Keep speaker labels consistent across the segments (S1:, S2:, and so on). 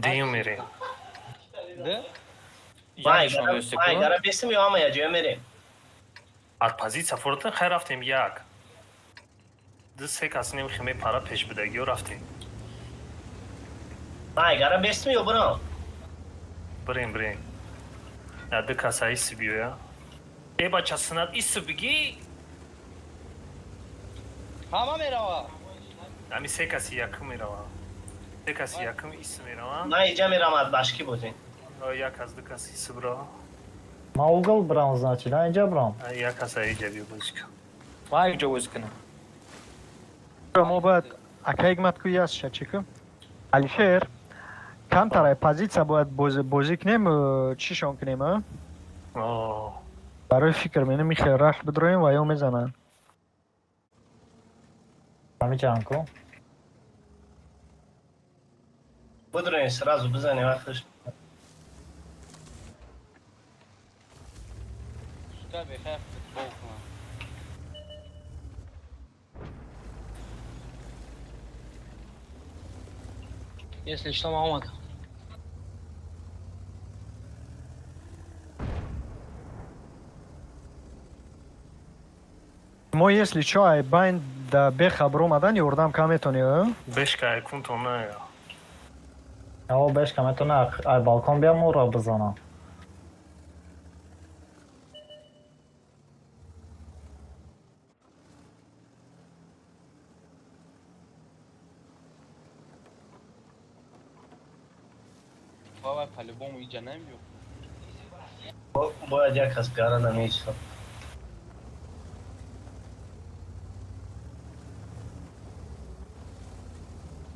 S1: Дуюм мерем.
S2: Д?
S3: Май гара бесим ё ҳама яҷоя мерем.
S1: Аз позитсия фурӯтен хай рафтем як. Ду се кас нем химе пара пеш будагиё рафтем.
S3: Май гара бесим ё бирам?
S1: Бирем, бирем. Я ду каса иси биёя. Э бача синат иси бигӣ.
S2: Ҳама мерава.
S1: Ами се каси якум мерава. Се каси якум иси мерава.
S3: Ман иҷа мерам аз башки бозин.
S1: Як аз ду кас иси бирава.
S4: Ма угол брам, значит, а инҷа брам.
S1: Як кас иҷа биё бозӣ кун.
S5: Ма иҷо бозӣ кунам.
S6: Мо бояд ака ҳикмат ку ясша чӣ ку? Алишер, камтарай позитсия бояд бозӣ кунем, чишон кунем, а?
S1: О,
S6: Барои фикр менем михел раш бидроем ва ё мезананд.
S4: Ҳами ҷанг ку.
S3: Бидроем сразу бизанем вақташ.
S2: Шука бехайр футбол кунам.
S7: Если что, ман омадам.
S6: Мо если чо ай байн да бехабр омадан ёрдам кам метонӣ, а?
S1: Бешка айкунтон на.
S4: Аво бешка метона ай балкон биям ӯро бизанам.
S2: Баба по-любому иҷа намебиё.
S3: Бояд як кас гара намеистод.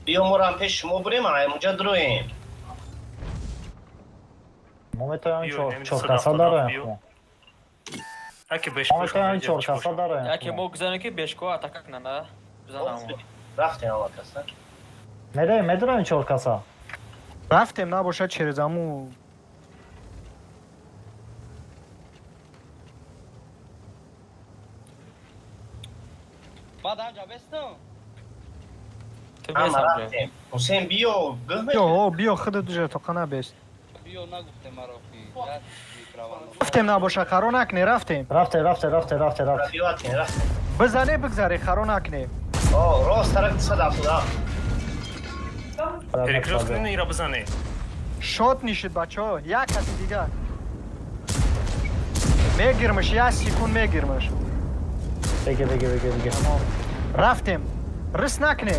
S3: Биё морам пеш шумо бурем, аймуҷа дуроем.
S4: Мо метавонем
S1: Биё, нем
S4: чор
S1: сад
S4: каса
S1: ҳафтод
S4: дароем.
S1: биё.
S4: Мо
S1: Аки бешко.
S4: метавонем чор каса дароем.
S5: Яке мо гузарем ки бешко атака кунанд, а? Бизанам.
S3: Рафтем ҳама каса.
S4: Мераем, медароем чор каса.
S6: Рафтем набошад через аму
S2: Баъд ҳамҷа бестам.
S5: Ту
S3: Ҳама
S5: бесам ҷо.
S3: рафтем. Ҳусейн биё, гӯ
S6: Биё, о, биё худат уже тоқа набест.
S2: Биё нагуфте маро ки. Як микроволнов.
S6: Рафтем набоша, харо накне, рафтем.
S4: Рафте, рафте, рафте, рафте, рафте.
S3: Биётем, рафтем.
S6: Бизане бигзаре, харо накне.
S3: О, рост тарак 277.
S1: Перекрёст кунин ира бизане.
S6: Шот нишид бачаҳо, як каси дигар. Мегирмаш, як секунд мегирмаш.
S4: Беги, беги, беги, беги.
S6: Тамом. Рафтем. Рис накне.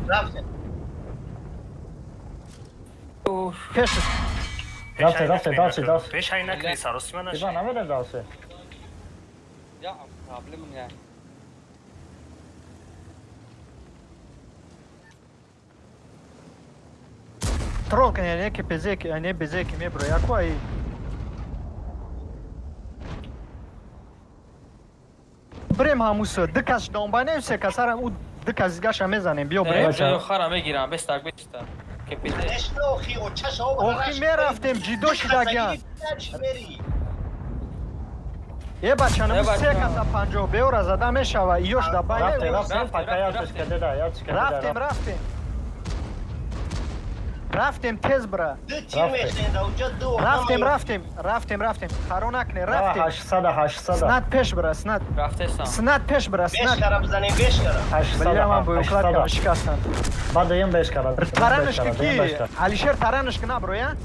S3: Рафтем.
S6: Пеш
S4: Рафте, рафте, дальше, дальше.
S1: Пеш ай накни, саросима
S4: Иван,
S1: наши.
S4: намерем дальше.
S2: Я проблема не.
S6: трол кне, не ки пезеки, а не безеки мебро. Яку ай. Брем ҳамуса, ду кас донбайнем, се касарам ӯ ду кас дигаша мезанем. Биё брем.
S5: Э, хара мегирам, бестак, бестак. Кепиде.
S3: Нешно охи, очаш об.
S6: Охи мерафтем, ҷидо шидагиан. Е бача,
S5: Э,
S6: наму
S5: бача.
S6: се каса панҷоҳ беора зада мешава, иёш да
S4: Рафте,
S6: байне.
S4: рафте,
S5: Рафте,
S4: пока
S5: рафте,
S4: яцеш
S5: рафте.
S4: кадеда, яцеш кадеда.
S6: Рафтем, рафтем. Рафтем тез бра.
S3: Ду тир мешнеда, уҷа ду.
S6: Рафтем, рафтем, рафтем, рафтем. Харо накне, рафтем.
S4: 800, 800.
S6: Снат пеш бра, снат.
S5: Рафтесам.
S6: Снат пеш бра, снат.
S3: Бешкара бизанем, бешкара.
S4: 800.
S6: Бля, ман бо укладка
S4: 800.
S6: шикастам.
S4: Баъд дуюм бешкара.
S6: Таранышки ки? Алишер таранышки набро, я?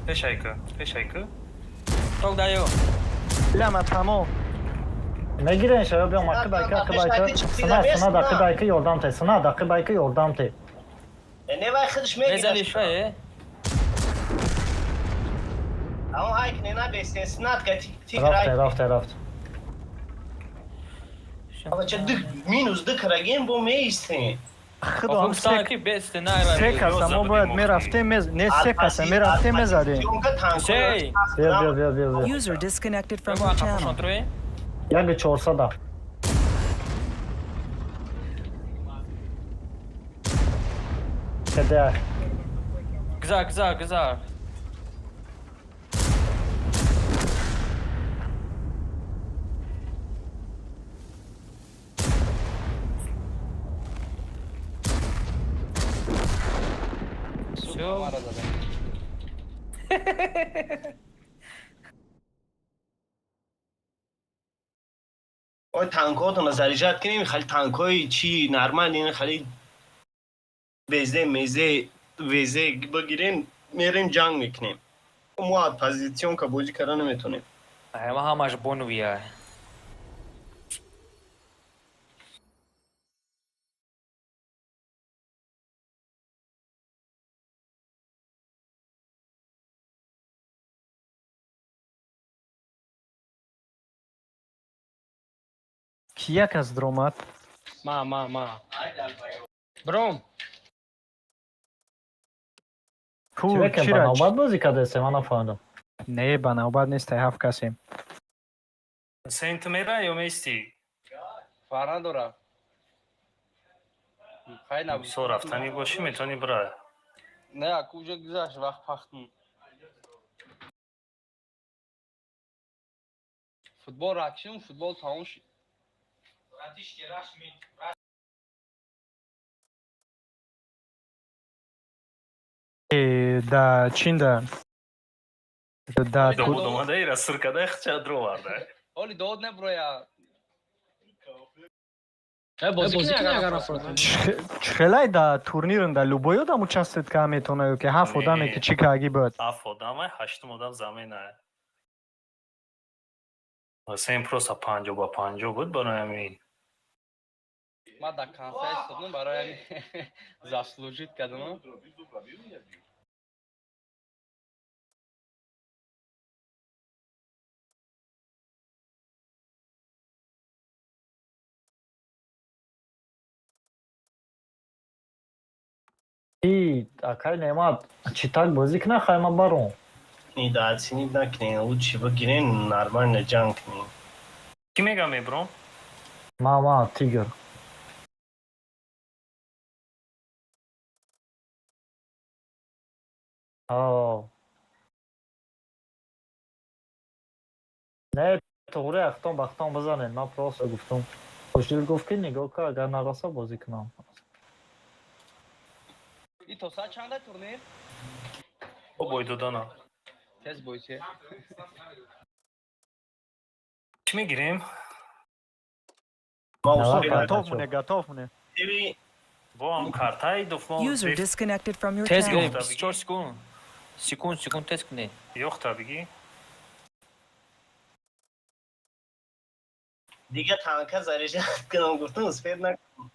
S1: Пеш ай ку, пеш ай ку.
S5: Ток даю.
S6: Бля, ма тамом.
S4: Мегирен шава биём ақибайка, ақибайка. Сина, сина, дақибайка ёрдам те. Сина, дақибайка ёрдам те.
S3: Не вай худаш
S5: Мезани
S3: мегирад.
S5: ша, э?
S3: Аммо ҳайк не набестен, снат ка тик
S4: Рафте,
S3: рай.
S4: рафте, рафте.
S3: Бача ду минус ду карагем бо меистем.
S6: Худо ҳам
S5: Гуфтам
S6: се
S5: ки бесте, на ай.
S6: се каса мо бояд мерафтем, мез не се каса мерафтем мезадем.
S5: Ҳусейн.
S4: Биё, биё, биё, биё, биё.
S8: User disconnected from
S5: Бего
S8: your
S5: ақа
S8: channel.
S5: пошон трои.
S4: Яги 400. Каде?
S5: Гузар, гузар, гузар. Биё.
S2: Мара задам.
S3: Ой, танкотона заряжать кунем, хали танкҳои чи нормал, ин хали везе мезе везе бигирем, мерем ҷанг мекунем. Мо аз позиционка бозӣ карда наметонем.
S5: Ай, ма ҳамаш бонувия.
S6: Ки як аз дромад?
S7: Ма, ма, ма. Бром.
S6: Ку
S4: Чӣ ба
S6: чира?
S4: навбат бозӣ кардасе, ман нафаҳмидам.
S6: Не, ба навбат нестай, ҳафт касем.
S1: Ҳусейн, ту мера ё меистӣ?
S2: Фарқ надора. Хай набуд.
S1: Бисёр рафтанӣ бошӣ, метавонӣ бира.
S2: Не, аку уже гузашт вақт пахтун. Футбол ракшим, футбол тамом шид.
S6: Да чинда да.
S1: Довуд омада, ира сир када, хча дроварда.
S2: Оли довод не броя.
S7: Бозӣ кунӣ агар нафурӯтем.
S6: Чихелай да турнирн да любой одам участвовать ка метавона ё ки ҳафт одаме ки чӣ кааги буд?
S1: Ҳафт одама, ҳаштум одам замена. Ҳусейн просто 50 ба 50 буд, барои ҳамин.
S2: Ма да конца истодам, барои ҳамин заслужить кардам.
S4: И акай Неъмат, чӣ так бозӣ кина, хайма барон.
S3: Недооценить накунем, лучше бигирем, нормально ҷанг кунем.
S1: Кӣ мегам мебром?
S4: Ма, ма, тигр. О. Не, туғри, ахтон бахтон бизанед. Ман просто гуфтум. Хушдил гуфт, ки нигоҳ ка, агар нараса бозӣ кунам.
S2: И то соат чанда турнир?
S1: Бо бой додана.
S2: Тез бойсе.
S1: Чӣ мегирем?
S3: Ма
S4: Давай,
S3: успел
S6: Готов мне, готов мне.
S3: Еви,
S1: Бо ҳам картаи дуфлон.
S8: User disconnected from your
S5: Тез
S8: channel.
S5: гирем, 24 секунд. Секунд, секунд, тез кунед.
S1: Ёхта бигӣ.
S3: Дига танка заряжать кунам гуфтам, успел накунам.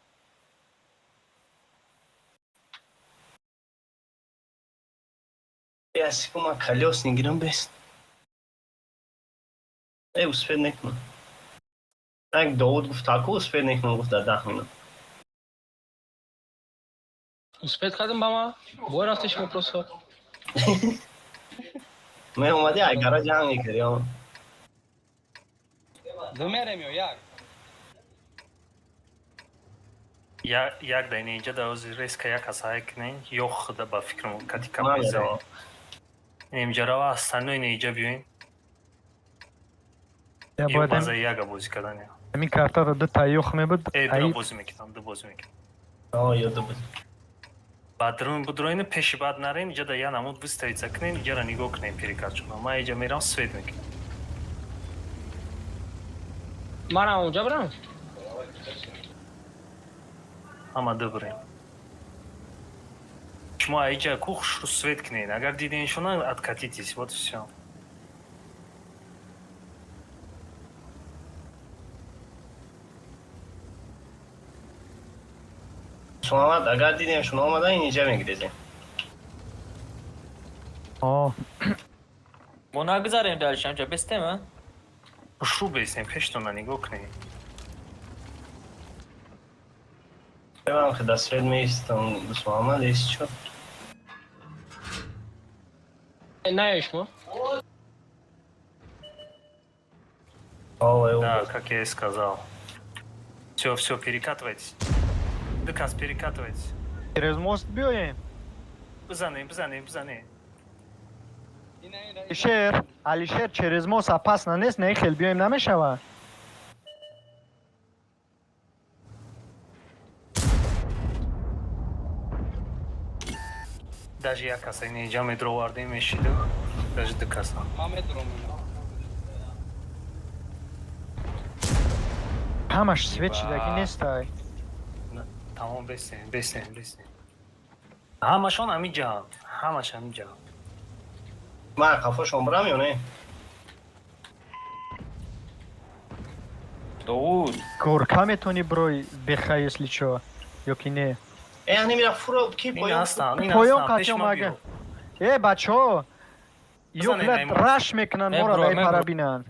S3: Я секунд, ма колёс нигирам бест. Э, успел накунам. Так Довуд гуфт, аку успел накунам, гуфт дар 10 минут.
S7: Успеть кардем ба ма? Бой рафти шумо просто.
S3: Меомадӣ, айгара ҷанг мекардӣ. О.
S2: Ду мерем ё як?
S1: Як да ина инҷа да ози резка як асае кунен, ё худа ба фикрам кати
S3: Ман
S1: капеза.
S3: меравам.
S1: Инҷа рава, остальное ина инҷа биёин.
S6: Я
S1: Ё
S6: бояд
S1: база яга бозӣ кардан.
S6: ҳамин картада ду таёх мебуд.
S1: Э,
S6: Ай
S1: ду бозӣ мекунам, ду бозӣ мекунам.
S3: О, ёда буд.
S1: Баъд рӯм будроину пеши баъд нарем, инҷа да я намуд выставиться кунен, иҷара нигоҳ кунем перекачона. Ман инҷа мерам, свет мекунам.
S7: Манам онҷа барам?
S1: Ҳама ду бирем. Шумо аиҷа ку хушрӯ свет кунед. Агар диденшона, откатитесь, вот всё.
S3: Шумо агар дидем, шумо омада, инҷа мегирезем.
S6: О,
S5: Мо нагузарем дальше, ҳамҷа бестем, а?
S1: Хушрӯ бестем, пештона нигоҳ кунед.
S3: Ман ки да свет меистам, Дусмуҳаммад эс чо?
S7: Наёй шумо.
S3: О,
S1: Да, как я и сказал. Все, все, перекатывайтесь. Дукас, перекатывайтесь.
S6: Через мост биёем.
S1: Бизанем, бизанем, бизанем.
S2: Ина ина.
S6: Алишер, Алишер, через мост опасно нест, не хел биёем намешава.
S1: Даже як каса ин инҷа медровардем мешиду. Даже ду каса.
S2: Ман медурам.
S6: Ҳамаш свет шидагӣ нестай.
S1: Тамом, бесем, бесем, бесем. Ҳамашон ҳамиҷаанд. Ҳамаш ҳамиҷаанд.
S3: Ман қафошон бирам ё не?
S5: Довуд.
S6: Горка метавонӣ бирой беха, если чо. Ё ки не?
S3: Э, ҳани мира фуро ки
S1: Ин
S3: поён.
S1: ҳастанд, ин
S6: Поён
S1: ҳастанд. Пеш
S6: қатъи
S1: ман
S6: омага.
S1: биё.
S6: Э, бачаҳо! Ё
S1: Бизанед,
S6: блядь,
S1: Наймон.
S6: раш мекунанд моро
S5: Мебро,
S6: дай пара
S5: мебро.
S6: бинанд.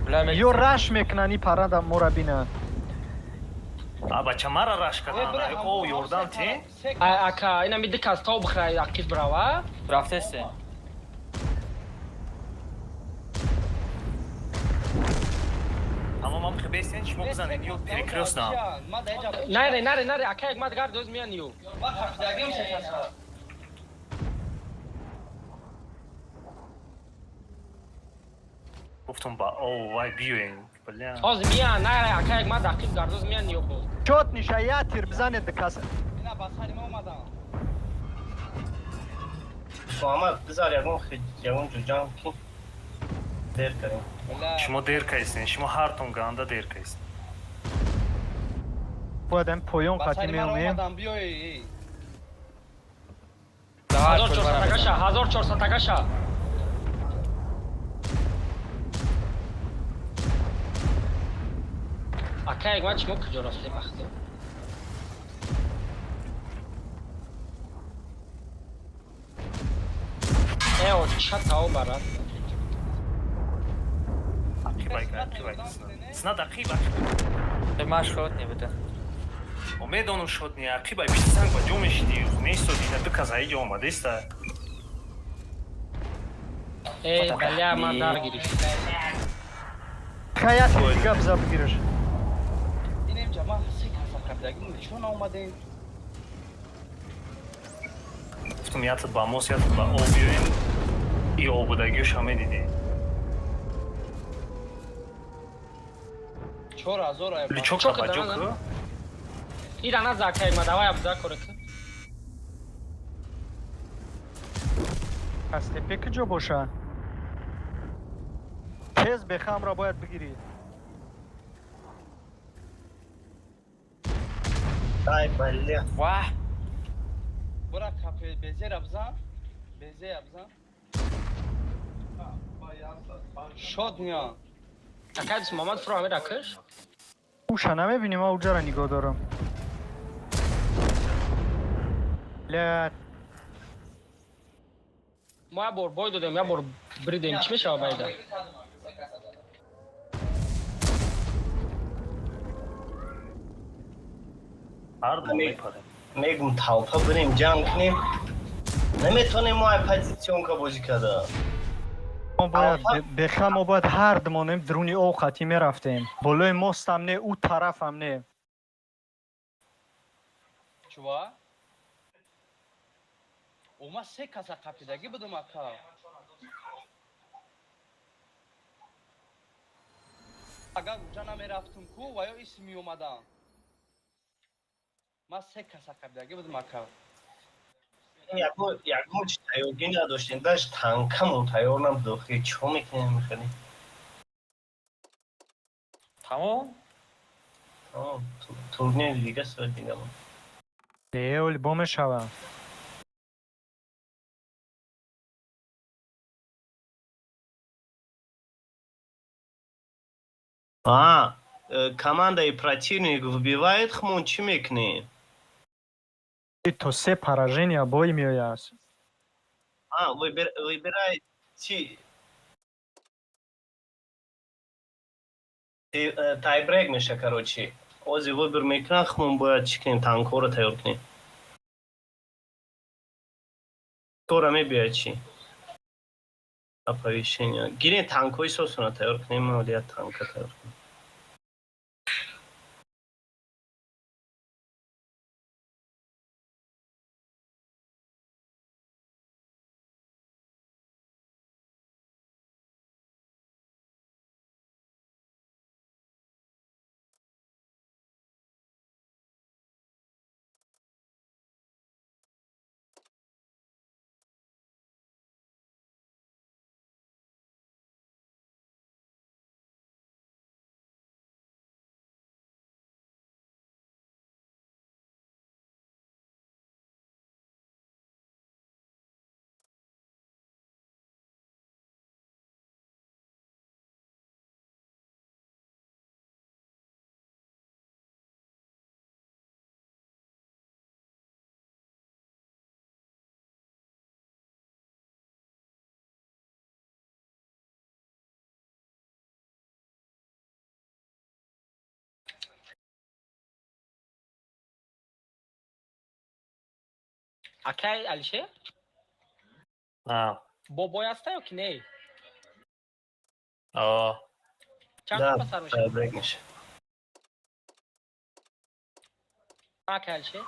S5: Бля, ме-
S6: Ё раш мекунанд и парада моро бинанд.
S1: А бача мара раш карданд. О, ёрдам те.
S7: Ай ака, ина ми ду кас тоб бихӯрай ақиб брава.
S5: Рафтесте.
S1: Тамом, ам бесен, шумо бизанед, ё перекрёстно.
S7: Наре, наре, наре, ака як мад гард оз миян ю.
S2: Ман қапидагим се каса.
S1: Гуфтум ба о, вай биёен. Бля.
S7: Оз миян, наре, ака як мад ақиб гард оз миян ю боз.
S6: Чот ниша я тир бизанед ду каса.
S2: Ина ба сари ма омадан.
S3: Муҳаммад, бизар ягон ягон ҷо ҷанг ки дер кардем.
S2: Бля.
S1: Шумо дер кайсен, шумо ҳартон ганда дер кайсен.
S6: Бояд ам поён
S2: Ба
S6: қатъи
S2: сари ман
S6: меомем.
S2: омадан, биёй.
S7: 1400 тагаша, 1400 тагаша. Ака як мад шумо куҷо рафтем бахто? Э, о, ча тао барад.
S1: Ақибай, ақибай. Сна ақиб, ақиб.
S5: Э, ма шот не буда.
S1: О, медонам шот не, ақибай пишти санг ба ҷо мешиди, меистоди, ина ду каса иҷо омадеста.
S7: Э, бля, ман дар гирифт.
S6: Ха я тир дига биза бигираш.
S2: Ин инҷа ман се каса қапидагим. Чун омадем?
S1: Гуфтум ятад ба мос, ятад ба об биёем. И обудагиёша медидӣ.
S2: 4000 ай.
S1: Лючок
S7: Чока
S1: ба ҷо
S7: дана,
S1: ку?
S7: Ира наза ака як мад, давай абза корака.
S6: Аз тепе куҷо боша? Тез бехамро бояд бигирӣ.
S3: Ай, бля.
S5: Ваҳ.
S2: Бура капе безера бизан. Безея бизан. Шод миян.
S7: Ака дис Муҳаммад фуро ҳамира киш.
S6: Уша намебинӣ, ман уҷара нигоҳ дорам. Бля,
S7: Мо як бор бой додем, як бор бридем. Чӣ мешава байда?
S1: Ҳар ду мепарем.
S3: Мегум толпа бирем ҷанг кунем. Наметонем мо ай позиционка бозӣ карда.
S6: мо бояд беха мо бояд ҳар думонем дуруни об қатъӣ мерафтем. Болои мостам не, ӯ тарафам не.
S2: Чува? О, ман се каса қапидагӣ будум ака. Агар уҷа намерафтум ку ва ё исм меомадам. Ман се каса қапидагӣ будум ака.
S3: Ягон чи тайёргӣ надоштем. Даже танкамон тайёр набуд. Охи чико мекунем хеле?
S5: Тамом?
S3: Тамом, турнири дига соат дига.
S6: Не, оли бо мешава.
S3: А, командаи противник выбивает, хмон чӣ мекунем?
S6: То се поражения бой меояд.
S3: А, выбирай чи тайбрек меша, короче. Ози выбор мекунам, хмон бояд чӣ кунем, танкҳоро тайёр кунем. Скоро мебиёяд чӣ? Оповещение. Гирем танкҳои сосуна тайёр кунем, ман оли як танка тайёр кунем.
S7: Акай Алишер?
S1: А.
S7: Бо бой аста ё ки не?
S1: А.
S7: Чанд
S3: Да,
S7: қапа сар мешавад?
S3: Брейк меша.
S7: Акай Алишер?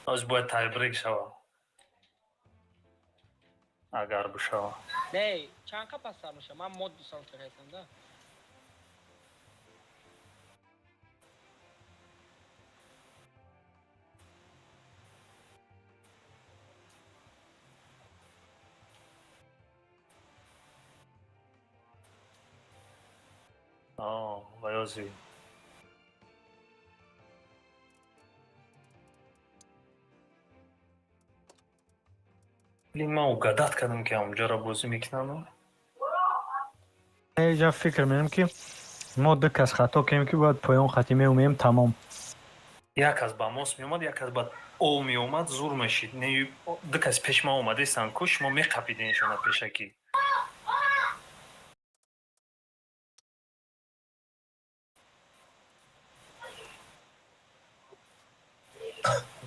S1: Оз бояд тайбрейк шава. Агар бишава.
S7: Не, чанд қапа сар мешавад? Ман мод дусам фирестам да.
S1: О, ваёзи. Блин, ман угадать кардам, ки ҳамонҷоро бозӣ мекунам.
S6: Ҷа фикр менам, ки мо ду кас хато кунем, ки бояд поён хати меумеем, тамом.
S1: Як кас ба мост меомад, як кас ба о меомад, зур мешид. Не, ду кас пеш ма омадестан ку, шумо меқапиденшона пешакӣ.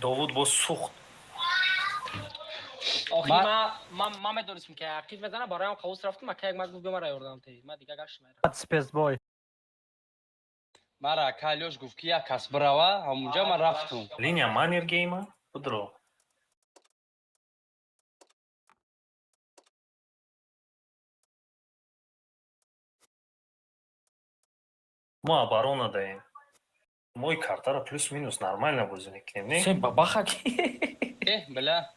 S1: Довуд боз сӯхт.
S7: Охи ман медонистам, ки ақиб мезанам, бароям қавус рафтам, ака як мад гуфт, биё мара ёрдам те. Ман дига гаштам.
S6: Спецбой.
S2: Мара ака Алёш гуфт, ки як кас бирава, ҳамунҷа ман рафтум.
S1: Линия Маннергейма будро. Мо оборона даем. Мо и картаро плюс-минус нормально бозӣ мекунем, не?
S5: Сен бабаха ки.
S2: Э, била.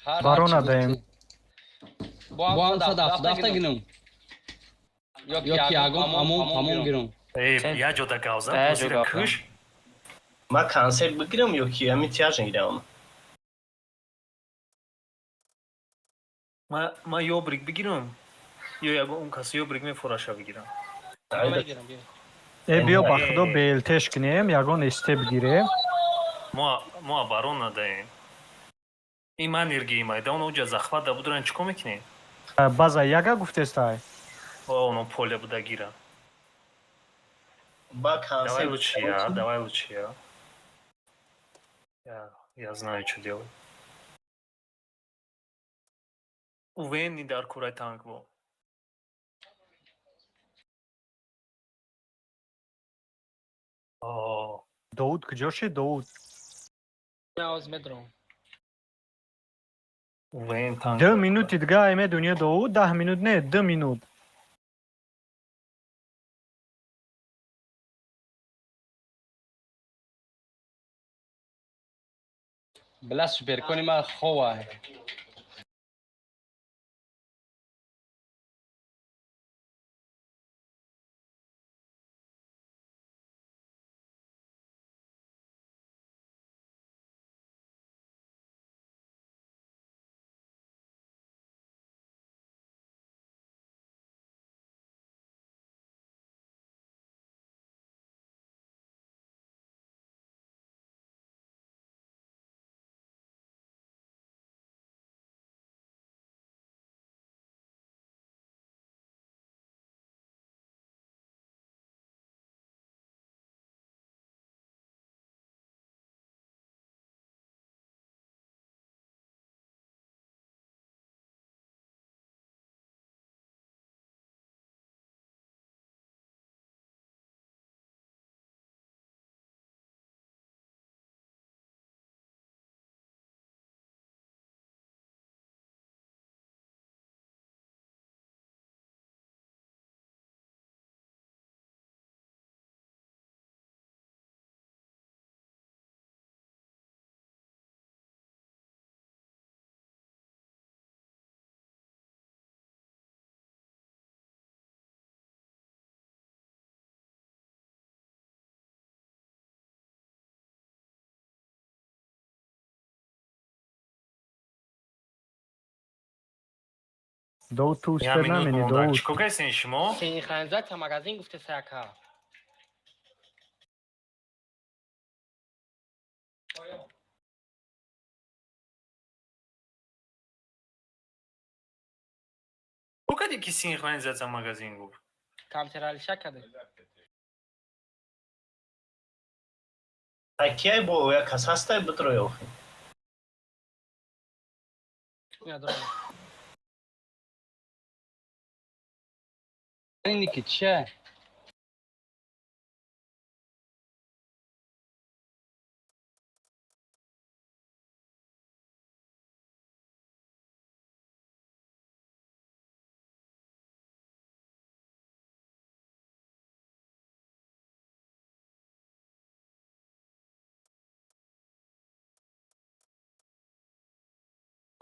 S6: Барона даем.
S2: Бо ҳам сад ҳафта гирам. Ё ки ягон ҳамон гирам.
S1: Э, я ҷода гавза,
S5: Я
S1: бозира
S5: ҷо гавза.
S1: куш.
S3: Ман концерт бигирам ё ки ҳамин тяж гирам?
S1: Ма ёбрик бигирам? Ё ягон кас ёбрик мефураша бигирам.
S7: Мегирам, биё.
S6: Э, биё, ба худо, БЛТш кунем, ягон СТ бигирем.
S1: Мо оборона даем. Ин Маннергейма, да он уҷа захват да будран чӣ кор мекунем?
S6: База яга гуфтестай.
S1: О, оно поле буда гира.
S3: Ба
S1: Давай
S3: концерт.
S1: лучше я, давай лучше я. Я знаю, что делать. Увени дар курай танк бо. О,
S6: Довуд куҷо шид, Довуд?
S7: Ман оз медрам.
S1: Увен танк.
S6: 2 минути дига ай медунё, Довуд, 10 минут не, 2 минут.
S2: Била, суперкони ман хова.
S6: Довуд, ту
S1: Я
S6: успел
S1: минут
S6: намени,
S1: монда.
S6: Довуд.
S1: Чӣ кор кардем шумо?
S7: Синхронизатсия магазин гуфтеса, ака.
S1: Чӣ кардӣ, ки синхронизатсия магазин гуфт?
S7: Камтер Алиша каде.
S3: Акияй бо як кас ҳастай битрои охи.
S7: Надорам.
S2: Ини ки чия?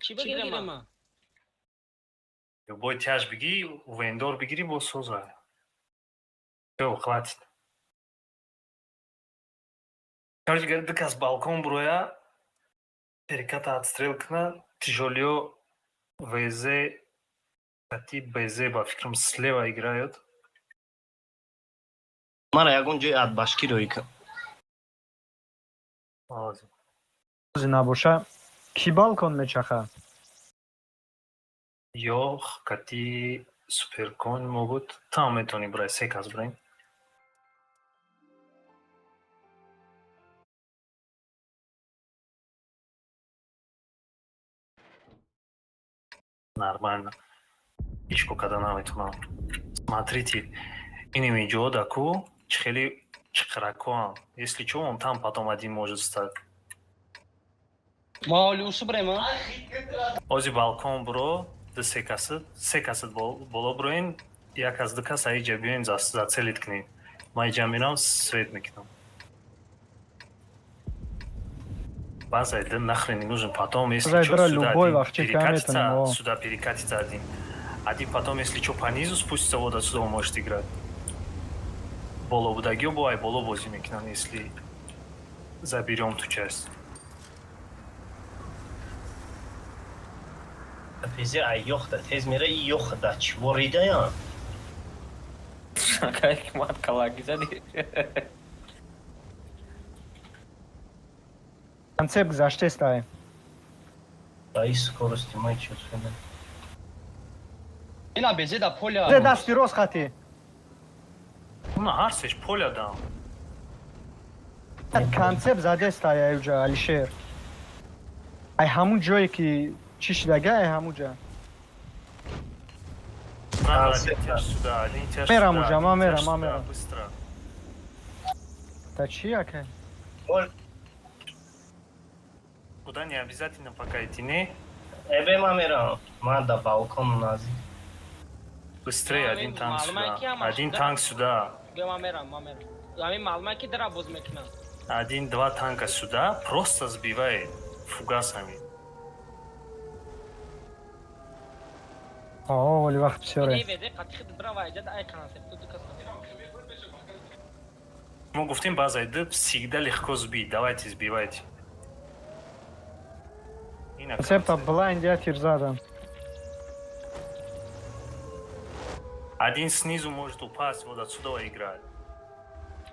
S7: Чӣ бигирем ма?
S1: Любой тяж бигӣ, вендор бигирӣ, бо соза. Всё, хватит. Короче говоря, ду кас балкон буроя, переката отстрел кна, тяжелё ВЗ, кати БЗ, ба фикрам, слева играют.
S3: Мара ягон ҷои адбашкӣ рӯй кун.
S1: Молодец.
S6: Бози набоша. Ки балкон мечаха?
S1: Ёх, кати суперкон могут. Там метавонӣ брай, се кас браем. Нормально. Ҳеҷ ко када наметавонам. Смотрите, иними ҷода ку чӣ хеле чиқиракоам. Если чё, он там потом один может стать.
S2: Ма ҳоли усу бирем, а?
S1: Ози балкон буро, ду се касид, се касид боло буроин, як аз ду кас аиҷа биёин зацелит кунед. Ман иҷа мерам, свет мекунам. База это нахрен не нужен. Потом, если
S6: База
S1: чё,
S6: дра
S1: сюда
S6: любой
S1: один
S6: вақт чека
S1: перекатится,
S6: метавонем, о.
S1: сюда перекатится один. Один потом, если чё, по низу спустится, вот отсюда он может играть. Боло будагиё бо ай боло бозӣ мекунам, если заберем ту часть.
S3: Пези ай ёхта тез мера и ёхта чӣ воридаян?
S5: Акай ҳикмат калаги зади.
S6: Концепт гузаштестай.
S3: Ба и скорости май чӣ шуда.
S2: Ина безе да поля.
S6: Зе дасти рост хати.
S1: Уна ҳар сеш поля дам.
S6: Концепт задестай аюҷа Алишер. Ай ҳамун ҷое ки чӣ шидага, ай ҳамун ҷа.
S1: Надо один тяж сюда, один тяж
S6: Мерам
S1: сюда,
S6: уже,
S1: один
S6: ма мерам,
S1: тяж
S6: ма
S1: сюда,
S6: мерам.
S1: быстро.
S6: Та чӣ ака?
S1: Куда не обязательно пока идти, не?
S3: Эбе ма мерам. Ман да балкон наздик.
S1: Быстрее,
S7: Ну,
S1: один
S7: амин,
S1: танк
S7: маълум
S1: сюда.
S7: ки ҳамаш
S1: Один
S7: да.
S1: танк сюда.
S7: Бیا ман мерам, ман мерам. Ҳамин маълума ки дара боз мекунам.
S1: Один-два танка сюда, просто сбивай фугасами.
S6: О, вале вақт бисёре.
S7: Не веде қатихи бира ва иҷа ай концепт ду кас.
S1: Мы гуфтем база д всегда легко сбить. Давайте сбивайте. И на
S6: Концепта
S1: конце.
S6: блайнд я тир задам.
S1: Один снизу может упасть, вот отсюда играть.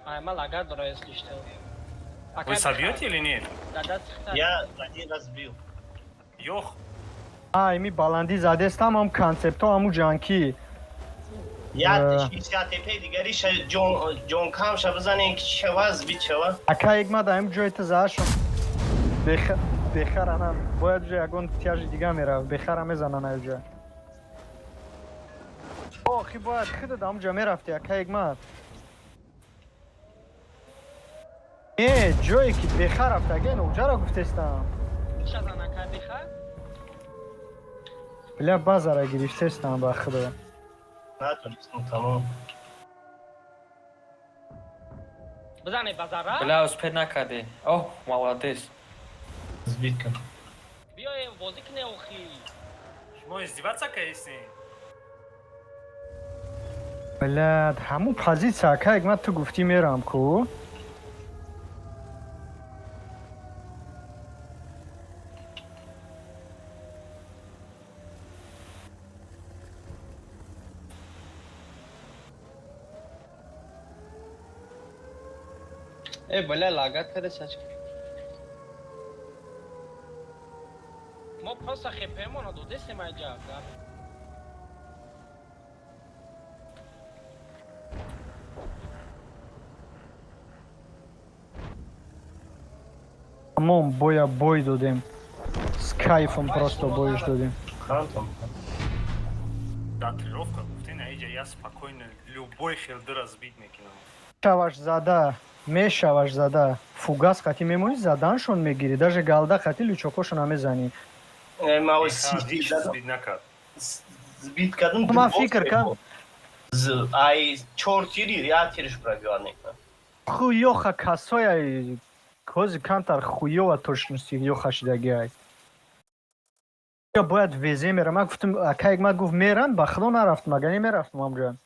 S7: Ай ма лагар дора если что.
S1: Вы собьете или нет?
S7: Да, да, сихта.
S3: Я один раз бил.
S1: Ёх,
S6: А, ими баландӣ задестам, ам концептҳо ҳамун ҷанкӣ.
S3: Я 60 тп дигари ша ҷон ҷонкам ша бизанем ки шава сбит шава.
S6: Ака ҳикмат ҳамин ҷое ту заашон. Бехаранан. Бояд ҷо ягон тяжи дига мерафт. Бехара мезанан аюҷа. Охи бояд худат ҳамунҷа мерафти, ака ҳикмат. Э, ҷое ки беха рафт, аген уҷаро гуфтестам.
S7: Шазан ака беха?
S6: Бля, базара гирифтестам ба худо.
S3: Натонистам тамом.
S7: Бизане базара?
S5: Бля, успеть накарди. Оҳ, молодец.
S3: Сбит кун.
S7: Биёем бозӣ кунем охи.
S1: шумо издеваться каесни?
S6: Бля, ҳамун позитсия, ака ҳикмат ту гуфтӣ мерам ку.
S2: Э, бля, лагат када чач.
S7: Мо просто хепемона додесем айҷа.
S6: Тамом боя бой додем. С кайфом просто боиш додем.
S3: Хантом.
S1: Дар тренировка гуфтен, аиҷа я спокойно любой хел дира сбить мекунам.
S6: Шаваш зада, мешаваш зада. Фугас қати мемонӣ, заданшон мегирӣ. Даже галда қати лючокошо намезанӣ.
S3: Ма
S1: Ҳеҷ сбить накард.
S3: Сбить кардам.
S6: Ман фикр кардам.
S3: Ай чор тири, я тириш пробивать мекунам.
S6: Хуёха касоя кози камтар хуёва точности ёха шидаги ай. Я бояд везе мерам. Ман гуфтам, акайк ман гуфт мерам, ба худо нарафтам, агар не мерафтам ҳамҷо.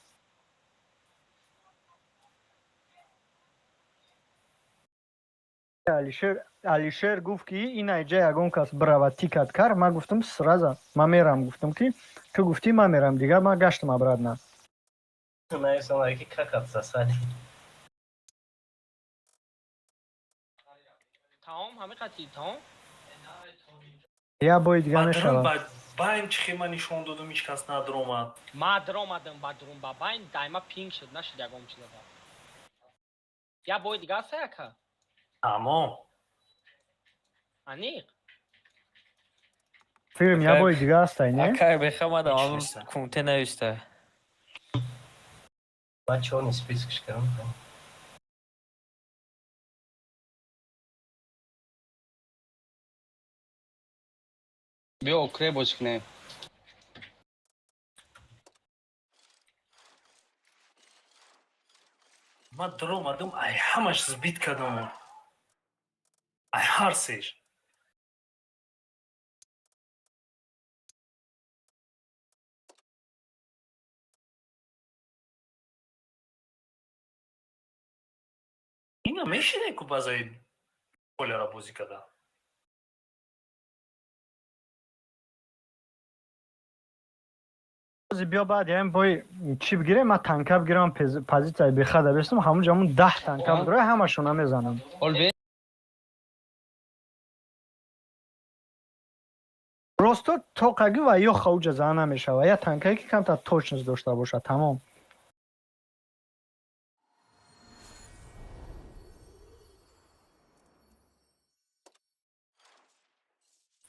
S6: Алишер гуфт ки ин айҷа ягон кас бирава тикат кар, ман гуфтам сразу ман мерам, гуфтам ки ту гуфтӣ ман мерам, дигар ман гаштам обратно.
S3: Наисам ки как отсосали.
S7: Тамом ҳамин қати тамом.
S6: Я бои дига мешавад.
S1: Байн чӣ хел ман нишон додум, ҳеҷ кас надромад.
S7: Ма дромадам ба друм ба байн дайма пинг шуд, нашуд ягон чиза. Я бои дига аста яка?
S1: Тамом.
S7: Аниқ.
S6: Филм я бои дига астай, не?
S5: Акай бехамадам, кунте нависта.
S3: Ман чёрный список кардам.
S2: Биё окре бозӣ кунем.
S1: Ман даромадам, ай ҳамаш сбить кардам. Ай ҳар сеш. Ина мешине ку базаи поляра бозӣ карда.
S6: Биё баъд яън бой чӣ бигирем, ман танка бигирам, позитсияи бехада бестам, ҳамун ҷамун 10 танка бидора, ҳамашона мезанам. Просто тоқаги ва ё хауҷа зана намешава. Я танкае ки камтар точность дошта бошад, тамом.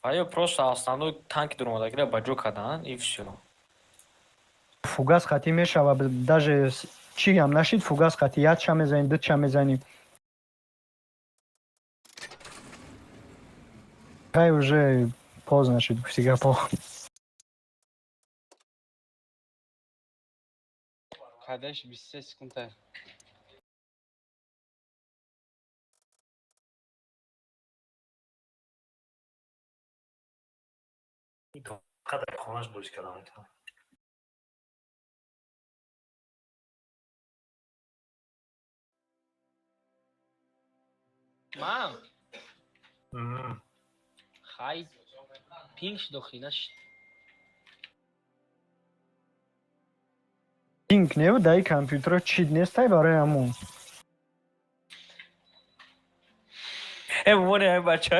S5: Ё просто основной танки дуромадагира ба ҷо кардан и всё.
S6: Фугас хати мешава, даже чӣ ҳам нашид, фугас хати як ча мезанӣ, ду ча мезанӣ. Хай уже поздно шид, гуфти гапо.
S2: Кадаш 23 секунда.
S1: Қадар хонаш бозӣ карда метавонам.
S7: Ман? Хай пинг шуд охи нашид.
S6: Пинг не дай компютера чид нестай барои ҳамун.
S5: Э моне ай бача.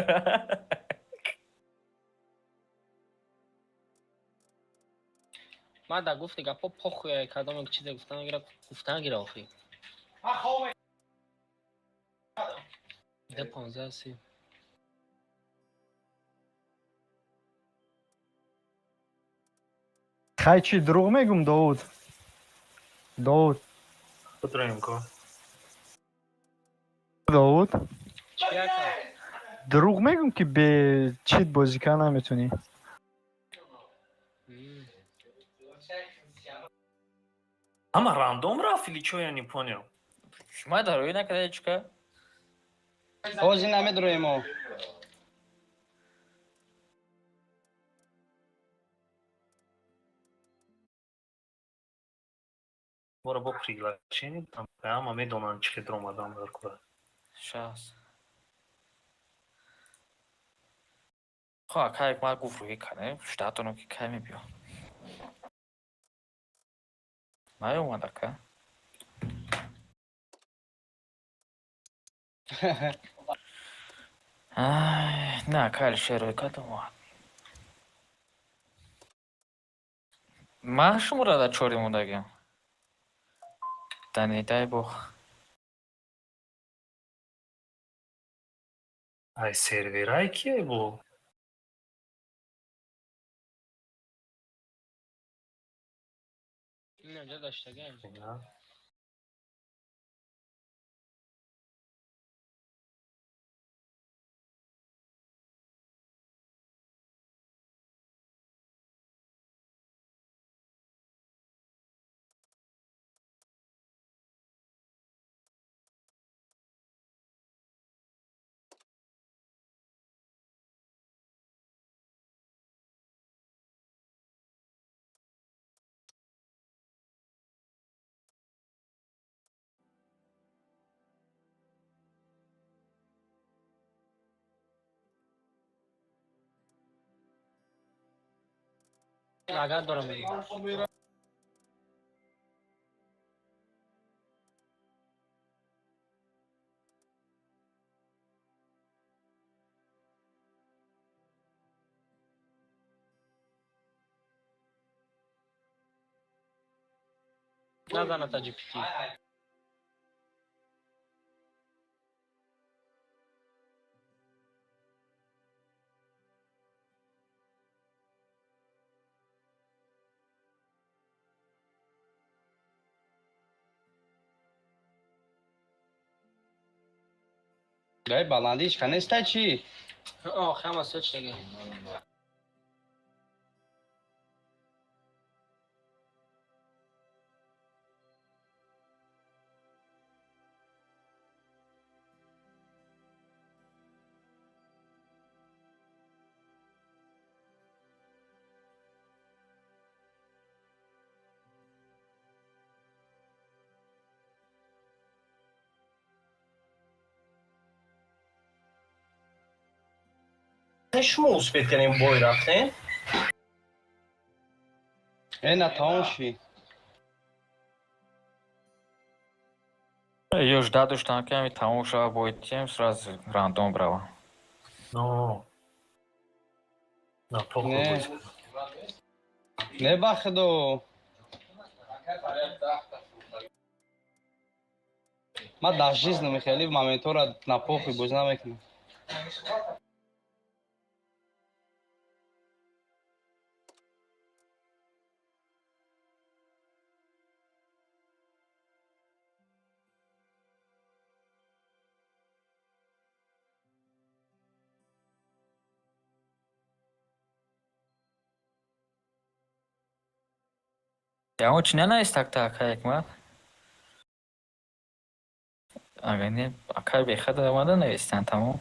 S7: Ман да гуфти гапо похуй кардам, чизе гуфтан гира, гуфтан гира охи. 2:15 си.
S6: Хай чӣ дурӯғ мегум, Довуд? Довуд.
S1: Подроем ко.
S6: Довуд. Дурӯғ мегум ки бе чит бозӣ карда наметунӣ.
S1: Ама рандом рафт или чё, я не понял.
S5: Шума дарои накарда чика?
S2: Ҳозир намедроем мо.
S1: Мора бо приглашение там ама медонанд чӣ хел омадам дар кора.
S5: Шас. Хо акай ма гуфт рӯи кардем, штатоно ки кай мебиё. Наёмад ака. Ай, на акай Алишер рӯи кардам омад. Ман шуморо дар чори мондагиам. Да не дай бог.
S1: Ай, серверай кие бу?
S7: Инҷа даштага.
S1: На.
S7: Агар дорам мегӯям. Назана та GPT.
S2: Дай баландиш канеста чӣ?
S7: О, ҳама сеч дега.
S3: Шумо успеть кардем, бой рафтем.
S2: Э, на тамом ши.
S5: Ё жда доштам, ки ҳами тамом шава, бойтем, сразу рандом брава.
S1: Но. На похуй
S2: Не.
S1: будет.
S2: Не, ба худо. Ман дар жизни мехелӣ моментҳоро на похуй боз намекунам.
S5: Ягон чи нанавист такта, акай Ҳикмат? Агар не, акай бехад омада навистан, тамом.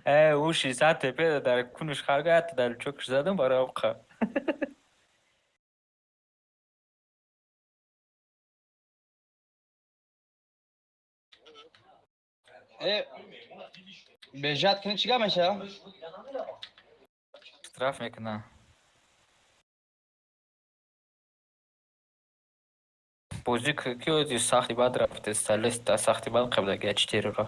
S5: Э, ӯ 600 тепе дар кунуш харга, дар чокш задам барои обқа.
S2: Э, бежать кунӣ, чӣ гап мешава?
S5: Штраф мекунам. Бозӣ ки ози сахти бад рафте, сталеста сахти бад қаблагия четыреро.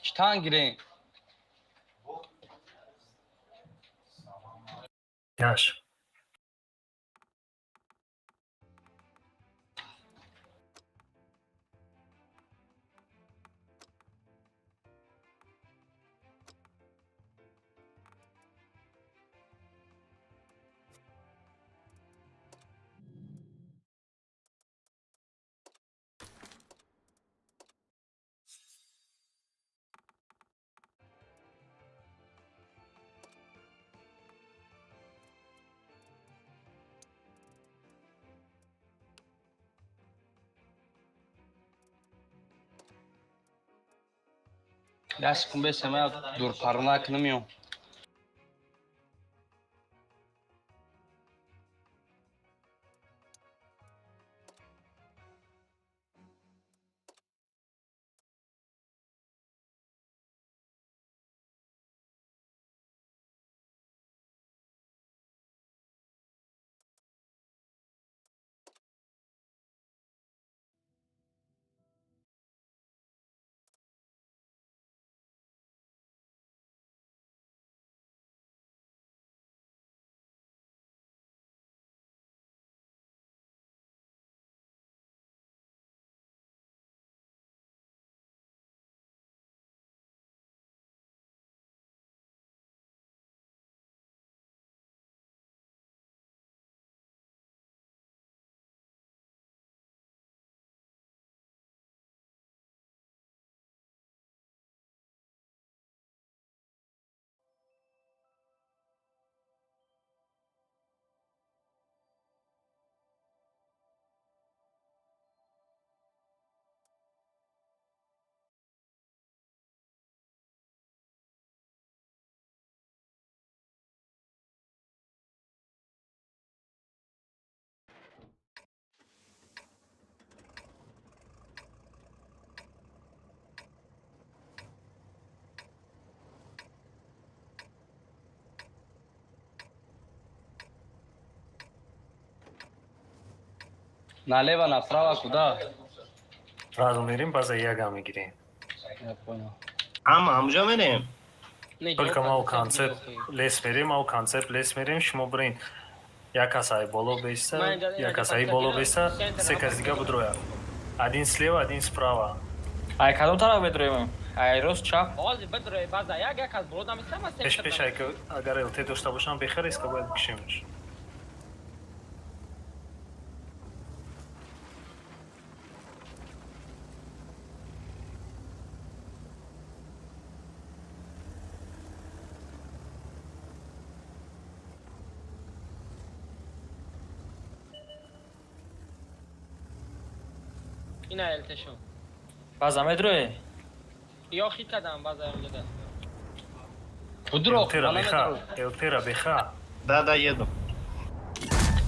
S2: Чӣ танк гирем?
S1: Яш.
S2: Як секунд бесем, я дурпарона кунам меом. Налево, направо, куда?
S1: Сразу мерим, база яга мегирем.
S2: Я понял.
S3: Ҳама ҳамҷо мерем.
S1: Только ма у концепт лес мерем, ма у концепт лес мерем, шумо бирин. Як кас ай боло беиста, як кас ай боло беиста, се кас дига будроя. Один слева, один справа.
S5: Ай кадом тараф медроем? Ай рост, чап?
S7: Ҳозир бидрои база як, як аз боло намесам, аз
S1: Пеш пеш ай агар ЛТ дошта бошам, бехар риска бояд бикшемш.
S7: Ина ЛТ шо.
S5: База медроe?
S7: Ё хит кардам база онҷода.
S2: Будро,
S1: ЛТ-ра беха, ЛТ-ра беха.
S3: Да, да, еду.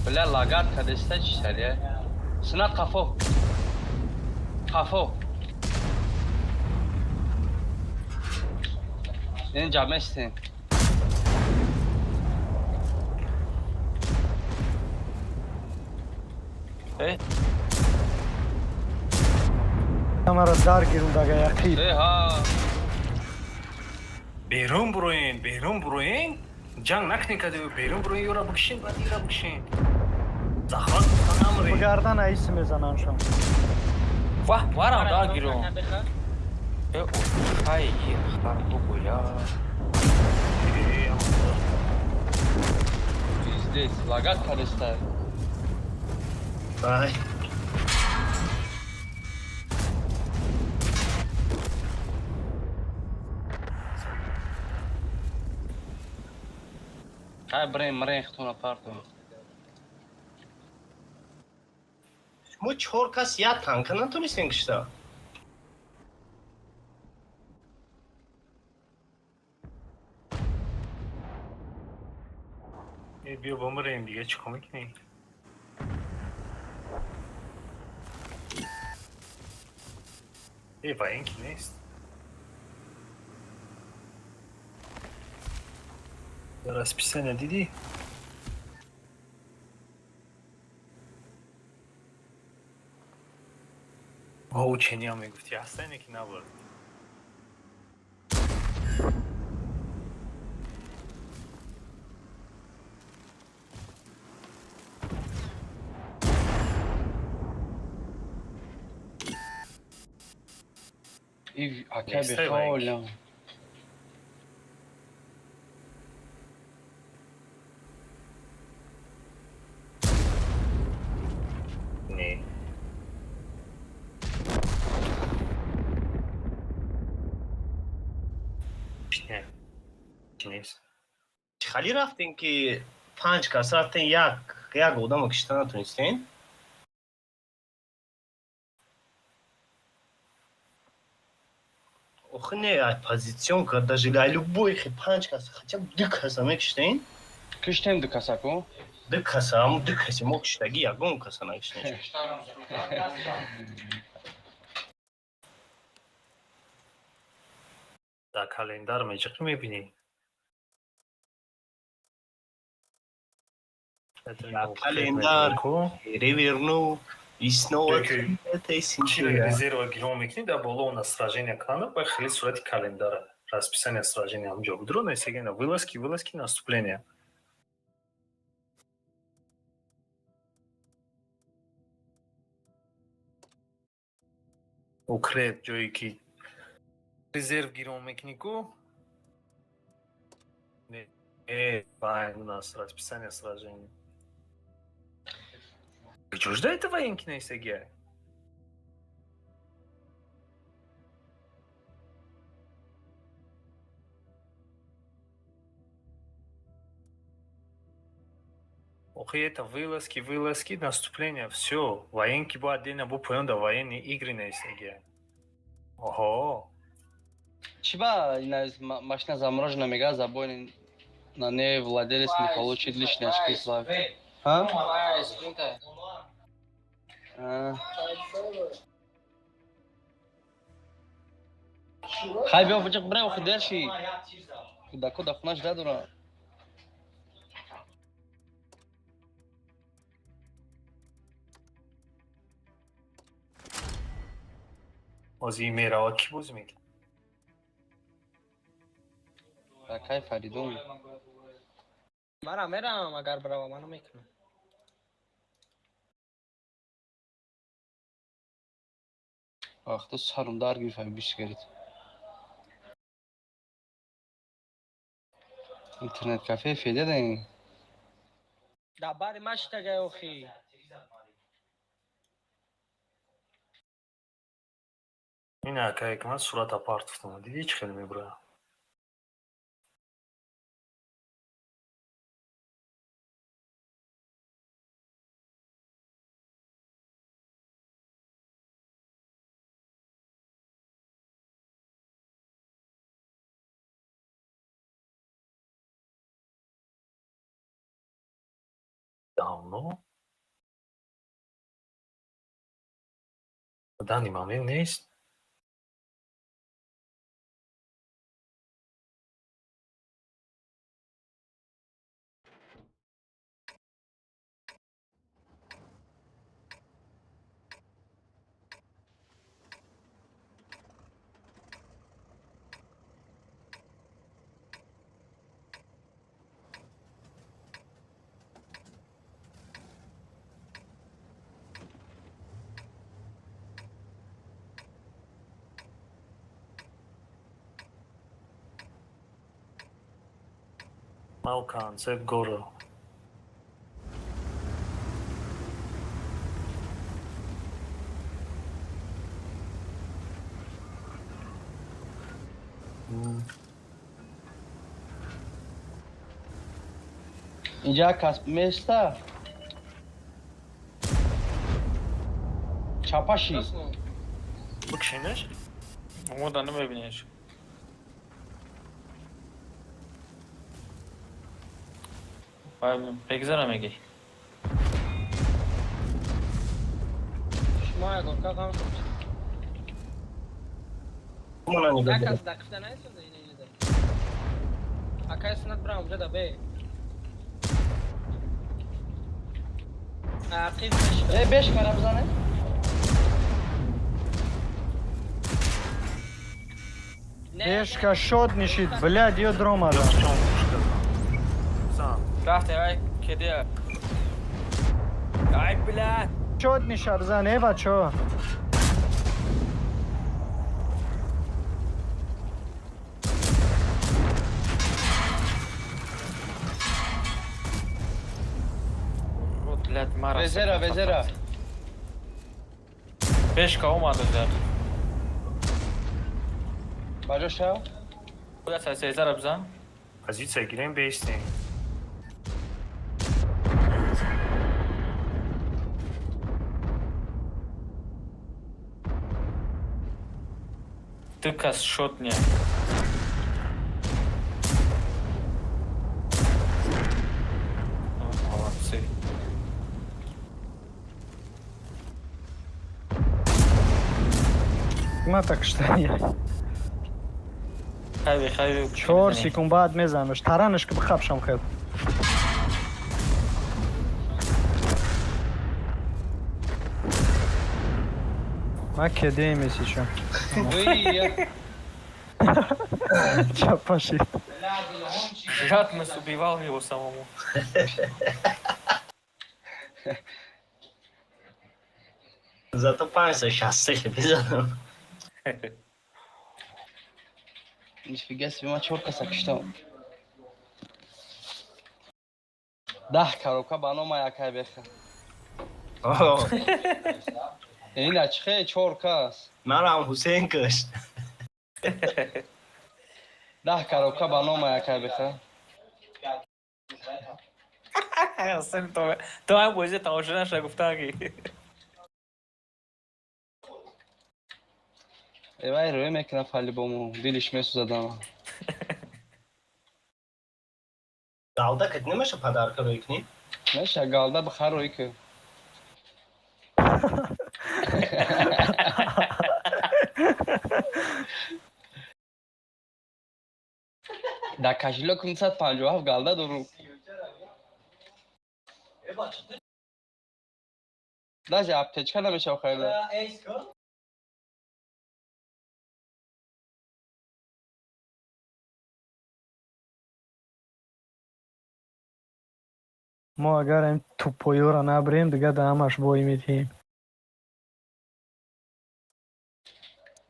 S2: Бля, лагат кадеста чи сария? Синат қафо. Қафо. Инҷа местем.
S5: Э?
S6: Камара дар гирум дага яқиб.
S2: Э ҳа.
S1: Берун буроен, берун буроен. Ҷанг накунед кади, берун буроен, ёра бикшен, баъд ира бикшен. Захват намрен.
S6: Бигардан аис мезананшон.
S5: Ваҳ, варам дар гирум. Э, охай, хар бугуя.
S2: Пиздец, лагат кадеста.
S3: Бай.
S2: Хай брен, мрен хтуна парту.
S3: Шумо чор кас як танка натонистем кишта.
S1: Э, биё бимирем дига, чӣ кор мекунем? Э, ва ин ки нест. Расписание дидӣ? Во учения мегуфти, ҳастане ки набуд.
S2: И ака
S1: Нестай ва ин ки.
S2: бехолам.
S1: Не. Не. Чӣ нест?
S3: Хали рафтем ки панҷ кас рафтем, як як одамо кишта натонистем. Охи не, ай позиционка, даже ай любой хи панҷ каса, хотя бы ду каса мекиштем.
S2: Киштем ду каса ку?
S3: Ду каса, ҳамун ду каси мо киштагӣ, ягон каса накиштем.
S1: Дар календар меҷиқӣ, мебинӣ.
S3: Календар. Переверну и снова это
S1: Чи резерва гирон мекунӣ, дар боло на сражения клана ба хеле сурати календара, расписание сражения ҳамҷо будро несегена, вылазки, вылазки, наступления. Укреп, ҷое ки резерв гирон мекунӣ ку. Не, у нас расписание сражений. Чужда это военки несегия? Охи, это вылазки, вылазки, наступления, все. Военки бо отдельно бо поён да военные игры несегия. Охо.
S2: Чӣ ба ина машина заморожена мега, забой на ней владелец не получит личные очки славы. А? А. Хай, биё, буҷиқ бирем, охи дерши. Кӯдако да хонаш дадора.
S1: Ҳозир мерава, кӣ бозӣ мекунад?
S2: Акай Фаридун.
S7: Мара мерам, агар брава, мана мекунам.
S2: Вақто сарум дар гирифт, бис гирид. Интернет кафе феда ден.
S7: Да бари маштага, охи.
S1: Ин акае ки ман сурата партофтам, дидӣ, чӣ хеле мебурад? Давно? В данный момент нест. Мал концепт горо.
S2: Инҷа кас места. Чапаши.
S1: Бикшинаш?
S5: Омода намебинеш. Бегзара мегӣ.
S7: Шумо ягон ка ғам шуд.
S3: Мана нигоҳ
S7: Як
S3: дорам.
S7: кас дақиқа наисода ина иҷода. Акай сунат брам уҷа да бе. Ақиб мешка.
S2: Э, беш кара бизане.
S7: Не,
S6: Бешка шот нишид, блядь, ё дромада.
S1: Чон пушка. Зан.
S5: Рафте, ай кедия. Ай, бля.
S6: Шот ниша бизан, э, бачо.
S5: Рот, блядь, мара.
S2: Везера, везера.
S5: Бешка омада зад.
S2: Баҷо шав.
S5: Куда сезара бизан?
S1: Позиция гирем, бестем.
S5: Ду кас шот не. Молодцы.
S6: Ма так что я.
S5: Хайви, хайви.
S6: 4 секунд баъд мезанаш. Таранаш ки бихапшам хел. Ма кедем месичам.
S2: Вы
S6: Чапаши.
S5: Жадность убивал его самому.
S3: Зато 563 бизанам.
S2: Нифига себе, ман чор каса киштам. 10 коробка ба нома якай беха. Ина чихе чор кас.
S3: Марам Ҳусейн кушт.
S2: 10 коробка ба нома якай беха.
S5: Ҳусейн, то ҳам бозӣ тамошо наша, гуфтан ки.
S2: Эвай рӯй мекунад по-любому, дилиш месӯзадам.
S3: Галда кат намеша подарка рӯй кунӣ?
S2: Меша галда бихар, рӯй ку. Дар кошелёк 957 галда дорум. Даже аптечка намешав харида.
S6: Мо агар ин тупоёро набирем, дига да ҳамаш бой медиҳем.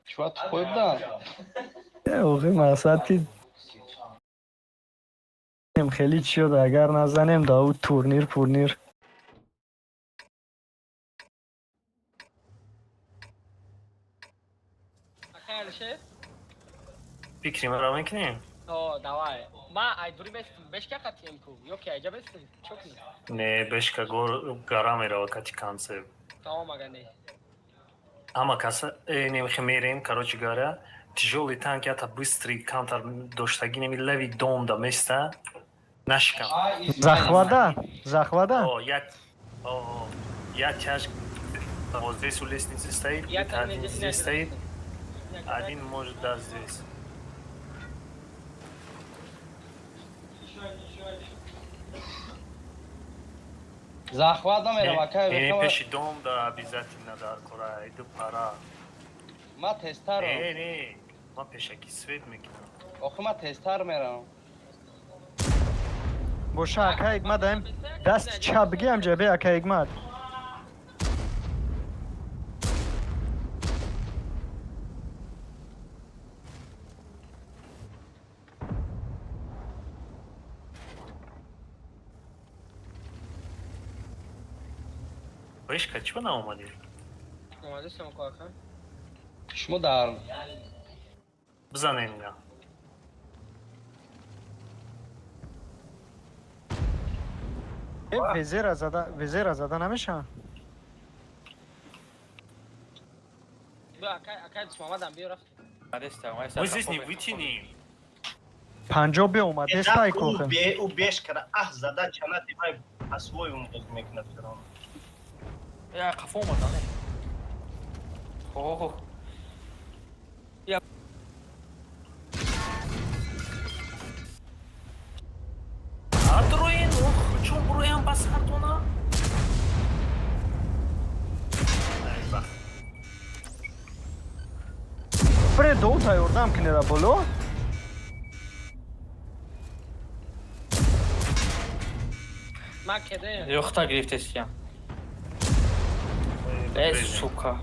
S2: Чува тупой будан?
S6: Охи, мақсад ки хеле чӣ шуд, агар назанем да ӯ турнир пурнир.
S7: Акай Алишер?
S1: Фикри маро мекунем?
S7: О, давай. Ма ай дури бестим, бешка қатием ку. Ё ки айҷа бестим? Чо кунем?
S1: Не, бешка гор гара мерава кати концепт.
S7: Тамом, ага не.
S1: Ҳама каса немихе мерем, короче говоря, тяжелый танк ята быстрый кантар доштаги неми леви дом да места нашкам.
S6: Захвада, захвада.
S1: О, як, о, я тяж вот здесь у лестницы стоит,
S7: Я
S1: где-то один здесь стоит, один может, да, здесь.
S2: Захват намерам, акай
S1: Не,
S2: беха.
S1: пеши дом да обязательно дар кора, иду пара.
S2: Ма тезтарам.
S1: Не, не, ма пешаки свет мекунам.
S2: Охи, ма тезтар мерам.
S6: Боша, ака Ҳикмат, даем дасти чап бигиам ҷабе, ака Ҳикмат.
S1: Бешка, чего наомадӣ?
S7: Омадистам ку, ака.
S2: Шумо дар
S1: Бизанем ина.
S6: Э, везера зада, везера зада намешаванд.
S7: Биё, акай, акай Дусмамадам биё, рафтем.
S1: Мы здесь не вытянем.
S6: 50 биомадестай кохе.
S3: Ӯ бешкара аҳ зада чанати вай по-своему бозӣ мекунад фирон.
S5: Я қафо омадан. О. Я
S1: Адроен, ох, чун буроям ба сартона? Ай, бах.
S6: Бре, доута ёрдам кинеда боло.
S7: Ма кеде.
S5: Ёхта гирифтесиям. Э, сука.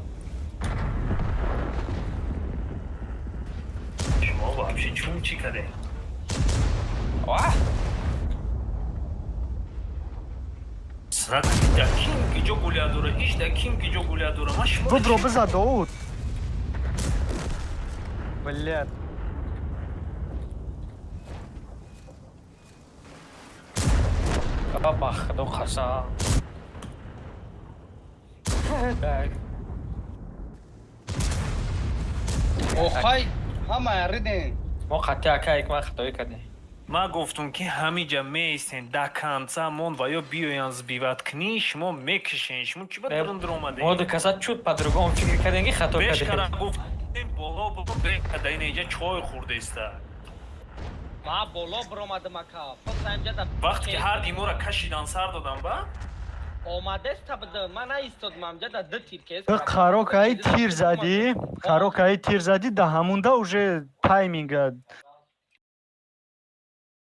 S1: Шумо вообще чун чӣ кардем?
S5: Ва!
S1: Срат да ким ки ҷо гуля дора, ҳеҷ да ким ки ҷо гуля дора. Ма шумо
S6: Бубро, биза, Доуд. Блядь.
S5: Ба худо қасам. Так.
S2: Охай. Ҳама риден.
S5: Мо қатъи ака ҳикмат хатоӣ кардем.
S1: Ман гуфтум, ки ҳамиҷа меистен до конца мон ва ё биёян сбивать кунӣ, шумо мекишен. Шумо чӣ ба дурундур омадем?
S5: Мо ду каса чуд по-другому фикр кардем, ки хато
S1: Беш
S5: кардем.
S1: кара гуфтем, боло бекада, ин инҷа чой хӯрдеста.
S7: Ма боло биромадам, ака. Просто инҷа да
S1: Вақте ки ҳар димора кашидан сар додам ба
S7: омадеста буда. Ман наистодам амҷа да ду тир кес.
S6: Ту қарокаи тир задӣ, қарокаи тир задӣ, да ҳамунда уже тайминга.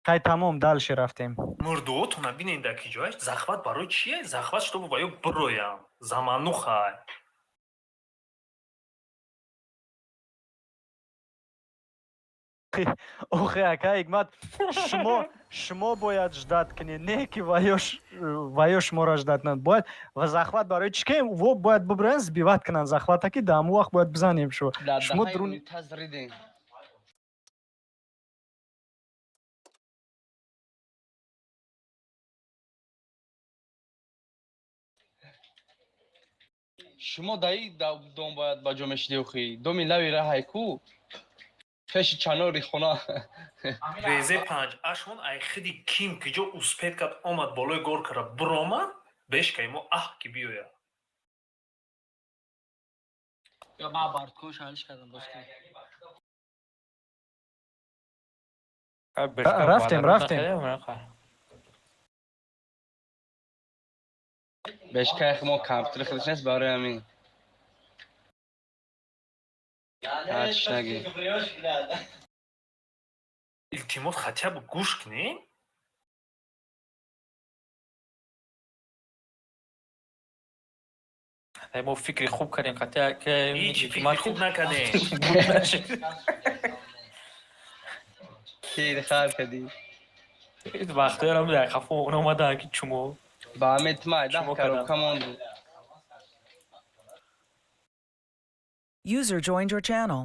S6: Хай, тамом, дальше рафтем.
S1: Мурдуотона бинен, дар ки ҷояш захват барои чие? Захват, чтобы ва ё бироям заманухай.
S6: Охе, ака Ҳикмат, шумо бояд ждать кунед, не ки ваё шуморо ждать кунанд. Бояд ва захват барои чӣ ки во бояд бибироянд, сбивать кунанд захвата, ки да ҳамун вақт бояд бизанем шумо.
S2: Дар
S6: Шумо
S2: даҳаи
S6: друн
S2: унитаз риден. Шумо даи дом бояд ба ҷо мешиди, охи. Доми лави раҳай ку. Пеши чанори хона.
S1: ВЗ панҷ ашон ай хиди ким ки ҷо успеть кард, омад болои горкара биромад, бешкай мо аҳ ки биёя.
S7: Ё ма барткун шалиш кардам, дӯст.
S6: Рафтем, рафтем.
S2: Бешкай мо компютери худаш нест, барои ҳамин. Ҳарчи наги.
S1: Илтимос, хотя бы гӯш кунем.
S5: Мо фикри хуб кардем, қатъи
S1: Ҳеҷ фикри хуб накардем.
S2: Хеле хар кардӣ.
S5: Вақтоярам дар хафо омадан, ки чумо.
S2: Ба ҳамин тмай даҳ
S5: Шумо кардам.
S2: коробка монд.
S8: User joined your channel.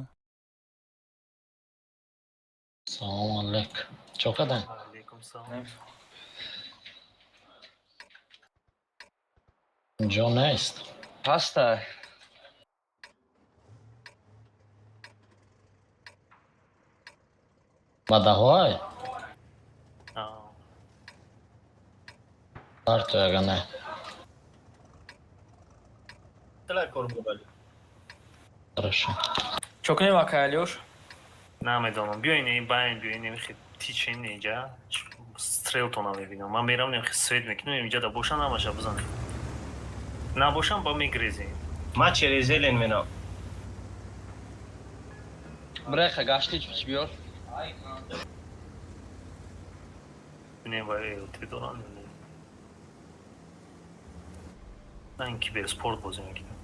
S9: Салому алейкум. Чо кардем?
S1: Алейкум салом.
S9: Ҷо нест.
S2: Ҳаста.
S9: Бадаҳоай?
S1: А,
S9: Парту яга не.
S3: Тила кор бубали.
S9: Хорошо.
S5: Чо кунем, ака Алёш?
S1: Намедонам, биёин ин байн, биёин хи тичен инҷа стрелтона мебинам. Ман мерам, хи свет мекунам инҷа, да боша намаша бизанем, набошам ба мегрезем.
S3: Ма через зелен менам.
S2: Бреха гашти чӣ биёр.
S1: Бинем, ва ЛТ доран ё не. На, ин киберспорт бозӣ мекунам.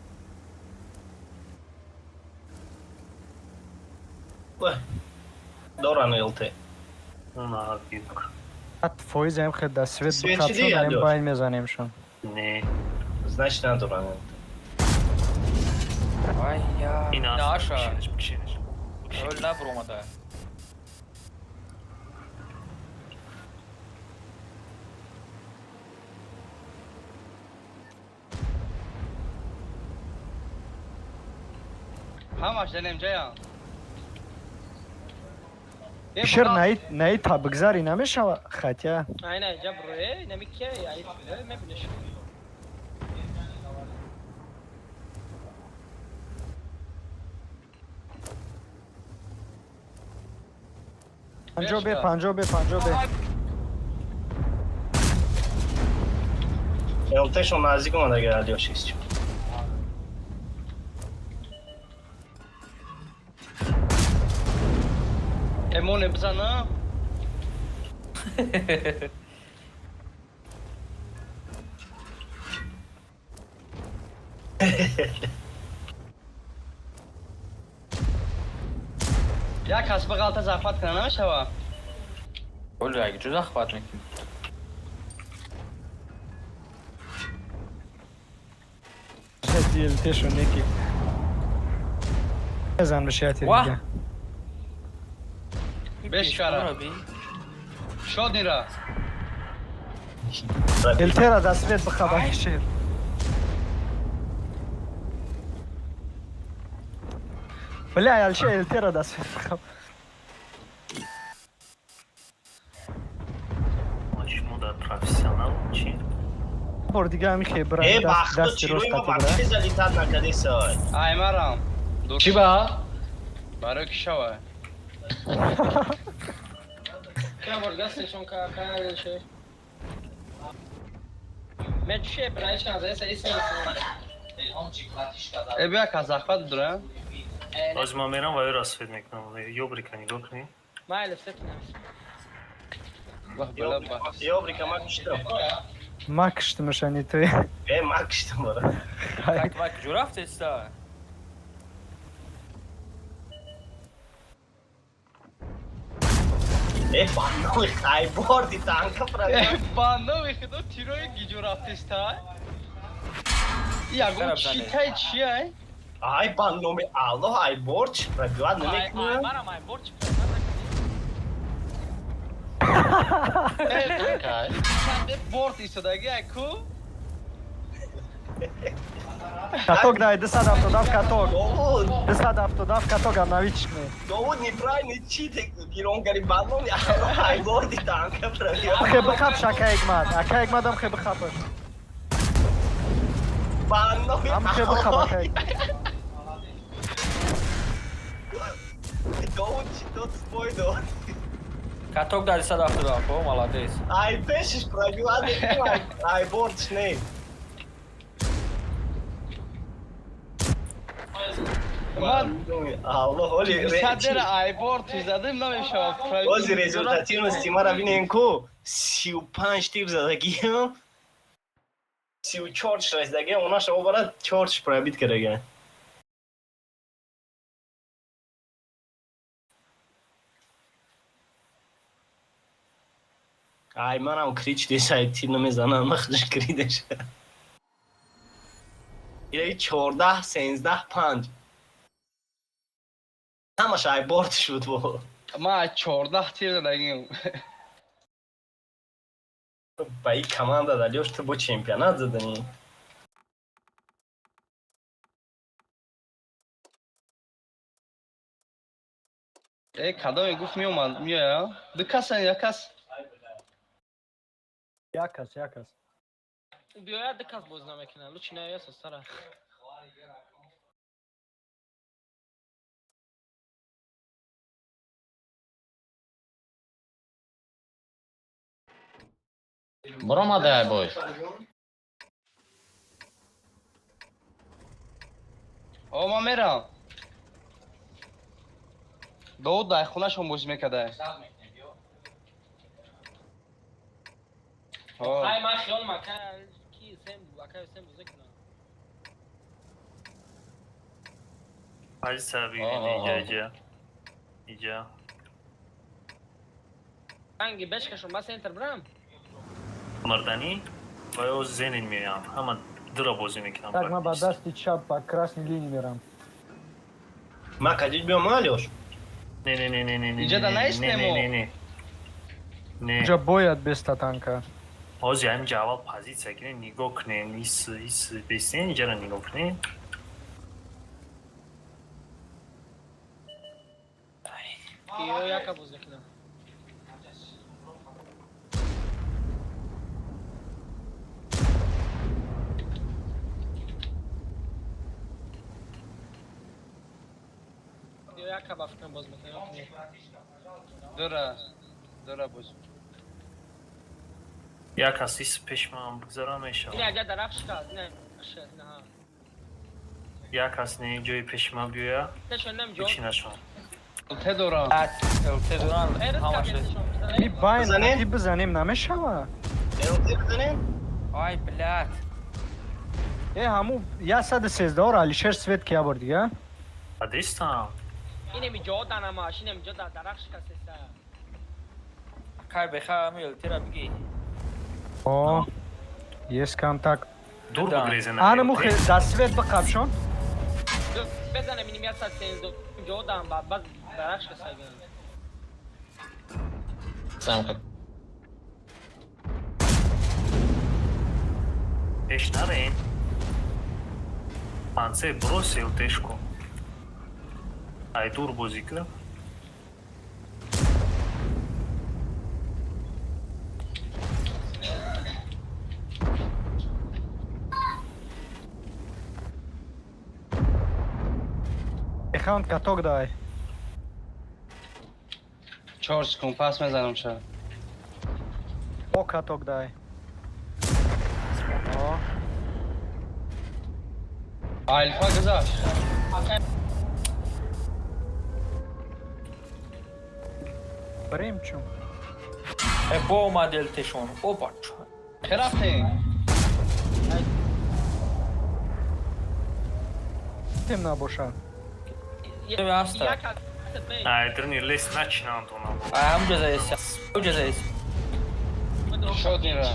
S3: Вай, доран ЛТ.
S1: Она биб.
S6: 100% ам хел да свет
S3: Свет
S6: бикапшон,
S3: чиди,
S6: ам
S3: Алёш?
S6: байн мезанемшон.
S1: Не.
S3: Значит, надоран ЛТ.
S5: Ай я.
S1: Ин аст.
S5: Наша.
S1: Бишинеш, бишинеш.
S5: Өл набуромада.
S2: Ҳамаш данем ҷаям.
S6: Шер наи та бигзари намешава, хотя
S7: Айна инҷа броe, нами ки ай мебинеш.
S6: Панҷо бе, панҷо бе, панҷо бе.
S3: ЛТ-шон наздик омада, Алёш исчи.
S2: Эмоне бизана. Як кас ба ғалта захват кана намешава.
S5: Оли аги ҷо захват мекунӣ?
S6: ДЛТ-шон неки. Мезан бишияти
S5: Ва!
S6: дига.
S2: Бешкара. Шод нира.
S6: ЛТ-ра да свет бихаба, шер. Бля, Алишер ЛТ-ра даст бихаб.
S1: Шумо дар профессионал чи?
S6: Бор дига ҳамин хебра
S3: Э,
S6: даст
S3: бахто
S6: дасти
S3: чирои
S6: рост
S3: ма
S6: қати бра.
S3: вообще залетать накардесай.
S2: Ай марам.
S9: Чӣ ба?
S2: Барои ки шава.
S7: Я бор гастешон ка ка ше. Мечше браичка за эса иса.
S2: Э бия казахват дура.
S1: Ҳозир ман мерам ва ё свет мекунам. Ёбрика нигоҳ кунӣ.
S7: Майли сет намис.
S2: Бах бала бах.
S3: Ёбрика ма киштам.
S6: Ма киштимашани туи.
S3: Э, ма киштам бара.
S5: Так ва куҷо рафтеста?
S3: Э, баннои хайборди танка
S2: Э
S3: пробивать.
S2: банови худо тирои гиҷо рафтеста. Ягон
S5: Чара
S2: читай чия?
S3: Ай, банноми Аллоҳ, ай борч пробивать
S7: Ай
S3: намекунам.
S7: марам ай бор чи.
S9: Танкай.
S2: Чанде борт истодаги ай ку?
S6: Каток дай 277 каток.
S3: Довуд,
S6: 277 каток обновить кунӣ.
S3: Довуд неправильный чит гиронгари банноми Аллоҳ, ай борди танка пробивать.
S6: Хе бихаб шака эгмад. Ака эгмадам хе бихабаш.
S3: Банноми
S6: Ам хе бихаб
S3: Аллоҳ.
S6: ака эгмад.
S3: Довуд читот спой дод.
S5: Каток дар 177, о, молодец.
S3: Ай пешиш пробивать мекунам, ай борч не.
S2: Ман
S3: Банноми Аллоҳ, оли
S2: садера ай борт задим намешава.
S3: Ози результативности мара бинем ку 35 тип задагиам, 34 расидагиам, онаша обара 4 пробит кардагиам. Ай, манам крич десай тир намезанам, махдаш кридеш. Илаи 14, 13, 5. Ҳамаш ай борт шуд бо.
S2: Ма 14 тир задагим.
S3: Ба ин команда далёш ту бо чемпионат заданӣ.
S2: Э кадоме гуфт меомад меоя? Ду касан як кас.
S6: Як кас, як кас.
S7: Биёяд ду кас боз намекунад. Лучи наёя состара.
S9: Баромаде ай бой.
S2: О ман мерам. Довуд дар хонашон бозӣ мекарда. О.
S7: Ай ман хиёл мака ки сем ака сем боз кунад.
S1: Позиция бигиред иҷа иҷа. Иҷа.
S7: Ранги бешкашон ба центр брам.
S1: Марданӣ ва ё зенин меоям. Ҳама дура бозӣ мекунам.
S6: Так ма ба
S1: практически.
S6: дасти чап ба красный линии мерам.
S3: Ма кадид биём, Алёш?
S1: Не, не, не, не, не, не.
S2: Иҷа да
S1: не, не,
S2: наистемо.
S1: Не, не, не. Не.
S6: Инҷа бояд беста танка.
S1: Ҳозир ҳаминҷа аввал позиция гирем, нигоҳ кунем, ис ис бесен иҷаро нигоҳ кунем.
S7: Ё яка боз мекунад. Ё яка ба фикрам боз мекунад.
S2: Дура. Дура боз.
S1: Як кас ис пеш ман бигзарам мешавад.
S7: Ина аҷа дарахт шикаст, ина шикаст, ина ҳа.
S1: Як кас не ҷои пеши ман биёя,
S7: Тешон нам ҷо.
S1: бичинашон.
S2: ЛТ дорам.
S5: ЛТ доран
S7: Эрс
S5: ҳамаш.
S7: кардешон.
S6: И байн
S3: Бизанем?
S6: қати бизанем намешава.
S3: ЛТ бизанем?
S5: Ай, блядь.
S6: Э ҳаму 113 ро Алишер свет ки ябор дига.
S1: Адестам.
S7: Инеми ҷо данамаш, инеми ҷо дар дарахт шикастеса.
S5: Кай беха ами ЛТ-ра биги.
S6: О. Есть контакт.
S1: Дур
S5: Да.
S1: бигрезен.
S6: Ана мухе да свет бихабшон.
S7: Безанем инеми 113 ҷо дан ба баъд дарахт шикастаган.
S9: Сам
S1: Пеш нарен. Панце брось ЛТшку. Ай дур бозӣ кунам.
S6: Беханд каток дай.
S2: 4 секунд пас мезанам ша.
S6: О каток дай. О,
S2: Альфа гузашт.
S6: Барем чун.
S5: Э, бо омад элтешон. О бача.
S2: Хе рафтем?
S6: Тем набоша.
S5: Аста.
S7: Як аз
S1: Ай дрни лес начина Антона.
S5: Ай ҳамуҷа заеся. Ҳамуҷа заеся.
S2: Шод мера.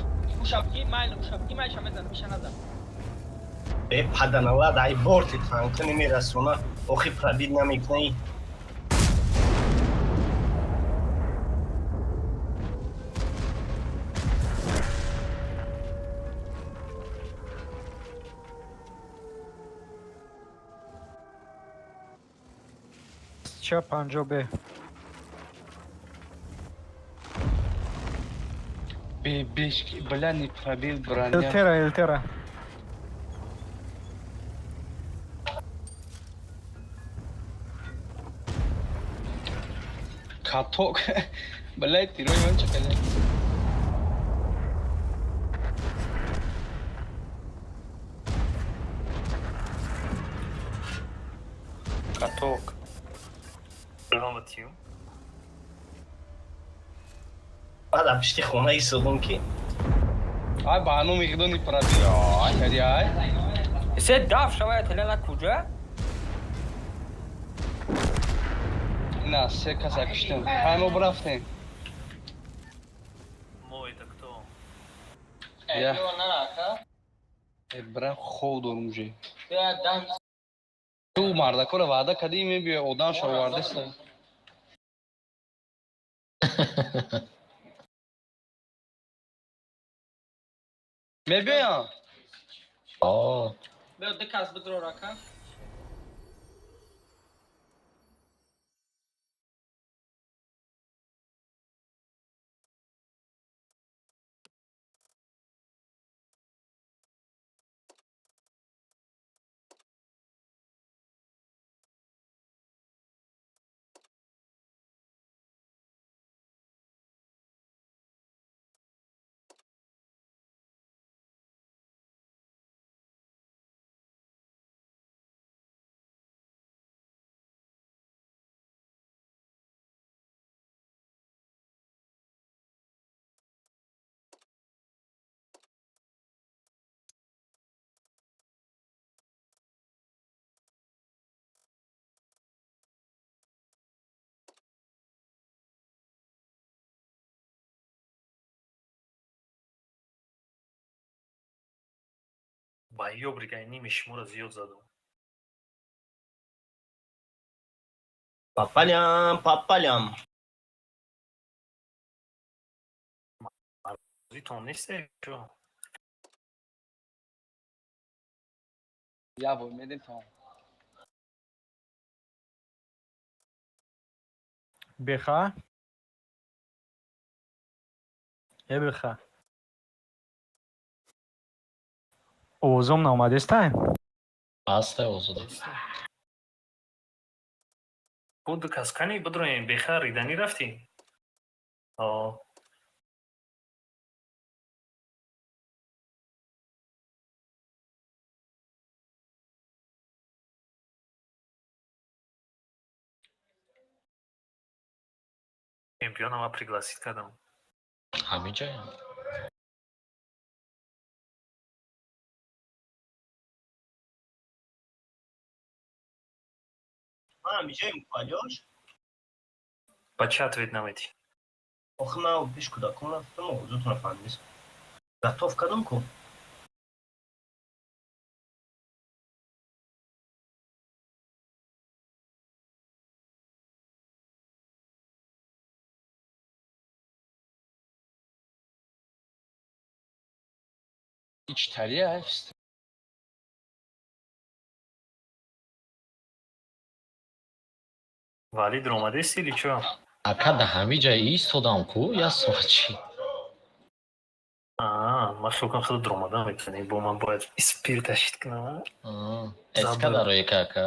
S7: Ушабки майл, ушабки майл ша мезанам, иша назан.
S3: Э, паданалад, ай борти танка намерасона, охи пробит намекунӣ.
S6: Ча панҷо бе.
S2: Бе беш, бля, не пробил броня.
S6: Элтера, Элтера.
S2: Каток. Бля, тирои ман чакале.
S5: Каток.
S1: Грамотим.
S3: Баъд аз пишти хона истодам ки
S2: Ай ба ҳанӯ миқдор не пробил. Ай, кади ай.
S5: Се даф шавая телена куҷа?
S2: На, се каса куштем. Ҳай мо бурафтем.
S1: Мо это кто?
S2: Я. Э, брам хов дорум уже. Ту мардакора ваъда кардӣ, мебиёй одамша овардеста. Мебиёям?
S9: О,
S7: Бео ду кас бидро рака.
S1: Ба ёбригай ними шуморо зиёд задум.
S3: Папалям, папалям.
S1: Бозитон несте чо?
S2: Я бой медем тамом.
S6: Беха. Э беха. Овозом наомадестай?
S9: Аста озода.
S1: Бо ду кас кани бидроем беха риданӣ рафтӣ? О. Чемпиона ма пригласить кардам.
S9: Ҳамиҷоям.
S3: Ман ҳамиҷоем калёш.
S1: Ба чӣ ответ наметӣ?
S3: Охи ман пеш кӯдакон рафтам, овозотонро фаҳмидис. Готов кардам ку.
S2: Ичтария.
S1: Валид омадест или чо?
S9: Ака, да ҳамин ҷа истодам ку, як соат чи.
S1: Аа, ман фикр кунам худо дромада метавонӣ, бо ман бояд спирт ашид кунам.
S9: Эска дарои ка, ака.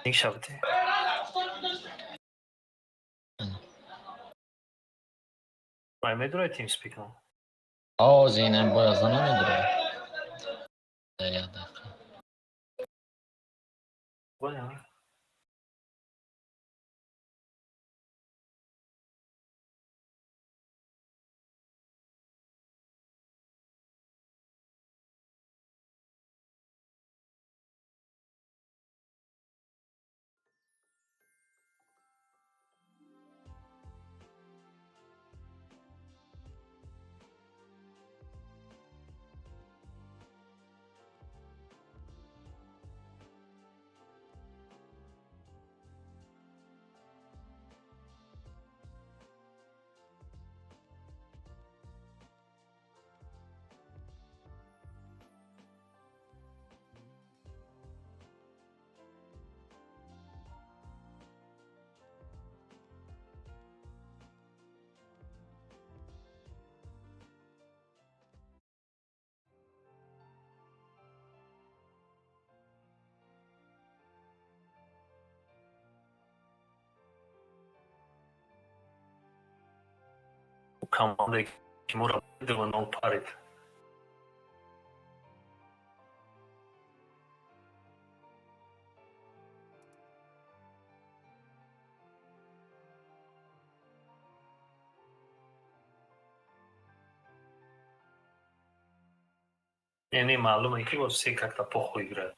S1: Ник шабте. Вай медурай TeamSpeak но?
S9: Оз инам бояд зана медурай. Як дақиқа.
S1: Бояд. Команде ки моро 2-0 парид. Яъне маълуме, ки во все как-то похуй играют.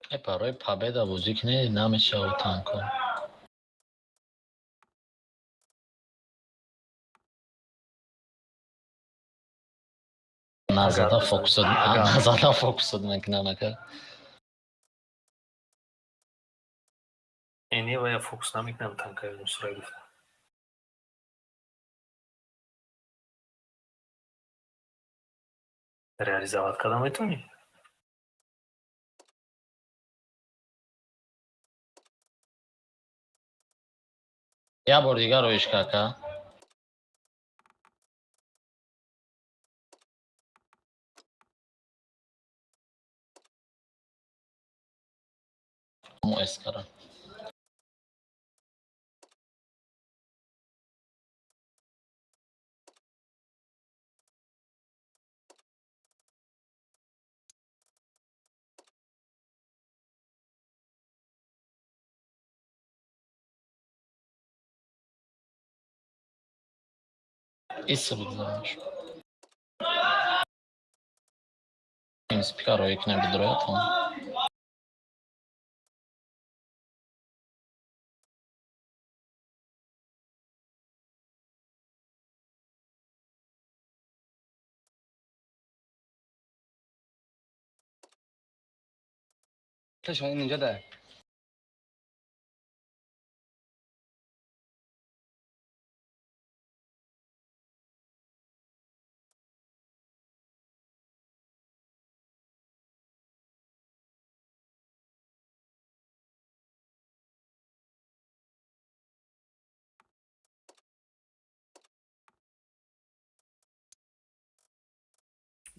S9: Э, барои победа бозӣ кунед, намешавад танко. Назада фокусад, назада фокусад мекунам, ака.
S1: Э, не, вая фокус намекунам танка, Нусрай гуфта. Реализовать карда метавонӣ?
S9: Як бор дигар роиш ка, ака. Мо эскара. Иса бигзараш. TeamSpeak роӣ кунем, бидроятон.
S2: Шон инҷа да.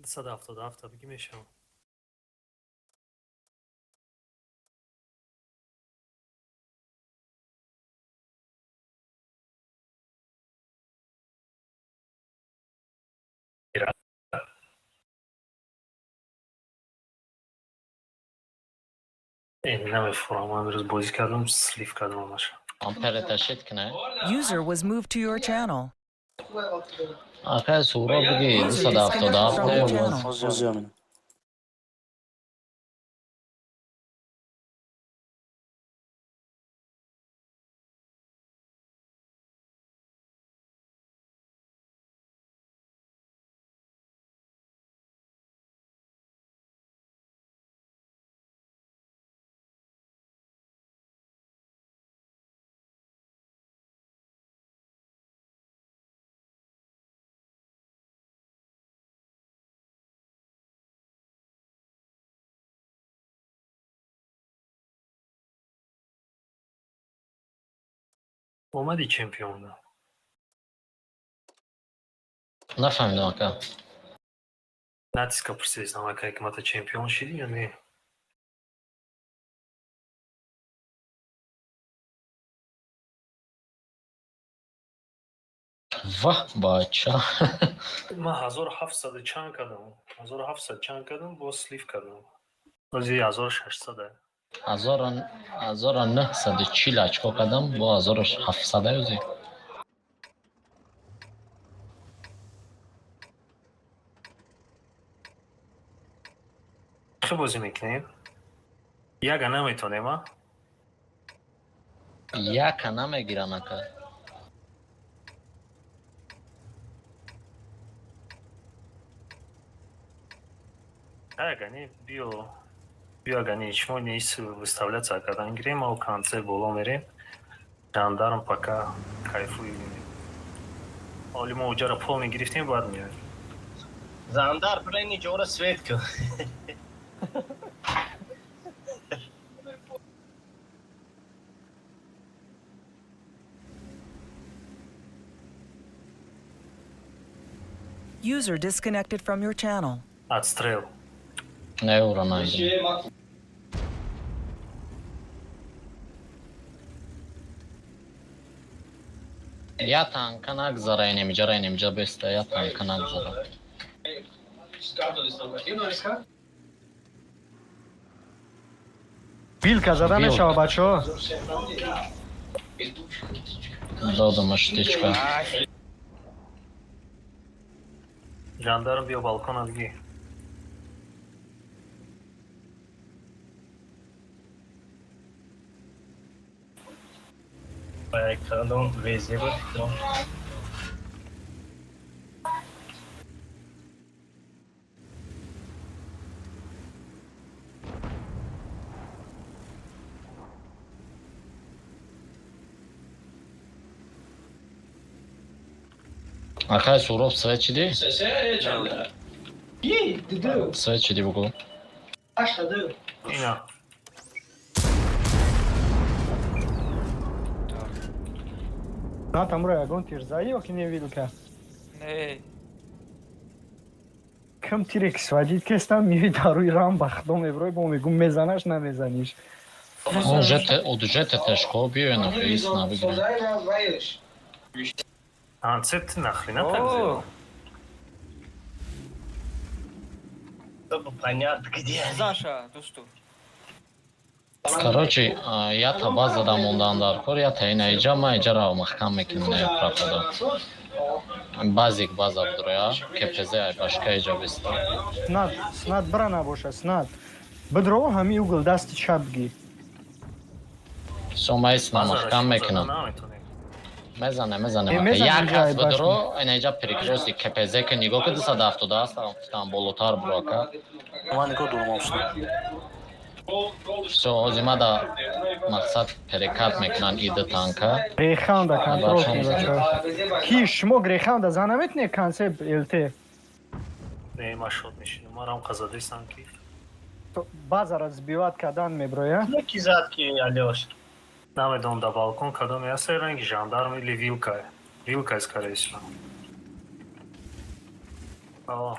S1: 277 бигӣ мешавам. Э, намефурам, ман имрӯз бозӣ кардам, слив кардам ҳамаша.
S9: Ампереташид кунай.
S8: User was moved to your channel.
S9: Ака, Суҳроб, биги
S8: User disconnected from your
S9: 277
S8: channel.
S1: Омади чемпион да.
S9: Нафаҳмидам, ака.
S1: Натиска пурсидам, ака, ҳикмата чемпион шидӣ ё не?
S9: Ваҳ, бача.
S1: Ман 1700 чанд кардам, 1700 чанд кардам, боз слив кардам, ози 1600.
S9: 1940 очко кардам, бо 1700 ози.
S1: Хе, бозӣ мекунем, яга наметонем, а?
S9: Яка намегиран, ака.
S1: Ягани биё, биё, агани шумо нест выставляться кардан гирем, ав конце боло мерем, жандарм пока кайфуем. Оли мо уҷара полный гирифтем, баъд меоем.
S3: Зандар, прени ҷора свет кун.
S8: User disconnected from your channel.
S1: Отстрел.
S9: Не, ура найдем. Я танка нагзара, инемиҷа, инемиҷа беста, я танка нагзара.
S6: Вилка зада
S9: Вилка.
S6: мешава, бачаҳо.
S9: Додам штичка.
S1: Жандарм, биё, балкона бигӣ.
S3: Кадом везе ба фикрам.
S9: Акай Суроб, свет чиди? Свет чиди, бугу.
S1: Ина.
S6: На тамро ягон тир зади ё ки не, вилка?
S5: Не.
S6: Кам тирек сводить кестам, мири даруи рам, ба худо меброй, бо мегум мезанаш, намезаниш.
S9: Уже тешко биё, нахи исна бигирем.
S1: Концепт нахрена так сделал?
S3: Чтобы понятно, где они.
S5: Заша, дӯсту.
S9: Короче, я та база мондан дар кор, я та ина иҷа, ма иҷара маҳкам мекунем, на прохода. Базик база будроя, КПЗ ай башка иҷа беста.
S6: Снад, снад бра набоша, снад. Бидро ҳами угол дасти чап ги.
S9: Всё, ма исна
S1: Базара
S9: маҳкам
S1: шумо зада
S9: мекунам.
S1: наметонем.
S9: Мезане, мезане.
S6: Э, мезане
S9: Як
S6: иҷа
S9: кас
S6: ай башни.
S9: будро, ина иҷа перекрёсток КПЗ ки нигоҳ ки 270 там болотар буро, ака.
S8: Ман нигоҳ дорам, абсолют.
S9: Всё, ҳозир ма да мақсад перекат мекунан ида танка.
S6: Греханда контрол
S9: Бачам
S6: кунед,
S9: зана.
S6: бачаҳо. Ки шумо греханда зан наметунед, концепт ЛТ.
S1: Не, ма шод мешинам, марам қазадесам ки.
S6: Базара сбивать кардан меброя.
S3: Ну, ки зад ки, Алёш?
S1: Намедонам, да балкон кадоме аст, ранги жандарм или вилка. Вилка, скорее всего. О,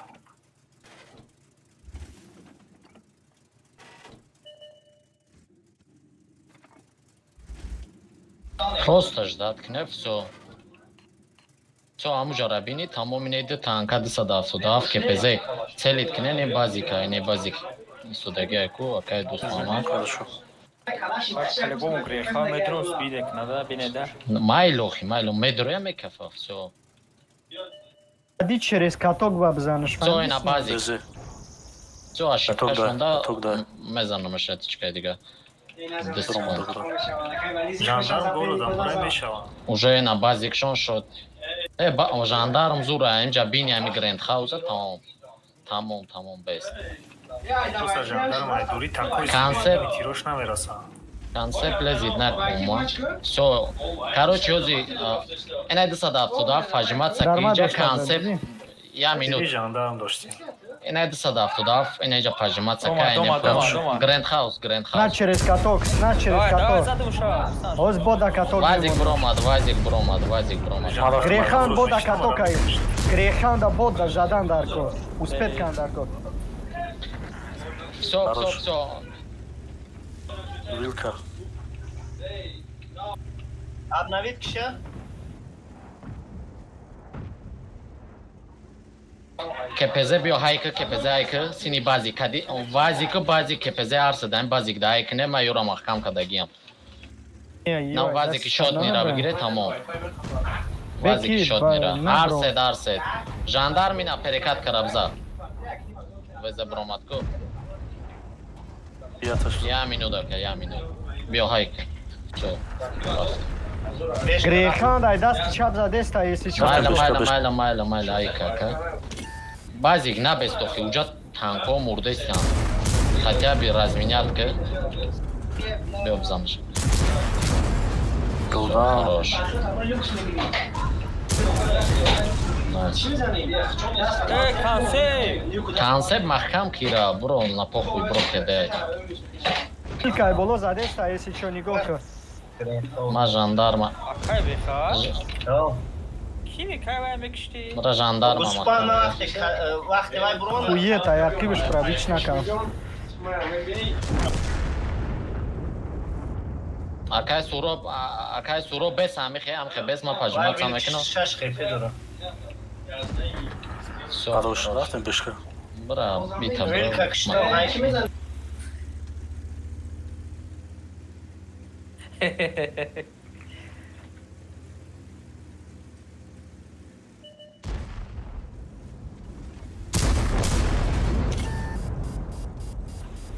S9: Просто ждать кне, всё. Всё, ҳамуҷара бини, тамоми неди танка 277 КПЗ целить кне, не базика, не базик. Истодагиай ку, акай дӯст Муҳаммад.
S8: Хорошо.
S5: По-любому греха метро спидек, надо бинеда.
S9: Майлохи, майло, медроя мекафа, всё.
S6: Ди через каток ба бизанаш.
S9: Всё, ина базик.
S8: Везе.
S9: Всё, ошибка
S8: Каток да,
S9: шонда
S8: каток да.
S9: мезанам шатичкаи дига. 2 секунд.
S1: Жандарм городам бурай мешаванд.
S9: Уже на базикшон шуд. Э, жандарм зура, инҷа бини ами Гренд Хауза, тамом. Тамом, тамом, бест.
S1: Просто жандарм ай дури такой
S9: Концепт.
S1: тирош намерасанд.
S9: Концепт лезет на кума. Всё. Короче, ози ина 277 фажмат
S6: Дарма
S9: сакинҷа
S6: доштан,
S9: концепт
S6: дидӣ?
S9: я минут.
S1: Диди, жандарм доштем.
S9: Ина 277, ина иҷа пажиматса ка ина. Гранд Хаус, Гранд
S6: На
S9: Хаус.
S6: через каток, на через каток. Ҳоз бода каток.
S9: Вазик буромад, Вазик буромад, Вазик буромад.
S6: Грехан бода каток ай. Грехан да бода задан дар кор. Успеть кан дар кор.
S9: Всё, всё, всё.
S1: Вилка.
S3: Обновить киша?
S9: КПЗ биё ҳайка, КПЗ ҳайка, сини базик кади, вазика базик КПЗ арса дан базик да ҳайка не ма юра маҳкам кадагиям. На вазики шот нира бигире тамом. Вазики шот нира. Арсед, арсед. Жандармина перекат карабза. Везе буромад ку. Я минут ака, я минут. Биё ҳайка. Всё.
S6: Грехан дай дасти чап задеста, если чё.
S9: Майла, майла, майла, майла, майла, айка, ака. Базик набестохи, уҷа танкҳо мурдестианд. Хотя бы разменять ки. Биё бизанш. Хорош. Найс. Концепт маҳкам кира, буро на похуй, буро кеде.
S6: Кай боло задеста, если чё, нигоҳ кун.
S9: Ма жандарма.
S5: Акай беха. Ки мекай вай мекишти?
S9: Мара жандарма
S3: Гуспан
S9: маҳкам.
S3: вақте вай буромад.
S6: Хуета, яқибш пробич накард.
S9: Акай Суроб, акай Суроб бес амихе, амихе бес ма пажматса мекунам.
S3: Шаш хефе дорам.
S9: Всё.
S1: Хорош, рафтем бешка.
S9: Бра, бита
S3: Вилка
S9: бра.
S3: кишта ҳайки.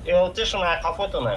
S3: Ёлтишон ҳақафотона.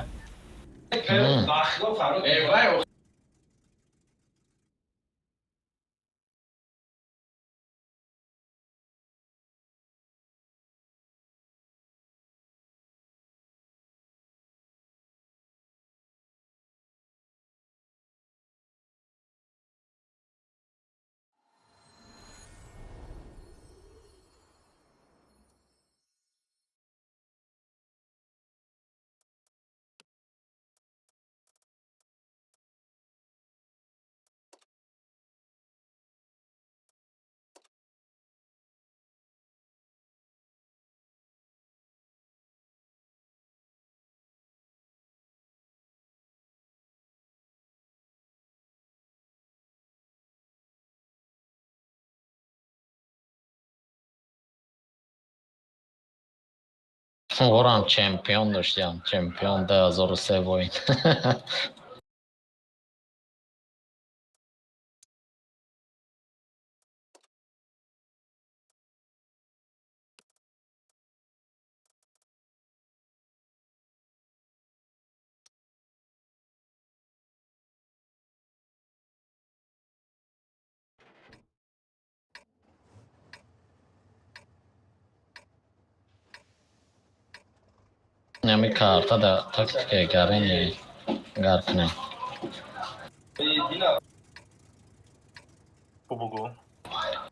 S9: Орам чемпион доштиам, чемпион 2003 воин. Ами карта да тактикаи гарини гар кунем.
S1: Бубугу.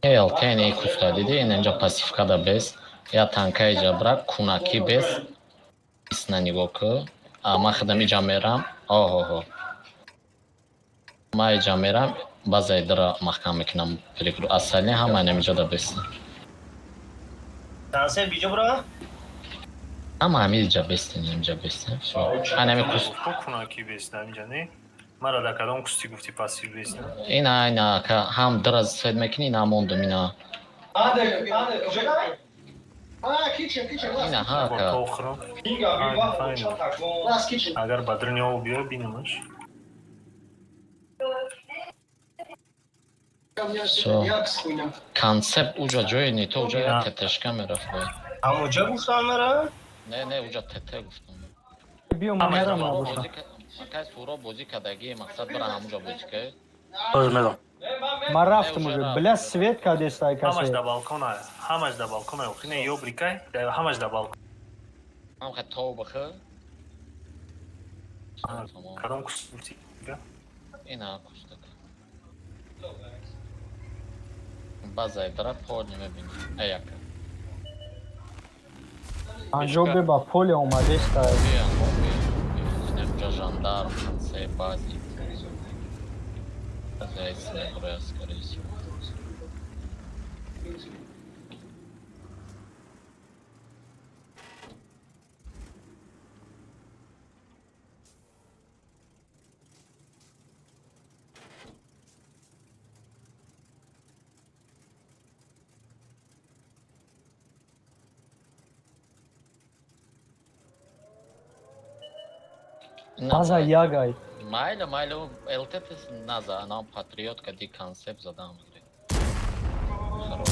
S9: ЛТН куста диди, ин инҷа пассивка да бес, я танкаи ҷабра кунаки бес. Исна нигоҳ ку. А ман худам иҷа мерам. Оҳоҳо. Ман иҷа мерам, баъзаи дара маҳкам мекунам. Перекру асали ҳама инам иҷа да бес.
S3: Концепт биҷо бура?
S9: Ҳама ҳами иҷа бестен, инҷа бестен. Всё. Анами куст.
S1: Ку кунаки бес да инҷа не? Мара да кадом кусти гуфти пассив бес не?
S9: Ина, ина, ка ҳам дара свет мекунӣ, ина мондум, ина. Ина, ҳа, ка.
S1: Охирон. Агар ба дрни об биё бинамаш.
S9: Всё. Концепт уҷа ҷои не то уҷа як ТТшка мерафт бояд.
S3: Ҳамуҷа гуфтан мара?
S9: Не, не, уҷа ТТ гуфтам.
S6: Биё ман мерам набоша.
S9: Акай Суроб бозӣ кардагӣ, мақсад бара ҳамуҷа бозӣ ка.
S6: Ман рафтам уже. Бля, свет кадестай
S1: Ҳамаш
S6: касе.
S1: да балкона, ҳамаш да балкона. Охине ё брикай, ҳамаш да балкон.
S9: Ҳам хай тов бихӯ.
S1: Кадом кусти гуфти?
S9: Ина кустак. Баъзаи дара пол мебинӣ. Аяка.
S6: Панҷо бе ба поле омадеста.
S9: Бия, мо бия. Инамҷа жандарм, конце бази. Зайц меброя, скорее всего.
S6: База ягай.
S9: Майла, майла, ЛТТ наза, нам патриот кади концепт задам. Хорош.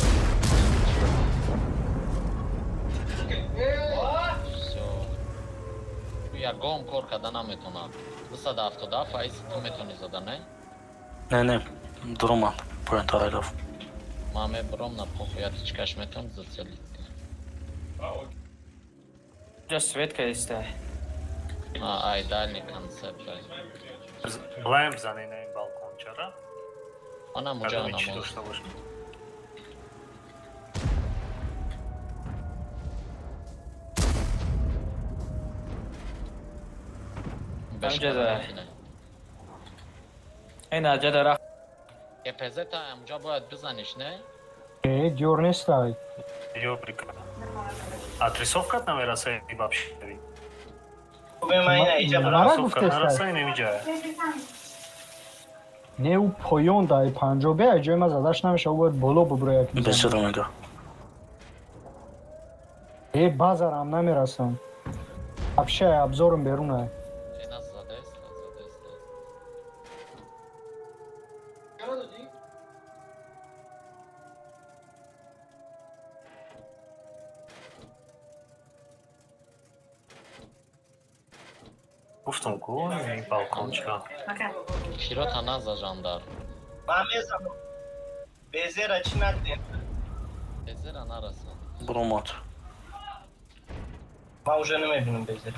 S9: Всё. Ягон кор карда наметонам. 277 айс ту метонӣ зада, не?
S1: Не, не, дуромад. Поёнтар рафт.
S9: Ман мебурам на похуй, я тичкаш метон зацелить.
S5: Ҷа свет кадиста.
S9: А, ай, дальний концепт, ай.
S1: Блайм бизанед на ин балкончара.
S9: Ана муҷа
S1: Кадоми чӣ
S9: намоз.
S1: дошта бошад.
S5: Амҷа да. Ина ҷа дара.
S9: КПЗ та амҷа бояд бизаниш, не?
S6: Э, дёр нестай.
S1: Ё прика. Отрисовкат намераса и вообще.
S6: Мара
S1: Отрисовкат
S6: гуфтестай.
S1: нараса ин инҷа.
S6: Не, ӯ поён дай панҷо бе, ай ҷои ма задаш намеша, ӯ бояд боло буброяд.
S1: Бечора мега.
S6: Э, базарам намерасам. Вообще обзорам берунай.
S9: Ина задеста, задеста.
S1: Гуфтам ку ин балконча.
S9: Кирота наза жандар.
S3: Ман мезанам. Безера чӣ накунем?
S9: Безера нараса.
S1: Буромад.
S3: Ман уже намебинам безера.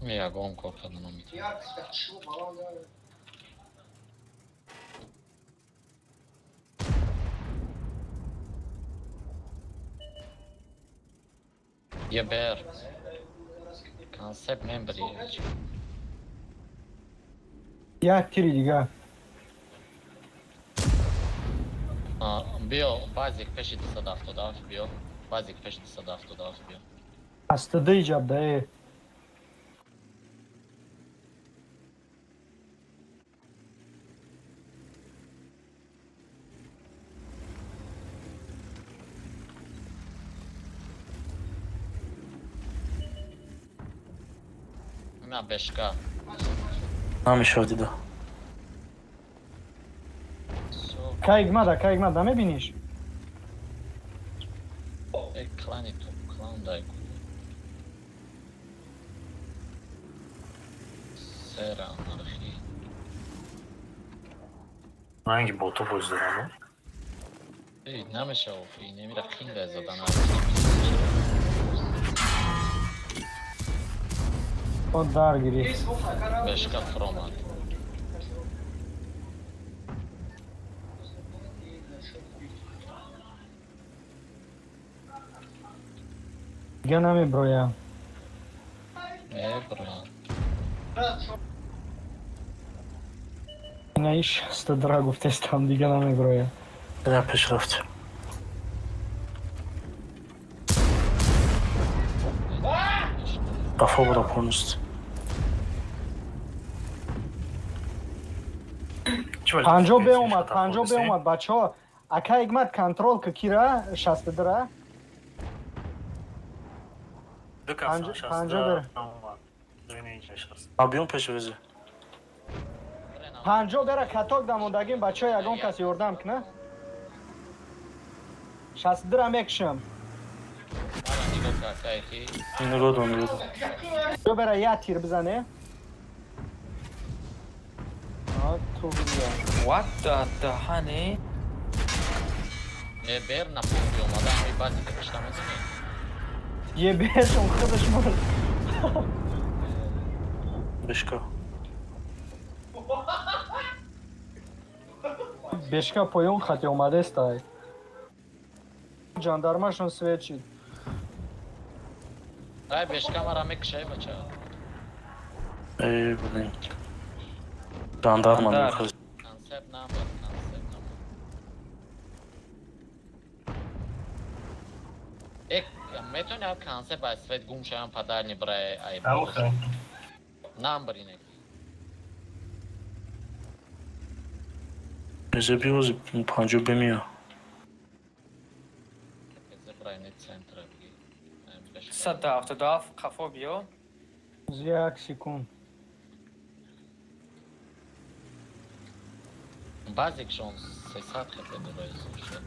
S9: Ягон кор карда наметавонам. Ебер. Концепт мембри.
S6: Як тири дига.
S9: Биё, базик пеши 277 биё. Базик пеши 277 биё.
S6: Астд иҷаб да э.
S9: На бешка.
S1: Намешава дида.
S9: Всё.
S6: Кайгмада, кайгмада мебиниш?
S9: Э, клани топ, клан дай ку. Сера анархи.
S1: Ранги бото боз дорам.
S9: Эй, намешава, охи, немира қинда задан.
S6: О, дар гирифт.
S9: Бешка фромад.
S6: Дига намеброям.
S9: Э, бро.
S6: Ина иш стадра гуфтестам, дига намеброям.
S1: Ина пеш рафт. Қафо бура полностью.
S6: Панҷо беомад, панҷо беомад, бачаҳо. Ака Ҳикмат, контрол ки кира шастдра.
S1: Ду кас
S6: Панҷо бера.
S1: Абиён пеш везе.
S6: Панҷо бера каток дамондагим, бачаҳо, ягон кас ёрдам кина. Шастдра мекушам.
S9: Мара нигоҳ кард, кайфи.
S1: Нигоҳ дор, нигоҳ дор.
S6: Ҷо бера як тир бизане.
S5: What the honey?
S9: Э, бер на пункти омада, ҳами базика пишта мезанӣ.
S6: Ебешон худаш мурд.
S1: Бешка.
S6: Бешка поён хати омадестай. Жандармашон свечи.
S9: Ай, бешка мара мекушай, бача.
S1: Эй, блин. Жандарма
S5: Жандар.
S1: мехост.
S9: Концепт намбар, концепт намбар. Э, метавони ҳам концепт аз свет гум шавам, падарни брай ай.
S3: Амуха.
S9: Намбар ине.
S1: Мезе биози панҷо бемия.
S9: КПЗ брай не центра биги. Ай, бешка.
S5: 177 қафо биё.
S6: Як секунд.
S9: Базикшон 300 хете дорай слушай.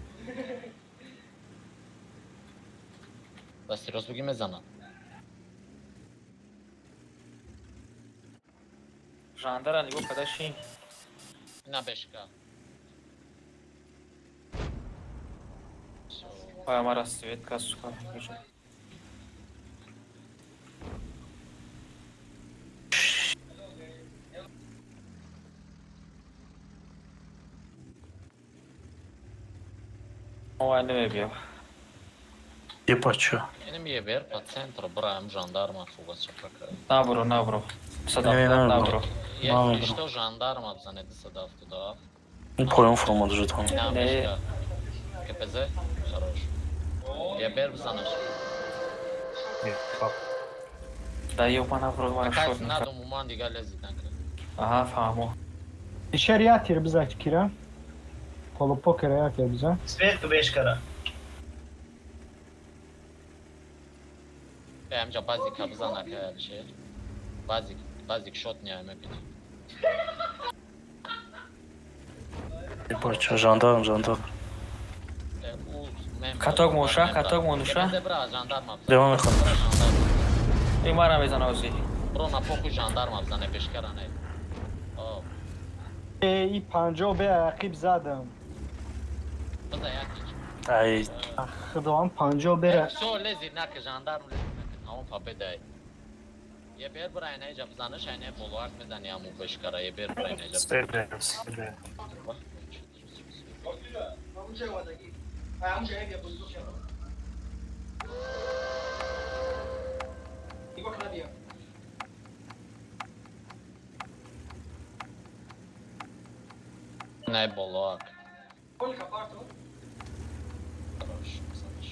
S9: Дасти рост буги мезанад.
S5: Жандара нигоҳ када шин.
S9: На бешка.
S5: Ой, мара свет ка, сука. Ой, намебиё.
S1: Епача.
S9: Инем ебер по центру браем жандарма фугас чапака.
S5: Набро, набро.
S1: Не,
S5: 177
S1: набро.
S5: набро.
S1: Мама,
S9: Если что, жандарма бзане 277.
S1: Поён фуромад уже там.
S9: На
S5: Не.
S9: бешка. КПЗ? Хорош. Ебер бзанаш.
S5: Да ёба набро, мара
S9: Кайф
S5: шот.
S9: надум уман дига лези танка.
S5: Аҳа, фаҳмо.
S6: Ишер як тир биза кира. Полупокера як тир биза.
S3: Свет ку бешкара.
S9: Э, амҷа базика бзана кая алишер. Базик, базик шот не мебини.
S1: Епача, жандарм, жандарм.
S9: Э, у мем.
S5: Каток моша, каток монуша.
S9: КПЗ бра жандарма бзане.
S1: Девам мехонам.
S9: Бра жандарма.
S5: И мара мезана ози.
S9: Бро на похуй жандарма бзане бешкара не. О,
S6: Э, и панҷо бе ақиб задам.
S9: бза як ич.
S1: Ай,
S6: Худованд панҷо бера.
S9: Всё, лези нака жандарм лези нака тамом победа. Ебер бра айна иҷа бзанаш айна болоак мезани аму бешкара ебер бра айна иҷа.
S1: Стреляем, стреляем.
S9: Не болоак. Хорош, бзанаш.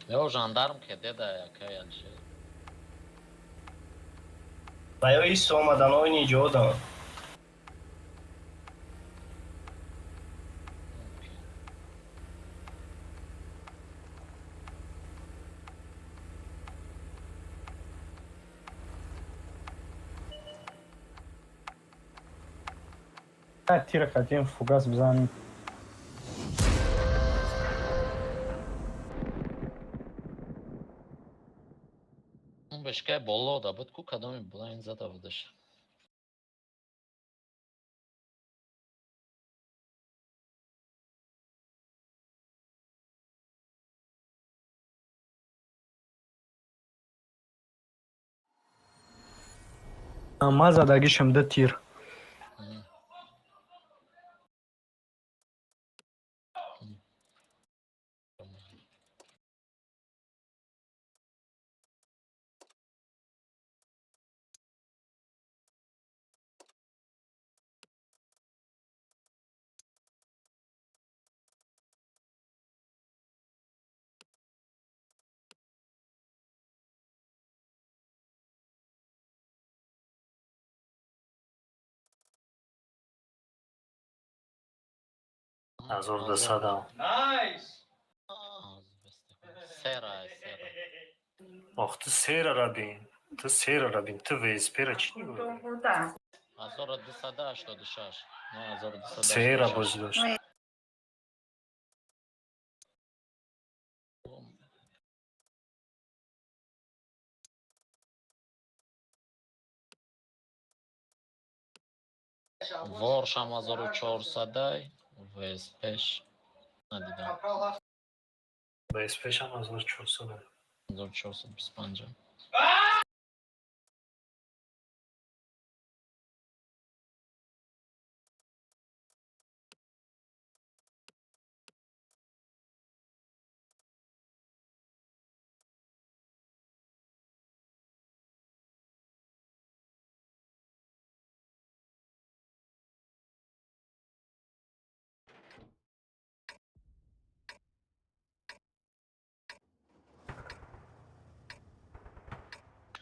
S9: Ё жандарм ке деда якай алшер.
S3: Ба ё ис омадан ойни ҷодан.
S6: Як тир хатим фугас бизанем.
S9: Он бешкай боло да буд ку кадоми була ин зада будаш.
S6: Ма задагишам ду тир.
S1: 1200.
S9: Сера, сера.
S1: Ох, ту сера рабин. Ту серара бин, ту ВСП-ра чӣ нигоҳ дорӣ?
S9: 1286, не, 1286.
S1: Сера бозӣ дошт.
S9: Воршам 1400, ВСПш надидам.
S1: ВСП-шам 1400.
S9: 1425.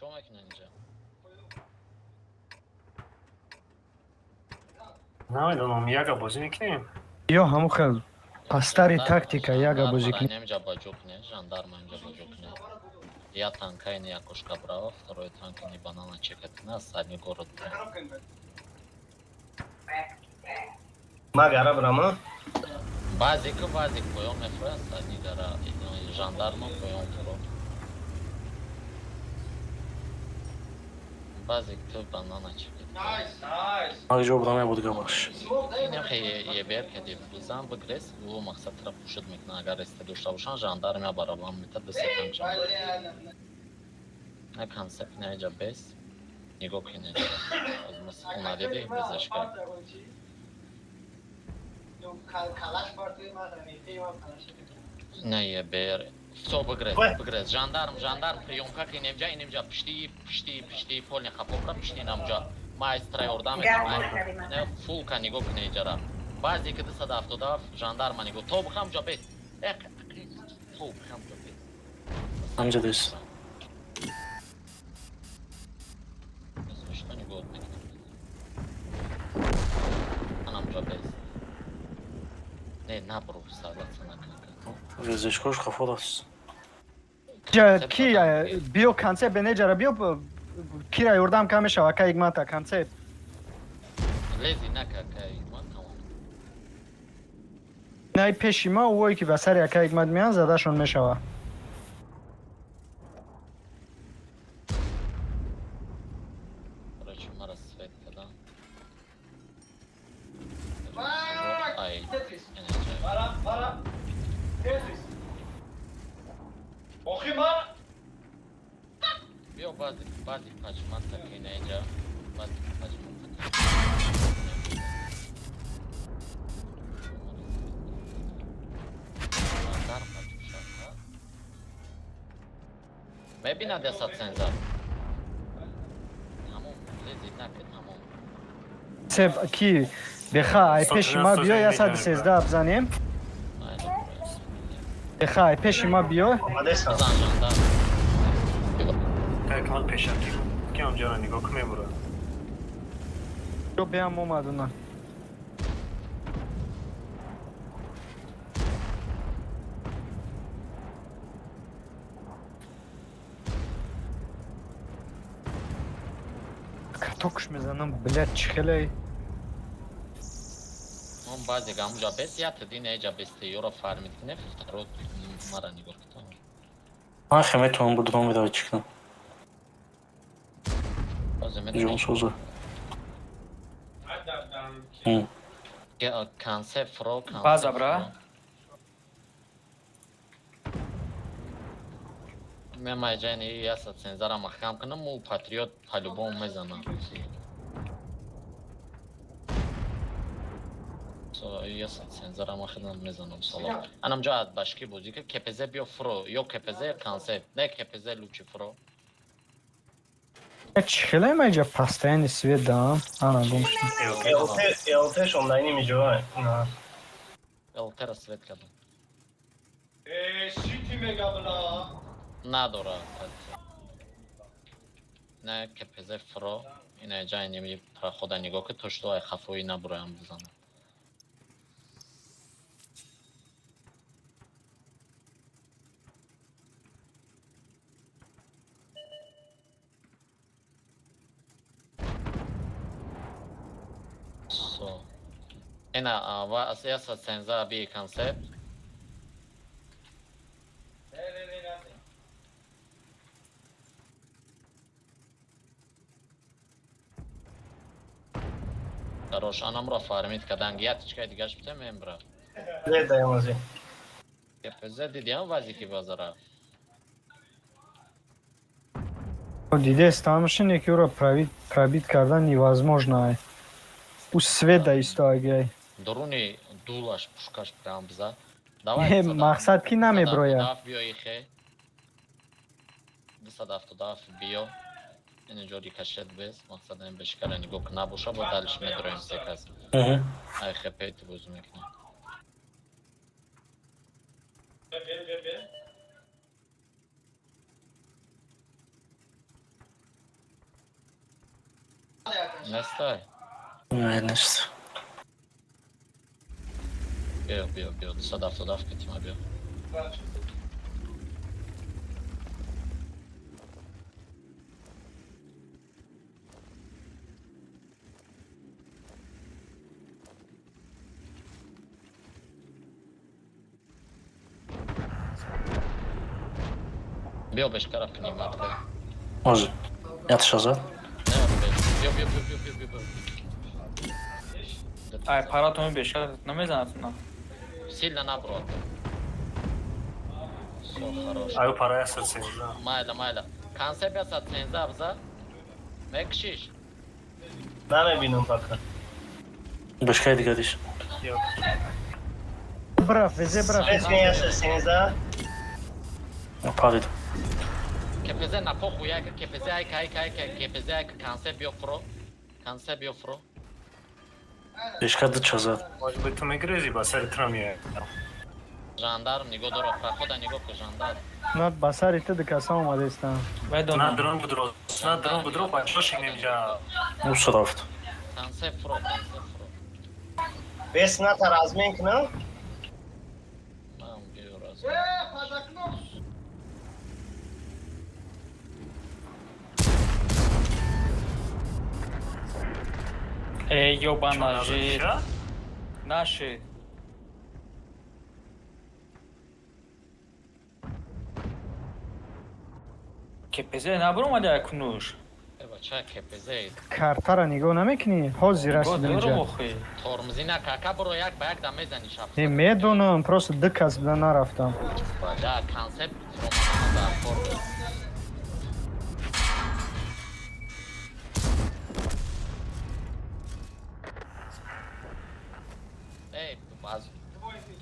S9: Чикор мекунед инҷа?
S1: Намедонам, яга бозӣ мекунем?
S6: Ё ҳамун хел по старой тактика яга бозӣ кунем.
S9: Инҷа ба ҷо кунед, жандарма инҷа ба ҷо кунед. Я танка ини якошка брава, второй танк ини банана чекать кунад, задний город бирем.
S3: Ма гара бирама?
S9: Базику, базик поён мефурад, задний гара, жандарма поён фуро. Базик, ту банана чекать.
S10: Ма ҷо будам, я буд габаш.
S9: Инам хе ебер кади бизан бигрес, ӯ мақсад тра пушид мекунад, агар реста дошта бошанд, жандарм я барабан мета ду се танк жандарм. На концепт на иҷа бес. Нигоҳ кунед. Аз мас она диди безашка. Не ебер. Всё, бигрес, бигрес. Жандарм, жандарм, приёмка ки инемҷа, инемҷа, пишти, пишти, пишти, полни хапобра, пишти инамҷа. Майстра ёрдам метавонад. Не, фулка нигоҳ кунед иҷара. Баъзе ки 277 жандарма нигоҳ. То бихам ҷо бес. Эқ, то бихам ҷо бес.
S10: Ҳамҷа дес.
S9: Что нигоҳ мекунад? Анам ҷо бес. Не, набру, сарлаца накака.
S10: Везешкош хафод аст.
S6: Ки биё концепт бенеҷара биё, кира ёрдам кам мешава, ака Игмата концепт.
S9: Лези накака Игмат, тамом.
S6: Най пеши ма ӯое ки ба сари ака Игмат меянд, задашон мешава.
S9: Короче, мара свет кадан. Ай,
S2: Бара, бара. Тетрис. Охи ма.
S9: Биё базик, базик пачмат такина инҷа. Базик пачмат такина. Жандарм пачушад, ҳа? Мебинад ясад сензар. Тамом, лези накед, тамом.
S6: Сеп ки беха ай пеши ма биё, 113 бизанем. Беха ай пеши ма биё.
S3: Омадесам.
S9: Бизан жандарм.
S1: Как ман пешакӣ ки ҳамҷара нигоҳ кун, мебурад.
S6: Ё биям омадуна. Катокш мезанам, блядь, чӣ хеле.
S9: Он базик ҳамуҷа бес, я тди неҷа бести, ёро фармид кине, второй мара нигоҳ кун.
S10: Ман хе метавонам будам видава чӣ кунам.
S9: Базе метавонӣ.
S10: Ҷонсоза.
S9: Концепт фро, концепт.
S5: База бра.
S9: Мемайҷани яса цензара маҳкам кунам, ӯ патриот по-любому мезанам. Яса цензара махидам мезанам салом. Анам ҷо ад башки бозӣ ка КПЗ биё фро, ё КПЗ концепт, не КПЗ лучи фро.
S6: Чӣ хеле ма инҷа постоянный свет дам. Ана гум шуд.
S3: ЛТ, ЛТ шондаини миҷоа. На.
S9: ЛТ-ра свет кардам.
S2: Э, сити мегабла.
S9: Надора. Не КПЗ фро, ина ҷай неми прохода нигоҳ ки то что ай хафои набураям бизанам. Ина ва 116 би концепт. Хорош, анамро фармид кадан гиятичкаи дигаш битем эмбра.
S3: Не даем ази.
S9: КПЗ дидиам вазики базара.
S6: Дидест тамашине ки ӯро пробит кардан невозможно ай. Ӯ свет да истоагиай.
S9: Дуруни дулаш пушкаш прям биза. Давай.
S6: Мақсад ки намеброяд.
S9: Биё ихе. 277 биё. Ин ҷо рикошет без, мақсад ин бешкара нигоҳ ки набоша, бо далиш медроем се кас. Ай хп ту бозӣ мекунем. Нестай?
S10: Не, нест.
S9: Биё, биё, биё, 277 катима биё. Биё бешкара принимат ка.
S10: Може. Ятша зад.
S9: Не, биё, биё, биё, биё, биё, биё.
S5: Ай, паратон бешкара намезанад на.
S9: Сильно наброд. Всё, хорош.
S1: Аю пара 116.
S9: Майла, майла. Концепт 116 бза. Мекшиш.
S3: Намебинам пока.
S10: Бешкаи дига диш.
S6: Браф, везе браф.
S3: Бес 116.
S10: Падид.
S9: КПЗ на похуй, айка КПЗ, айка, айка, айка, КПЗ, айка, концепт биё фро. Концепт биё фро.
S10: Бешка ду чазад.
S1: Может быть, ту мегрези, ба сари ту намеяд.
S9: Жандарм нигоҳ дора, прохода нигоҳ ку жандарм.
S6: На ба сари ту дукаса омадестам.
S1: На дрон будро, на дрон будро, бачо шинем ҷа.
S10: Усо рафт.
S9: Концепт фро, концепт фро.
S3: Бес ната размен кунам?
S9: Ман биё размен.
S5: Эй, ёбана жи. Наши. КПЗ набаромада кунуш.
S9: Э, бача КПЗ.
S6: Картара нигоҳ намекунӣ? Ҳозир расидам инҷа.
S9: Тормози на кака буро як ба як да мезани шаб.
S6: Не медонам, просто ду кас буда нарафтам.
S9: Бача концепт романа дар кор. Эй, аз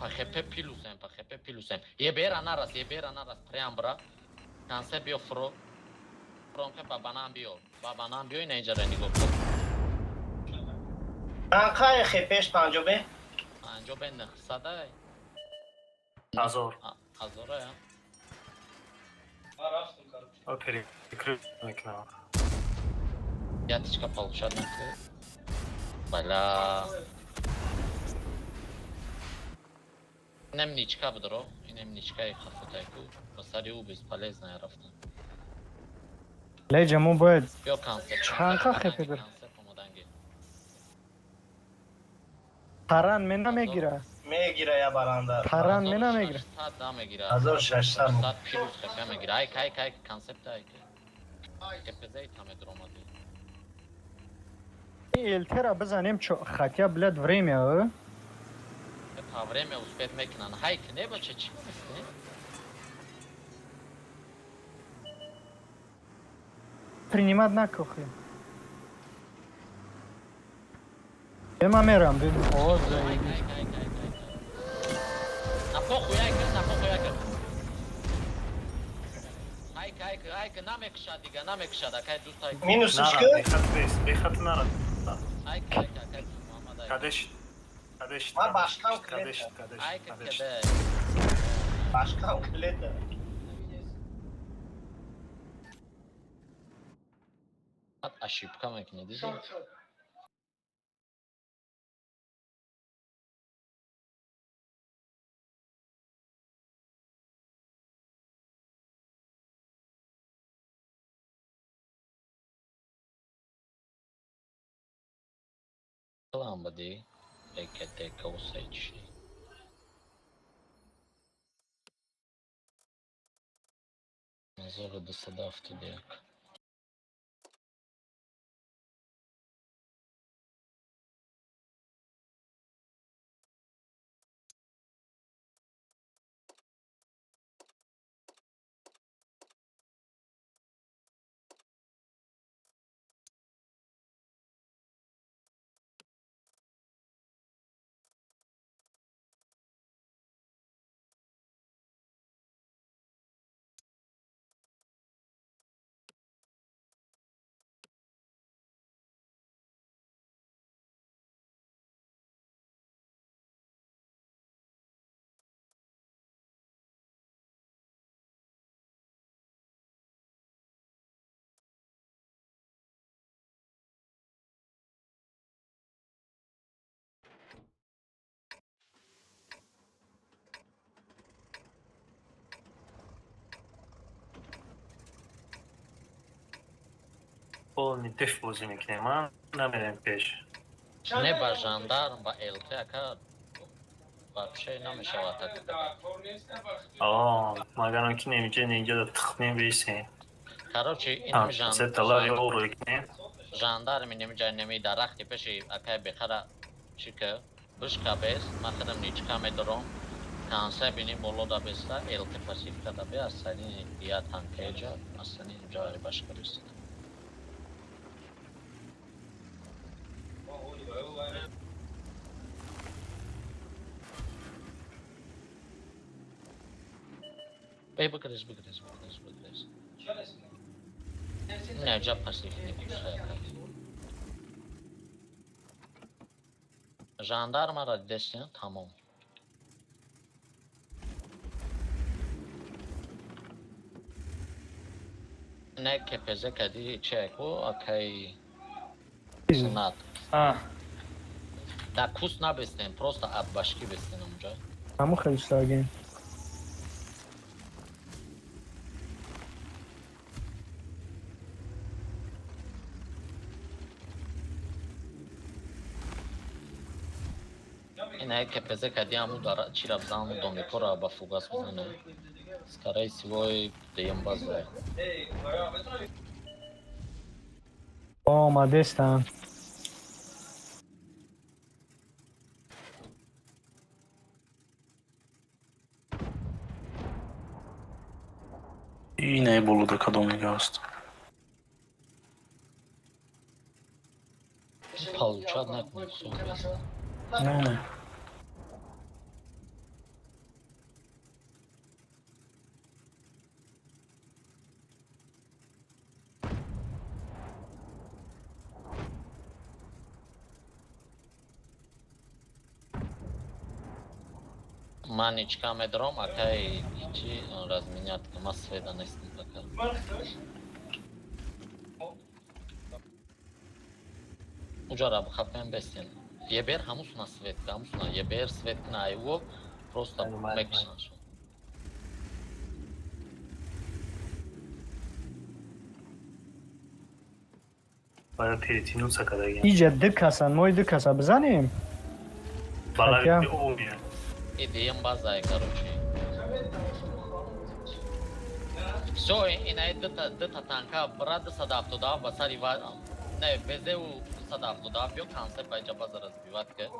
S9: ПХП плюсем, ПХП плюсем. Ебера нарас, ебера нарас, прям бра. Концепт биё фро. Фромке ба банан биё. Ба банан биё ина инҷара нигоҳ кун.
S3: Анқай хепеш 50 бе?
S9: 50 бе 900 ай.
S1: Азор.
S9: Азор ай.
S1: О перекрыт мекунам.
S9: Ятичка получать накунад. Бала. Инем ничка будро, инем ничкаи хафотайку. Ба сари ӯ бесполезная рафтан.
S6: Леҷа мо бояд
S9: Биё концепт.
S6: чанқа хепе бир. Таран ме намегира.
S3: Мегира я баранда.
S6: Таран ме намегира.
S9: 600 намегира.
S3: 1600.
S9: 600 плюс хепе мегира. Айк, айк, айк, концепт айк. КПЗ таме дромади.
S6: Элтера бизанем чо хотя блядь время, а?
S9: По время успеть мекунан. Хайк не бача чӣ мекунӣ?
S6: Принимать на кухне. Ема мерам, бин. О, заебись.
S9: На похуй, айк, на похуй, айк. Айк, айк, айк, намекшад дига, намекшад, акай дуст айк.
S3: Минусишка?
S1: Бехат бес, бехат нара.
S9: Айк, айк, акай Муҳаммад айк.
S1: Кадеш. Кадеш.
S3: Ма башкам
S1: кадеш, кадеш.
S9: Айк,
S1: Кадеш.
S9: каде.
S3: Башкам клета.
S9: Ошибка мекунӣ, дидӣ? Ламбади. ДКДК усай чи. 1271.
S1: Полный деф бозӣ мекунем, а? Намерем пеш.
S9: Не, ба жандарм, ба ЛТ ака вообще намешавад так.
S1: О, маганом ки немиҷа неинҷа да тухнем бейсем.
S9: Короче, инами жан
S1: Се талар ёро кунем.
S9: Жандарми немиҷа неми дарахти пеши акай бехара чӣ ки бишка бес, ман худам ничка медорам. Канса бини боло да беста, ЛТ пассивка да бе, астани я танкеҷа, астани ҷари башка беста. Бей, бигрез, бигрез, бигрез, бигрез. Не, ҷа пассив некуса акай. Жандармара дидестен, тамом. Не КПЗ кади чеку, акай сунат. Да кус набестен, просто аббашки бестен онҷа.
S6: Ҳамун хеле шлагин.
S9: Ина КПЗ кади ҳаму дар чира бизан, ҳаму домикора ба фугас бизане. Скорее всего, деем база.
S6: Омадестан.
S10: Ине болода кадом дига аст?
S9: Получать накунед, всё.
S10: Не, не.
S9: Ман ничка медорам, акай чи разменять, ма сведа нестам пока. Уҷара бихапем бестен. Ебер ҳамусуна свет, ҳамусуна ебер свет кина айво просто мекушанд шо.
S1: Бояд перетянуться кадаги.
S6: Иҷа ду касан, мои ду каса бизанем?
S1: Балави о меяд.
S9: Идеям база, короче. Всё, ина дыта танка бра 277 ба сари ва не ВЗУ 277 ё концепт ба иҷа база разбивать ки.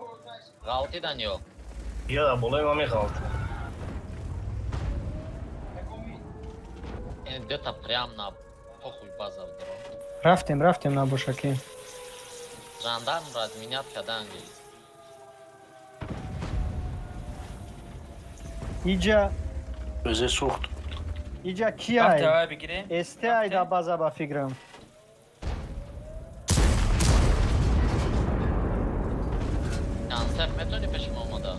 S9: Ғалтидан ё?
S3: Я болои ма меғалт.
S9: Ин дыта прям на похуй база вдро.
S6: Рафтем, рафтем набошаки.
S9: Жандарм разменять каданги.
S6: Иҷа
S10: Везе сӯхт.
S6: Иҷа кияй?
S5: Рафте, бигирем.
S6: СТ ай да база ба фикрам.
S9: Концепт метони пеши ма омада.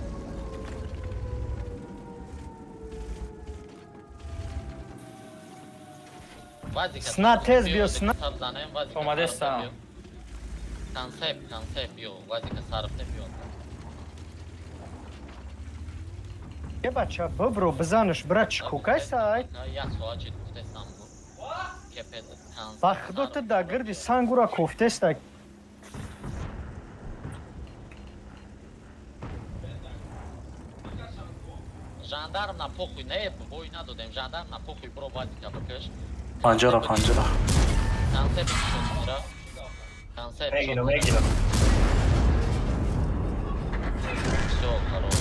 S9: Вазика
S6: Сна тез биё, сна.
S9: Сабзанем, вазика
S5: Омадестам.
S9: сарфте биё. Концепт, концепт биё, вазика сарфте биё.
S6: Е бача, бибро, бизанаш, бра чӣ кукай сай?
S9: Як соат чид гуфтестам бу. КПЗ концепт.
S6: Ба худо ту да гирди сангура кофтеста.
S9: Жандарм на похуй, не, бой надодем. Жандарм на похуй, бро, базика бикаш.
S10: Панҷара, панҷара.
S9: Концепт шот мира. Концепт.
S3: Мегирам, мегирам.
S9: Всё, хорош.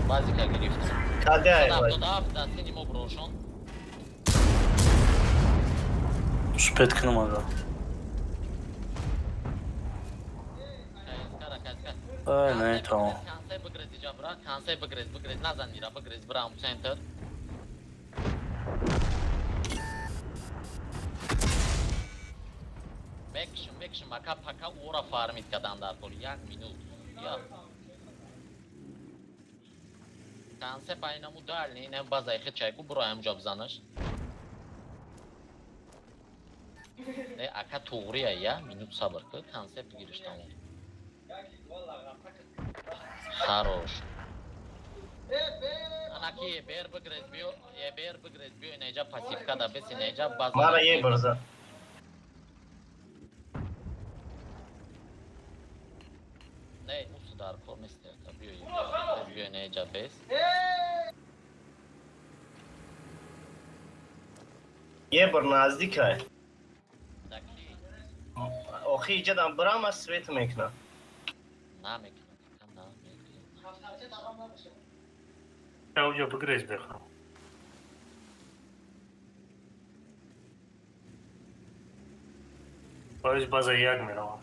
S9: Базика гирифтем.
S3: Каде ай?
S9: 77 дастини мо брошон.
S10: Успеть кунам ага. Ай, не, тамом.
S9: Концепт бигрез иҷа бра, концепт бигрез, бигрез, назан мира, бигрез, бра, центр. Мекшим, мекшим, ака пака ора фармид кадан дар кор, як минут. Я. Концепт айнаму дальний, инам базай хичайку, буро ҳамҷо бизанаш. Не, ака туғрия, я, минут сабр ки, концепт гириш тамом. Хорош. Анаки ебер бигрез биё, ебер бигрез биё, инеҷа пассивка да бес, инеҷа база.
S3: Мара ебрза.
S9: Не, усу дар кор нест, ака, биё ебер бигрез биё, инеҷа бес.
S3: Ебр наздик ай.
S9: Даки.
S3: Охи иҷадам бирам аз свет мекунам.
S9: Намекунам, ака, намекунам.
S1: Ауҷо бигрез бехам. Боз база як меравам.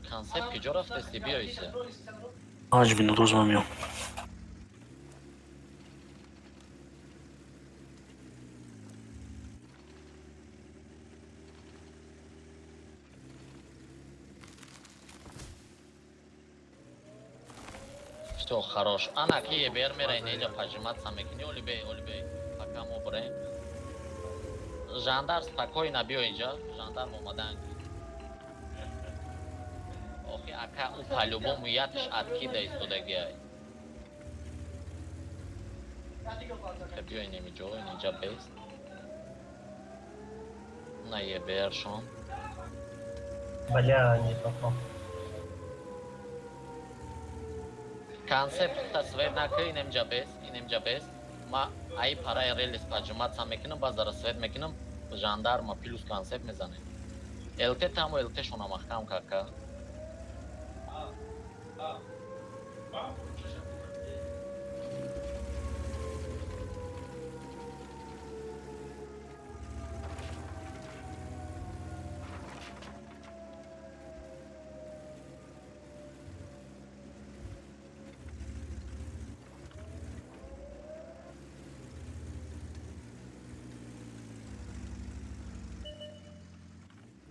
S9: Концепт куҷо рафтести, биё иса.
S10: 5 минут оз ман меом.
S9: Всё, хорош. Ана ки ебер мера инеҷа пажиматса мекунӣ, оли бей, оли бей. Пока мо бирем. Жандар спокойно биё инҷа. Жандарм омадан. Охи ака ӯ по-любому ятш откида истодагиай. Биё инеми ҷо, инеҷа бес. На ебершон.
S3: Бля, не попал.
S9: Концепт свет нака, инемҷа бес, инемҷа бес. Ма аи параи релис пажиматса мекунам, базара свет мекунам, жандарма плюс концепт мезанем. ЛТ тамо ЛТ шона маҳкам кака.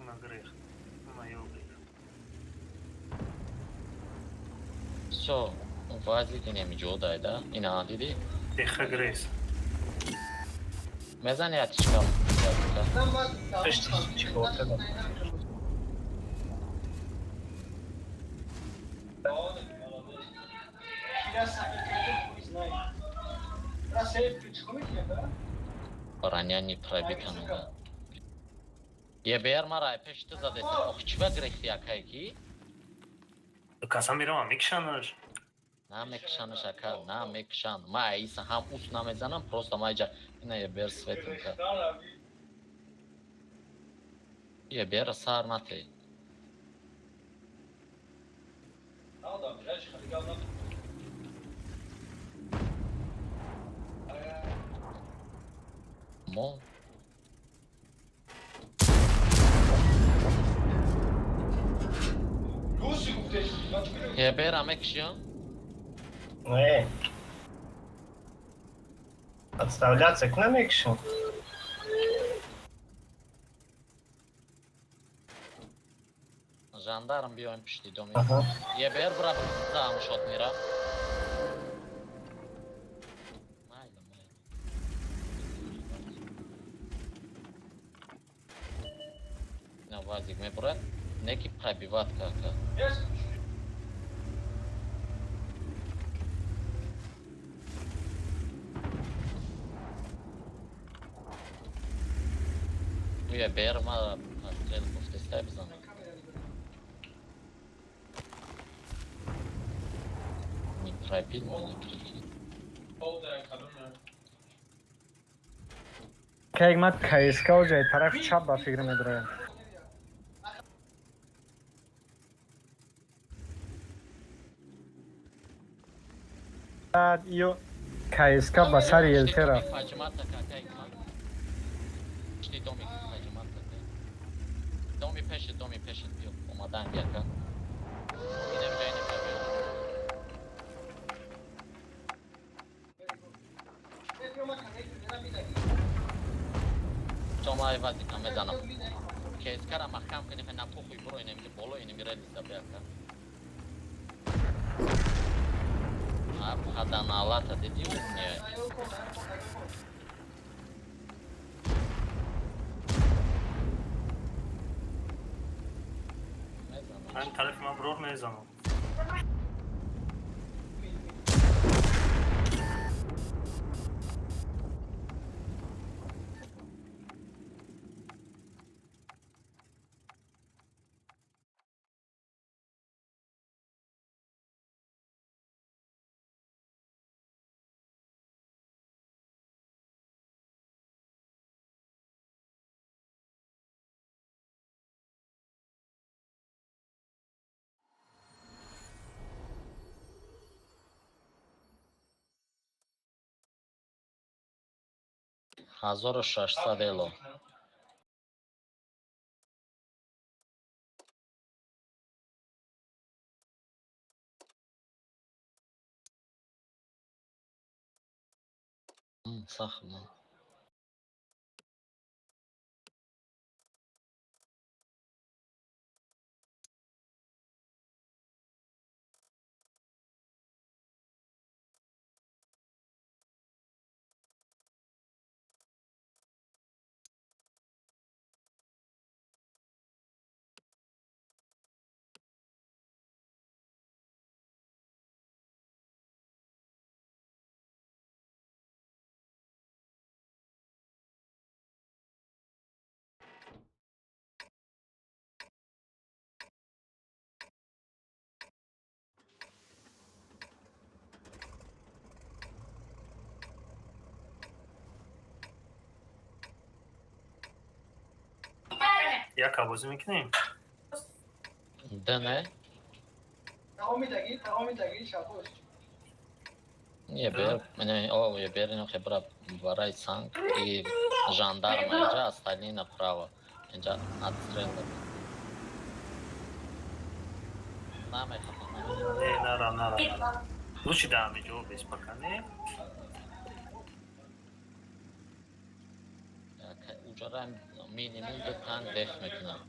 S1: На грех. На ёбрик.
S9: Всё, вазик инеми ҷо дайда. Ина дидӣ?
S1: Теха грез.
S9: Мезани атичка.
S3: Пешти чикор кардам.
S9: Броня не пробита нога. ЕБР мара пеш ту задеса. Ох, чива грехти акай ки?
S1: Каса меравам, мекшанаш.
S9: На мекшанаш ака, на мекшан. Ма аиса ҳам ус намезанам, просто ма иҷа ина ЕБР светинка. ЕБР сар натей. Мо ЕБР мекшиям?
S3: Не. Подставляться к нам экшен.
S9: Жандарм биёем пишти доми.
S3: Аҳа.
S9: ЕБР бра заам шот мира. Майла, майла. На вазик мебурад, неки пробиват кака. ЕБР ма пострел гуфтестай бизанам. Не пробил, но не прикинь.
S6: Кайгмат КСК ҷай тарафи чап ба фикр медроям. Баъд ё КСК ба сари ЛТ рафт.
S9: Доми пешет, доми пешет, биё, омадан яка. Тома вазика мезанам. КСК-ра маҳкам кунӣ, на похуй буро, инамиҷа боло, инами релиса бияка. Хаданалата диди не.
S1: Ман тарафи ман брор мезанам.
S9: Ҳазору шашсад эло. Сахт.
S1: Як бозӣ мекунем?
S9: Да не? Не, бер, не, о, я бер, не хебра, барай санг и жандарма, инҷа остальные направо. Инҷа отстрел. Намехоҳам.
S1: Не, нара, нара, нара. Лучше да ҳамиҷо без пока, не?
S9: Уҷара минимум ду танк деф мекунам.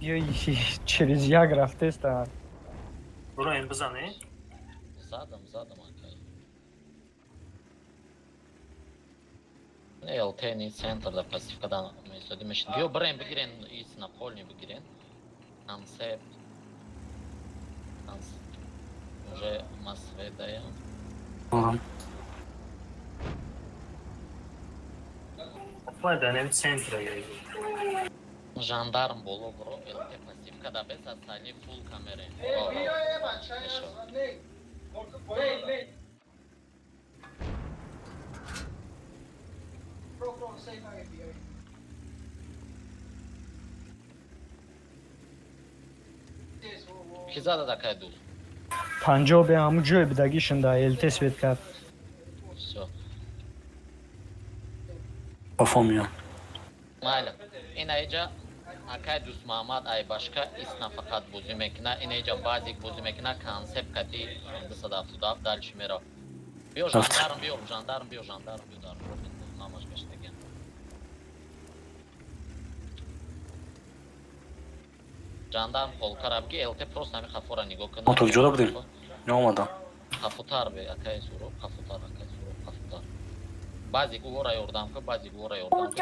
S6: Ё через як рафтеста.
S1: Буро ин бизане?
S9: Задам, задам, акай. Не, ЛТ ни центр да пассивка да мисоди мешин. Биё бирен бигирен, ис на полни бигирен. Концепт. Уже масведаям.
S1: Плайда, центра я.
S9: Жандарм боло бро, ЛТ пассивка да без остальные фул камеры. Ки зада да кай дул?
S6: Панҷоҳ бе ҳамун ҷое бидагишон да ЛТ свет кард.
S9: Всё.
S10: Қафо меям.
S9: Майли. Ина иҷа акай Дӯстмаҳаммад Айбашка исна фақат бозӣ мекуна, ина иҷа базик бозӣ мекуна, концепт кати 277 дальше мера. Биё жандарм, биё, жандарм, биё, жандарм, биё, дар намаш гаштаген. Жандарм холкара бги, ЛТ просто ҳами хафора нигоҳ кун.
S10: Мо то ҷода будем? Наомадам.
S9: Хафутар бе, акай Суроб, хафутар, акай Суроб, хафутар. Баъзе гувора ёрдам ку, баъзе гувора ёрдам ку.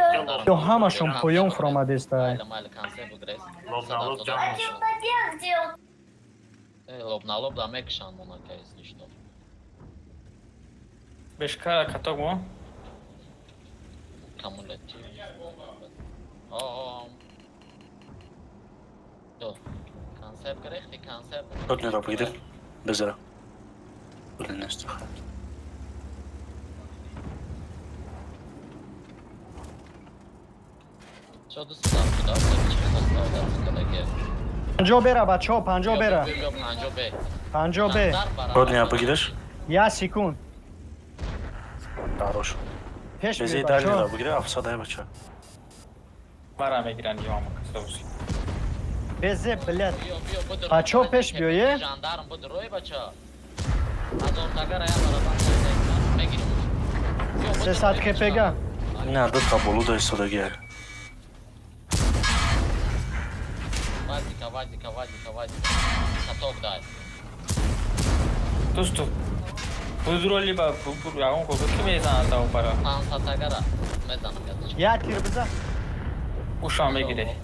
S6: Ё ҳамашон поён фуромадеста.
S9: Майли, майли, концепт бигрез.
S1: Лоб на лоб ҷамъ мешавад.
S9: Лоб на лоб да мекушанд мон акай, если что.
S5: Бешкара каток мо?
S9: Кумулятив. О, концепт гирехти, концепт.
S10: Тот не бигирем. Бизара. Пули нест хай.
S9: Всё, 277 чи хоста кадаге.
S6: 50 бера, бачаҳо, 50 бера.
S9: Биё, 50 бе.
S6: 50 бе.
S10: Родня бигираш.
S6: Я секунд.
S10: Дарош.
S6: Пеш
S10: Безе
S6: биё,
S10: дальнира
S6: бачаҳо.
S10: бигира, 700 ай бача.
S5: Мара мегиранд ём касовс.
S6: Безе, блядь.
S9: Биё, биё, бидро.
S6: Бачаҳо, пеш биёе.
S9: Жандарм бидрои, бача. Ҳазор тагара я барабар мегирим. Биё, бидро,
S6: 300 КПГ.
S10: Ина ду та болу да истодаги.
S9: Вазика, вазика, вазика, вазика. Каток дай.
S5: Дӯсту. Будроли ба бур ягон ко ки мезанад та опара.
S9: 500 тагара мезанам ятичка.
S6: Я тир биза.
S5: Уша мегире.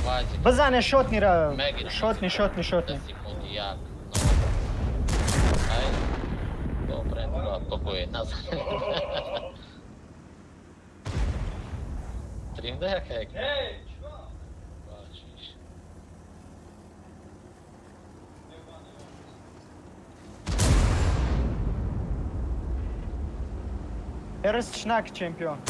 S9: Вазика.
S6: Бизане шотнира.
S9: Мегирам.
S6: Шотни, шотни, шотни.
S9: Секунди, як, нол. Ай. Добре, два, покој, назад. Трим да яка е. Бахшиш.
S6: Эрс чнак чемпион.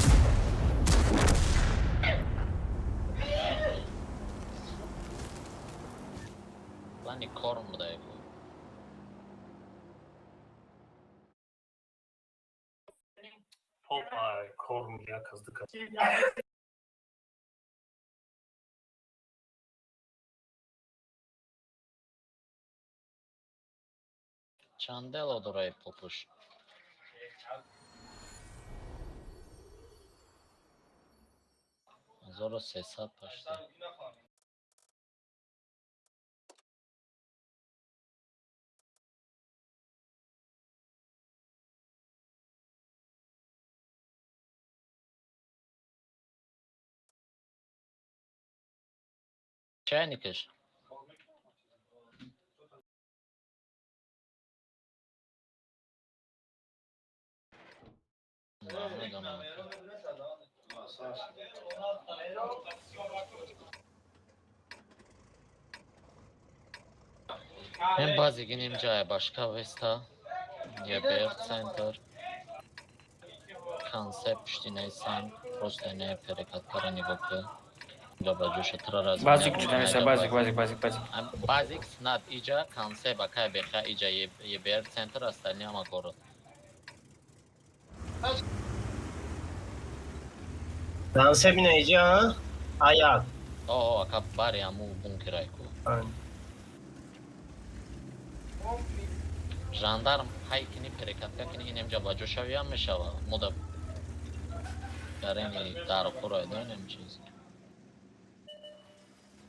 S9: Плани корм да е.
S1: Попа, корм як аз дика.
S9: Чандело дорај попуш. 1300 пашти. Чайникаш. Намедонам. Ем базик иним ҷая башка веста. ЕБР центр. Концепт пуштинайсан. Просто не перекаткара нигоҳ ки. Га ба ҷоша тра раз.
S5: Базик ҷуда меса, базик, базик, базик, базик.
S9: Базик снат иҷа концепт акай беха иҷа ЕБР центр остальные ама город.
S3: Концепт ина иҷа, аяк.
S9: О, ака бари аму бункерай ку. Жандарм ҳай кини перекатка кини инемҷа ба ҷо шавиям мешава. Мода гарени дархӯрай донем чиз.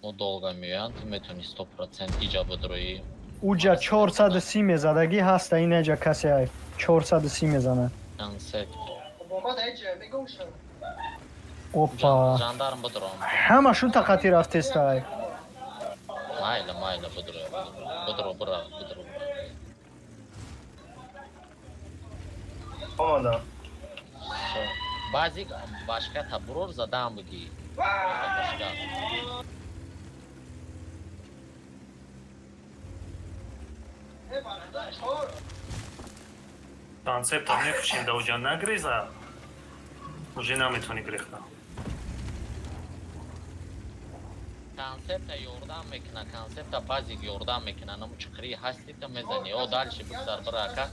S9: Мо долго меоянд, ту метавонӣ 100% иҷа бидроӣ.
S6: Уҷа 430 мезадагӣ ҳаста, инеҷа касе ай. 430 мезанад.
S9: Концепт.
S6: Опа.
S9: Жандарм бидром.
S6: Ҳамашун тақати рафтестай.
S9: Майла, майла, бидро. Бидро, бира, бидро.
S3: Омадам.
S9: Базик башка табурор задам бигӣ. Башка.
S1: Концепта мепушем да уҷа нагреза. Уже наметавонӣ гирехта.
S9: Концепта ёрдам мекуна, концепта базик ёрдам мекуна. Наму чиқри ҳасти та мезани. О, дальше бигзар, бира ака.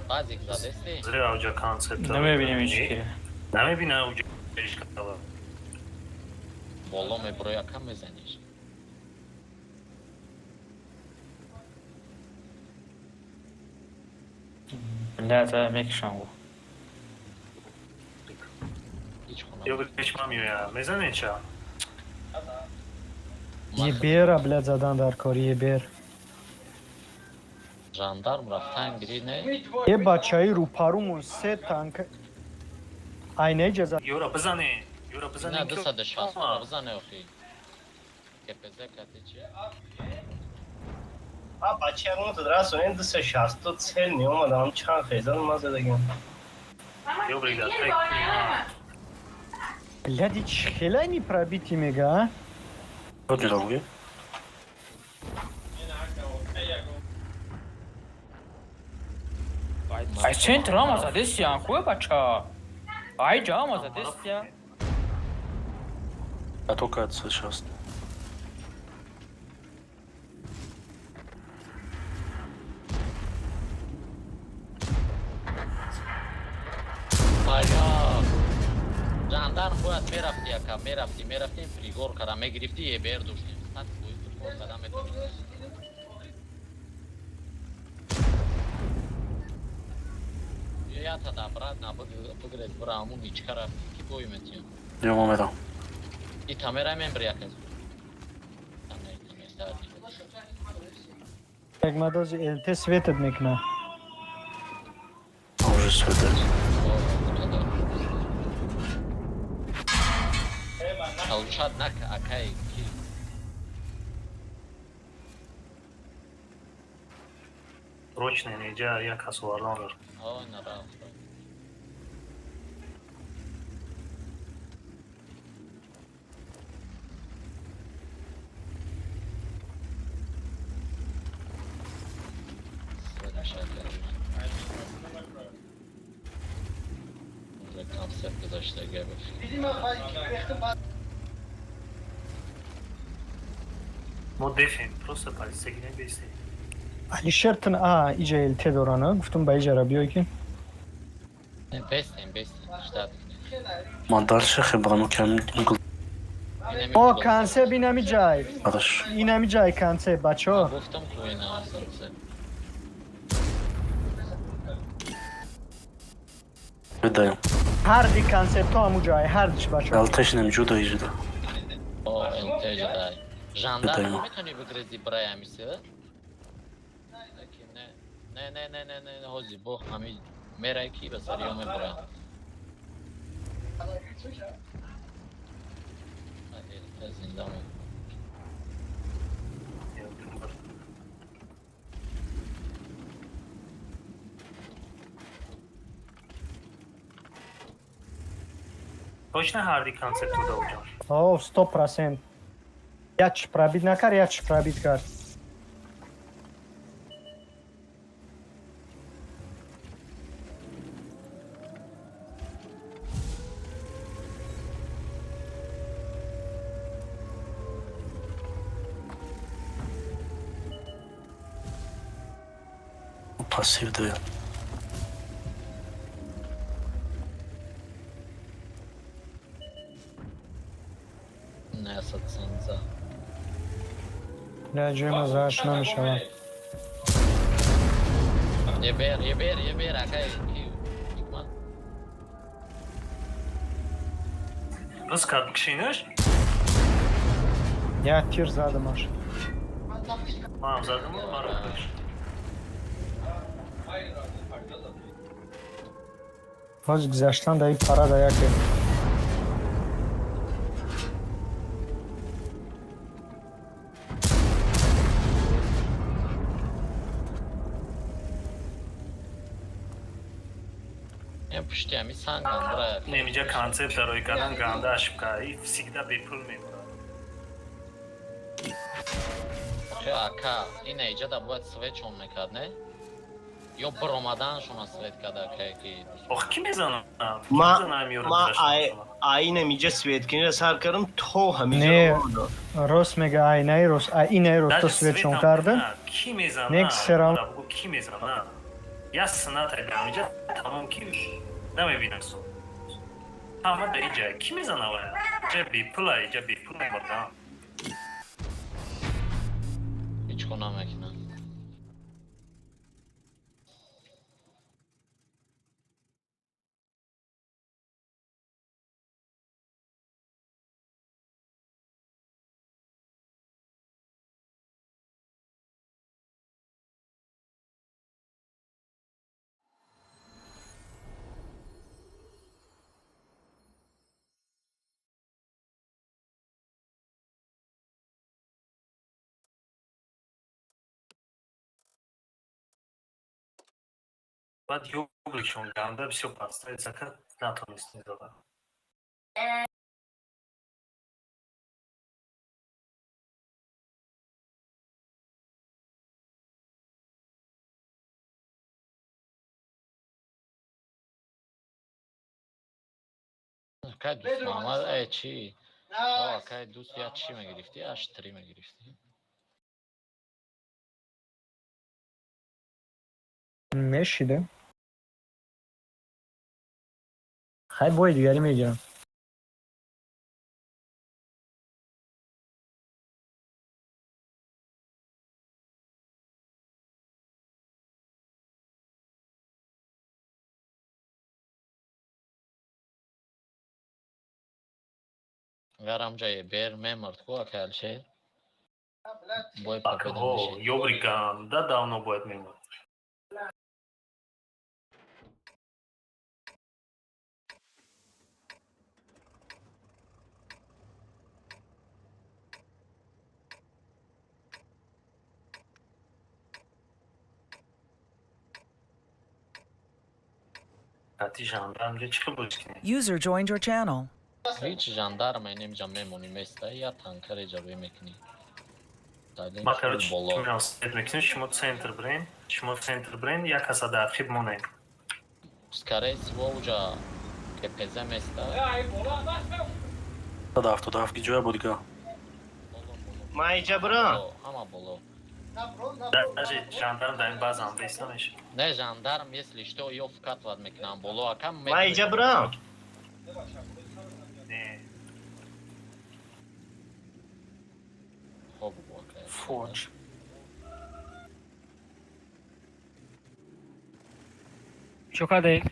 S9: Базик задести?
S1: Зря уҷа концепта.
S5: Намебинем ҳеч ки.
S1: Намебина уҷа ишкала.
S9: Боло меброи ака мезаниш.
S5: Блядь, мекушам гу.
S9: Ҳеҷ хона.
S1: Ё пеш ма меоя. Мезанед ча?
S6: Ебера, блядь, задан дар кори ебер.
S9: Жандарм рафтан гири не?
S6: Е бачаи рӯпарумон се танк. Айнеҷа за.
S1: Ёра бизане. Ёра бизане.
S9: На 260 бизане охи. КПЗ кати чи?
S3: А бача ягон расонем 260 цел неомадам, чанд хезан ма задагим.
S1: Ё бригад.
S6: Бляди, чхела не пробитие мега, а?
S10: Роднира буги.
S5: Ай, центр ама задесиян, куе бача? Ай, ҷа ама задесия.
S10: А только это сейчас.
S9: Бая. Жандарм бояд мерафти, яка, мерафти, мерафтем, пригоркара мегирифти, ЕБР доштем. 100% кор карда метавонистем. Я та обратно бигрез, бира ҳамун ичка рафти, ки бой метиям.
S10: Ё, ма мерам.
S9: И тамера мембри яка.
S6: Як мадози ЛТ светат мекуна.
S10: Уже светает.
S9: Получат нак акай ки.
S1: Срочно инҷа як кас овардан дор.
S9: Ой, нарафт. Уже концерт гузаштага.
S1: Мо дефем, просто позиция гирем, бестем.
S6: Алишер тин а иҷа ЛТ дорана, гуфтум ба иҷара биёй ки.
S9: Бестем, бестем, ждать.
S10: Ма дальше хебрану кам гул.
S6: О, концепт инами ҷай.
S10: Хорошо.
S6: Инами ҷай концепт, бачаҳо.
S9: Гуфтам ку ина концепт.
S10: Видаем.
S6: Ҳар ди концептҳо ҳаму ҷай, ҳар диш, бачаҳо.
S10: ЛТш намҷуда иҷуда.
S9: О, ЛТ ҷудай. Жандарм
S10: Видаем.
S9: метавони бигрези брай ҳамиси? Не, не, не, не, не, не, ҳози бо ҳами мерай ки ба сари ё мебурам. ЛТ зинда мон.
S1: Точно ҳарди концепту даоҷон.
S6: О, 100%. Як чӣ пробит накард, як чӣ пробит кард.
S10: Пассив дает.
S9: Не, садсенза.
S6: Не, ҷои ма зааш намешавад.
S9: ЕБР, ЕБР, ЕБР, акай ки ҳикмат.
S1: Бис кард кишинаш?
S6: Як тир задамаш.
S1: Ман задам, маро киш.
S6: Ҳози гузаштан даи парада яке.
S9: Ем пушти ҳами сангам брай.
S1: Не, инҷа концепт дарои кардан ганда ошибка. И всегда бепул мебурад.
S9: Охе, ака, ина иҷада бояд светшон мекард, не? Ё биромаданшона свет карда, акай ки.
S1: Ох, ки мезанам? Ки
S3: Ма
S1: мезанам ёро
S3: ма
S1: гузаштанашона?
S3: айнам иҷа светкинира сар кардам то ҳамиҷа
S6: Не.
S3: омадам.
S6: Рост мега, айнаи рост, инаи рост то
S1: Даже
S6: светшон
S1: светам
S6: карда.
S1: на, ки мезана?
S6: Нек серам.
S1: Бугу ки мезана? Я сната ҳамиҷа тамом ки намебинам су. Ҳама да иҷа ки мезана вая? Иҷа бепула, иҷа бепул мебурдам.
S9: Ҳеҷ кор намекунам.
S1: Баъд ёбликшон ганда бисёр подставиться кард, натонистем зада.
S9: Акай дӯст Муҳаммад, э чӣ? О, акай дӯст я чӣ мегирифтӣ? Аш три мегирифтӣ.
S6: Мешида. Хай бои дигари мегирам.
S9: Агар ҳамҷа бер мемард ку акай Алишер. Бой
S1: Ака,
S9: победа
S1: ҳо,
S9: мешид.
S1: ёбри ганда давно бояд мемурд. Ати жандарм ҷа чӣ хел бозӣ кунем?
S8: User joined your channel.
S9: Ҳеҷ жандарм инемҷа мемонӣ места, я танкаре ҷабе мекунӣ.
S1: Ма короче
S9: Боло.
S1: мирам свет мекунем, шумо центр бирен, шумо центр бирен, як каса дар архив монем.
S9: Скорее всего уҷа КПЗ места.
S10: 177 ки ҷоя буд дига.
S3: Ман иҷа бирам.
S9: Боло, ҳама боло.
S1: Даже жандарм дар ин баъзан беста мешавад.
S9: Не, жандарм, если что, ё вкатывать мекунам боло, ака.
S3: Ман иҷа бирам.
S1: Не.
S9: Хоб ака.
S5: Фоч.
S7: Чо кардед?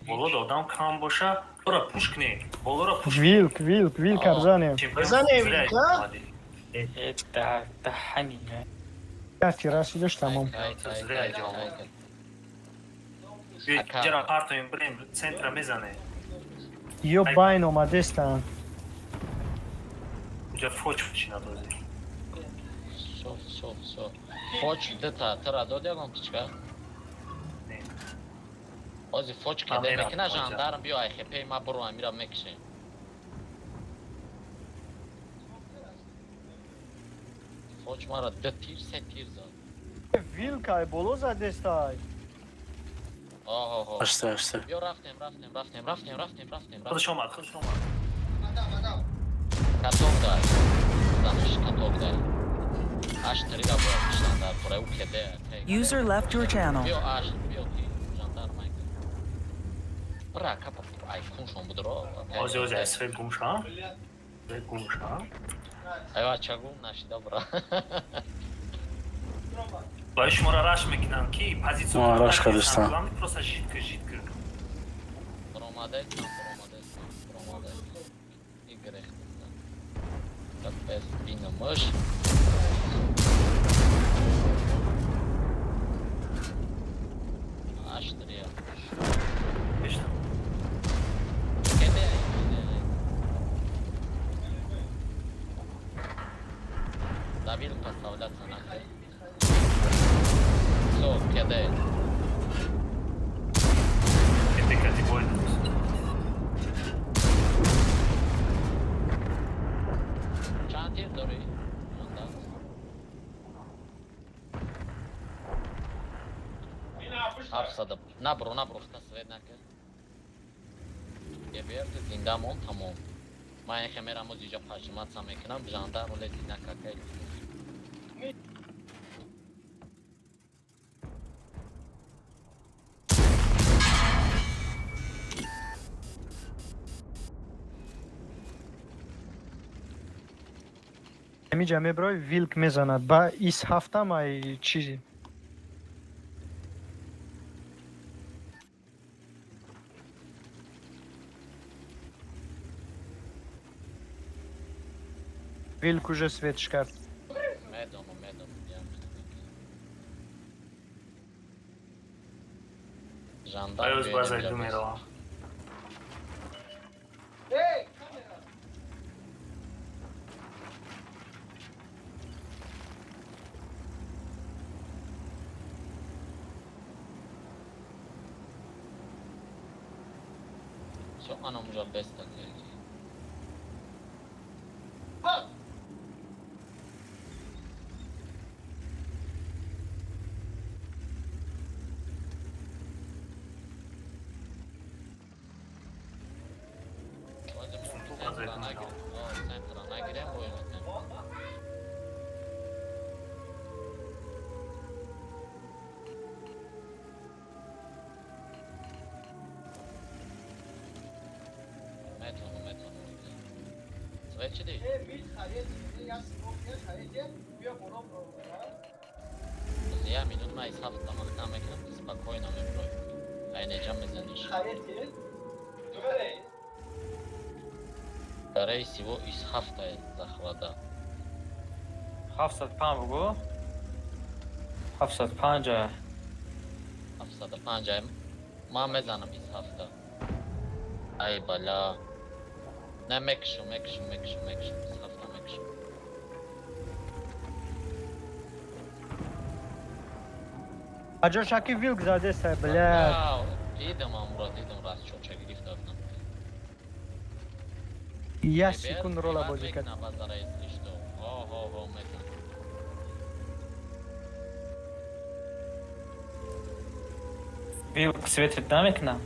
S1: Боло одам кам боша, тора пуш кунем. Болоро пуш
S6: Вилк, вилк, вилк абзанем.
S3: Бизанем, вилка?
S5: Э, да, да, ҳамин.
S6: Як тира шидаш тамом.
S1: Зря идём. Ҷара партоем бирем, центра мезанем.
S6: Ё байн омадестанд.
S1: Уҷа фоч мешинад озӣ.
S9: Всё, всё, всё. Фоч дта тра дод ягон птичка?
S1: Не.
S9: Ози фоч
S1: Ман
S9: кеде
S1: мерам,
S9: мекуна
S1: оҷа.
S9: Жандарм биё ай хепе ма буро амира мекушем. Фоч мара д тир се тир зад.
S6: Вилк ай боло задестай.
S9: Оҳо.
S10: 8 8.
S9: Биё рафтем, рафтем, рафтем, рафтем, рафтем, рафтем.
S1: Худаш омад, худаш омад.
S9: Каток дай. Занаш каток дай. Аш трига бояд киштан дар кора ӯ кеде.
S8: User left your channel.
S9: Биё аш, биё ки жандарм ай. Бра капа ай куншон будро.
S1: Ози ози ай свет гум ша. Свет гум ша.
S9: Айва чагум нашида бра.
S1: Баъд шуморо раш мекунам ки позиция.
S10: Ма, раш кардистам.
S1: Главное просто жидко, жидко.
S9: Бромадестам, бромадестам, бромадестам. И грехтестам. Капес бинамаш. Аш трия.
S1: Бештам.
S9: Кеде ай, кеде ай. Давил поставляться нахер. Всё, кеде.
S1: Кете кати бой.
S9: Чанд тир дорӣ? Жандарм. 700. Набро, набро, хта свет накард. Геберти зинда мон тамом. Ман эхе мерам оз иҷа пажиматса мекунам, жандарм лези накакай.
S6: Ҳамиҷа меброй вилк мезанад. Ба ис ҳафтам ай чизи. Вилк уже светш кард.
S9: Медонам, медонам, я жандарм.
S1: Ай оз
S9: биё
S1: база
S9: инҷа
S1: ду
S9: бес.
S1: меравам.
S9: Всё, ана мужа беста ки. Центра нагирем, бой метем. Метону. Свет чиди? Я минут ма из ҳафта маҳкам мекунам, спокойно мебурой. Айнеҷа мезаниш. Скорее всего, из ҳафта захвата.
S5: 705 бугу? 705.
S9: 705 ман мезанам из ҳафта. Ай бала. Не мекшум, из ҳафта мекшум.
S6: Аҷошаки вилк задеса, блядь.
S9: Дидам амро, дидам раз чоча гирифта будам.
S6: Я секунд рола бозӣ кард.
S9: Ҳо, мезанам.
S5: Вилк светит намекунам.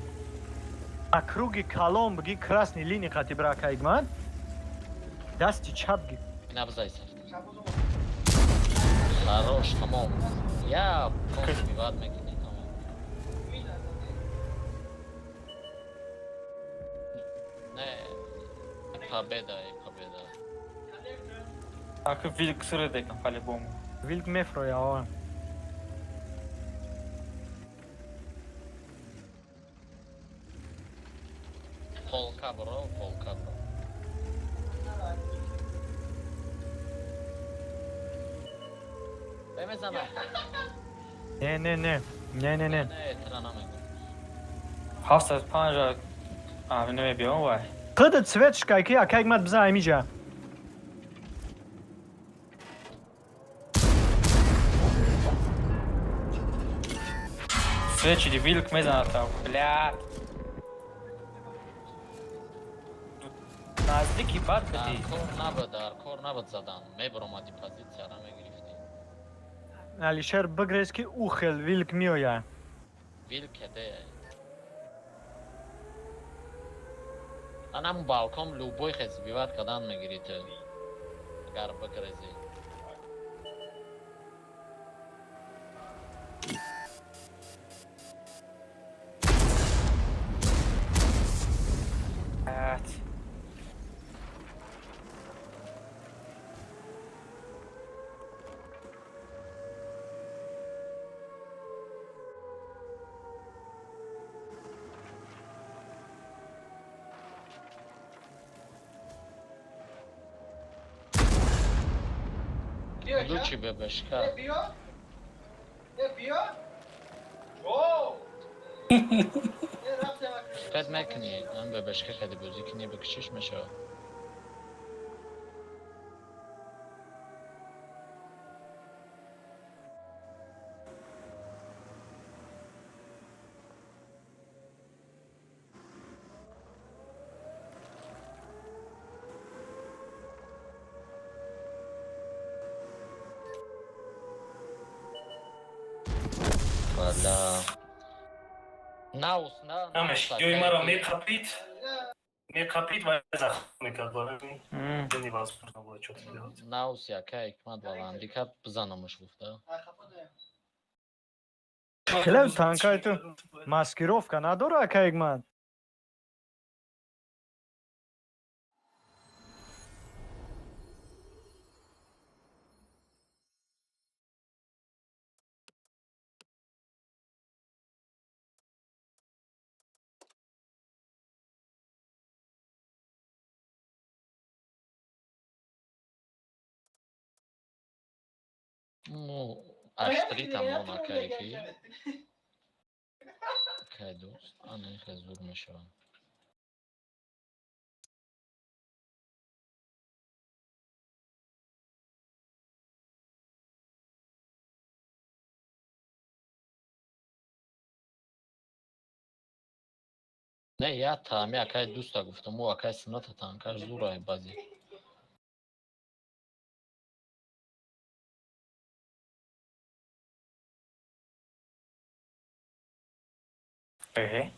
S6: А круги калон бги красный линии қати бра кайгман. Дасти чап ги.
S9: Ина бизай сафта. Хорош, тамом. Я сбивать мекунӣ, тамом. Не, победа, победа.
S5: Аки вилк суредекам по-любому.
S6: Вилк мефроя, о.
S9: Полка, бро, полка, бро. Бемезанам.
S6: Не, не, не. Не, не, не.
S9: Не, тра намегум.
S5: 705 а намебиём вай.
S6: Худат свет шкайки, а кайгмат биза аймиҷа.
S5: Свет чиди вилк мезанад та, блядь. Наздики бад бидӣ.
S9: Дар кор набуд задан. Мебуромади позитсияра мегирифтӣ.
S6: Алишер бигрез ки ӯ хел вилк меояд.
S9: Вилк кеде. Анам балкон любой хез биват кадан мегири ту. Агар бигрезӣ.
S5: Блядь.
S9: Лучи бебешка. Фед мекунӣ, ам бебешка кади бозӣ кунӣ бикшиш мешавад. Бала. Наус, на.
S1: Намеш, ёи маро меқапид, меқапид ва захм мекард барои невозможно было что-то делать.
S9: Наус яка ҳикмат баландӣ кард, бизанамаш гуфта.
S6: Хеле танкай ту маскировка надора кайгман.
S9: Ну, аштри тамом акайки. Кай дӯст, ана хел зур мешавам. Не, я тами акай дӯста гуфтам, ӯ акай сунната танкаш зур ай бази.
S5: Эҳе.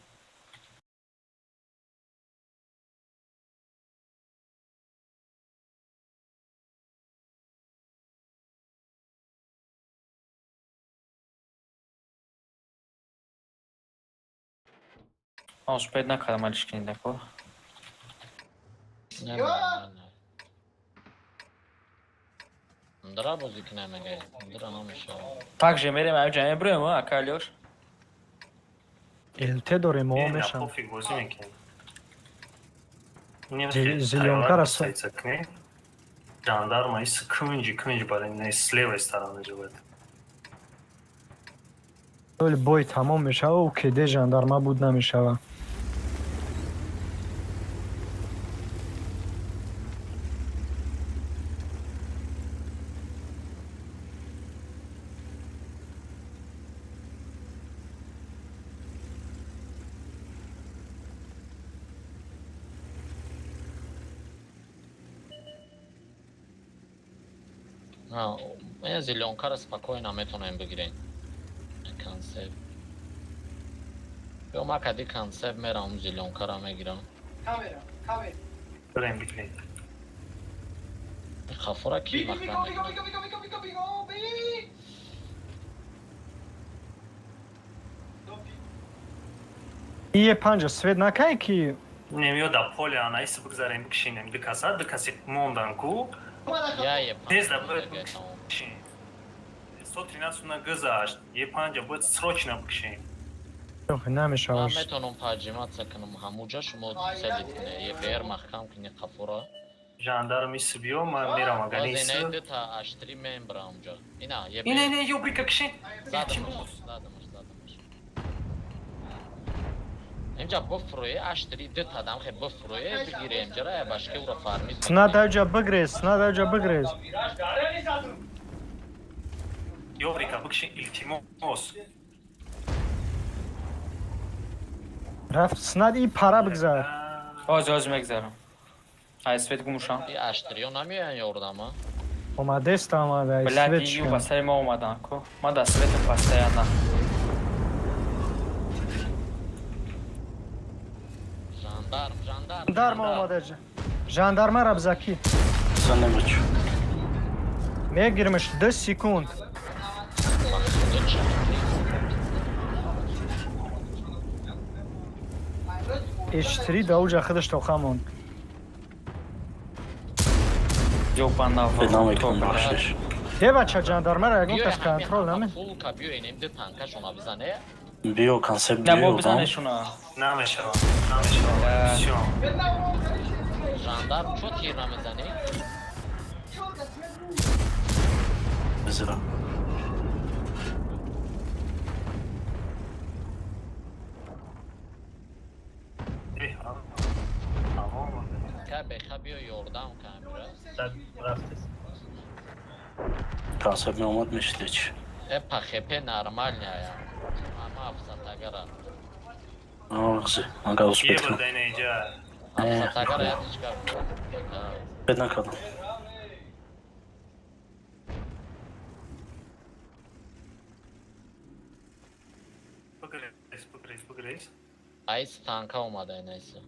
S5: Ман успеть накардам алиш кинидако.
S9: Не, не, не. Дра бозӣ кунем мега. Дра намешава.
S5: Также мерем аҷа меброем, ака Алёш.
S6: ЛТ дорем, о
S1: Не, на
S6: мешам.
S1: пофиг бозӣ мекунем.
S6: Зелёнка раса.
S1: Жандарма из кунҷи кунҷ барин, не с левой стороны живет.
S6: Вале бой тамом мешава, у кеде жандарма буд намешава.
S9: Я зелёнкара спокойно метавонем бигирем. Концепт. Ё ма кади концепт мерам зелёнкара мегирам.
S1: Барем бигирем.
S9: Хафора ки маҳкам мекунад?
S6: Ие панҷа свет накай ки
S1: Немиё да поле анаис бигзарем бикшинем ду каса, ду каси мондан ку.
S9: Я е
S1: Тез да
S9: панҷа
S1: бояд
S9: мега тамом.
S1: бикшинем. 113 на гузашт. Е панҷа бояд срочно бикшинем.
S6: Ох,
S9: Ман
S6: намешава.
S9: метавонам поджиматься кунам ҳамуҷа, шумо целит кунед. Е бер маҳкам кунед хафора.
S1: Жандарм ис биё, ман мерам
S9: Боз
S1: аганис.
S9: инаи дута аштри мембра ҳамуҷа. Ина, е
S1: Ина
S9: бер.
S1: ина ёбрика кишин.
S9: Задамаш, задамаш, задамаш. Инҷа бифурӯе, аштри дута дам хе бифурӯе, бигире инҷара, я башки ура фармид.
S6: Сна даҷа бигрез, сна даҷа бигрез.
S1: Ёбрика бикшин илтимос.
S6: Рафт снад и пара бигзар.
S5: Оз оз мегзарам. Ай свет гумушам.
S9: И аштриё намеоянд ёрдама?
S6: Омадест омада,
S5: Блядь,
S6: свет
S5: ию
S6: шикан.
S5: ба сари ма омадан ко. Ма да светом постоянно.
S9: Жандарм, жандарм.
S6: Жандарма омада. Жандарма рабзаки.
S10: Занемач.
S6: Мегирмеш 2 секунд. H3 да уҷа худаш тоқа монд.
S5: Ёбана в.
S10: Намекунам бахшиш.
S6: Е бача жандармара ягон кас контрол наме.
S9: Фулка биё инем ду танкашона бизане.
S10: Биё концепт
S5: Не бо
S10: биё дам.
S5: бизанешуна.
S1: Намешава, намешава. Всё.
S9: Жандарм чо тир намезанӣ?
S10: Зира.
S1: Э, тамом.
S9: Ка беха биё ёрдам камера.
S3: Рафтест.
S10: Концепт меомад мешидӣ чи?
S9: Э пахепе нормальная. Ама афсатагара.
S10: Ағзи, ага успеть
S1: Еба
S10: кунам.
S1: да ина иҷа.
S9: Афсатагара я тичка.
S10: Успеть накардам.
S1: Бигрез, бигрез, бигрез.
S9: Айс танка омада инайса.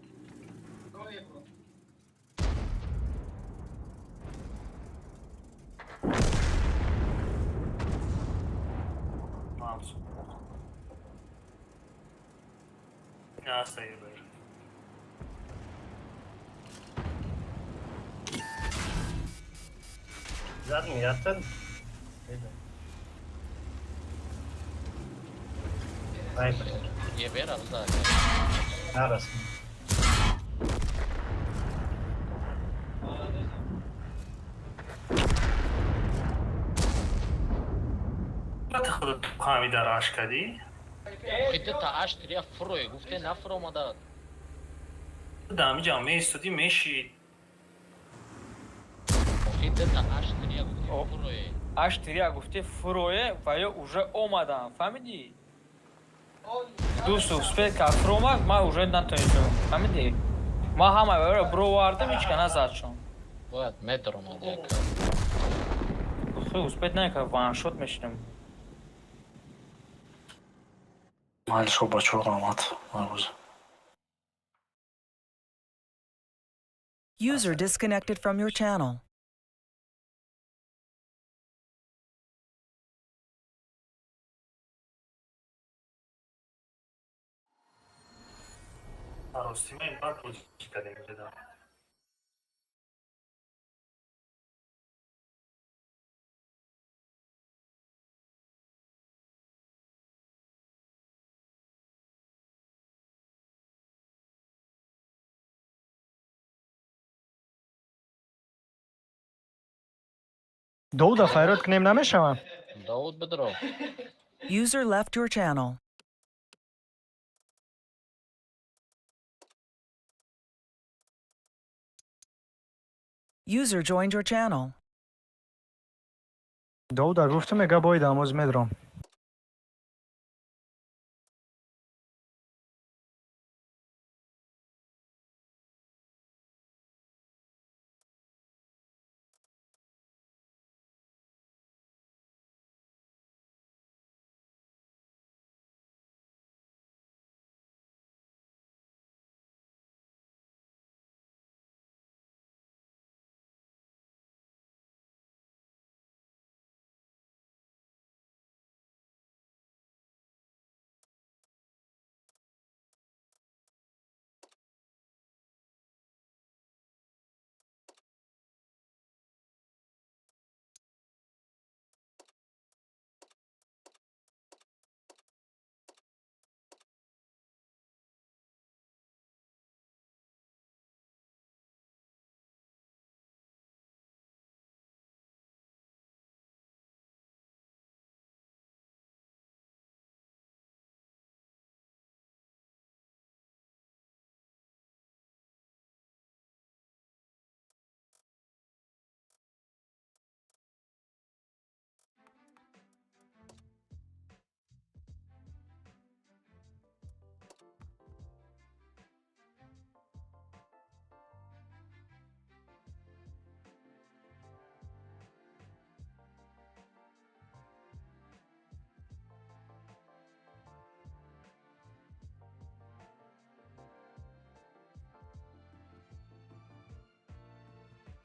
S1: Мамсу. Ина еба.
S3: Задми, ятан. Ай,
S9: Е бера биза.
S3: нарас.
S1: Худат ҳамида раш кардӣ?
S9: Хиди та аштрия фурӯе гуфте нафуромада.
S1: Да ҳамиҷа меистодӣ мешид.
S9: Хиди та аштрия гуфте фурӯе.
S5: Аштрия гуфте фурӯе ва ё уже омадан, фаҳмидӣ? Дӯст успеть кард фуромад, ман уже натонистам, фаҳмидӣ? Ман ҳама варо бировардам, ҳеч ка назад шон.
S9: Бояд метр омада як.
S5: Хуб успеть накард, ваншот мешинам.
S10: Майли шо бачаҳо раҳмат. Марбуз.
S8: User disconnected from your channel.
S1: Ростимаи бад бозӣ кардем ҷада.
S6: Довуда файрод кунем, намешавам.
S9: Довуд, бидро.
S8: User left your channel. User joined your channel.
S6: Довуда гуфтум, мега бои дамоз медром.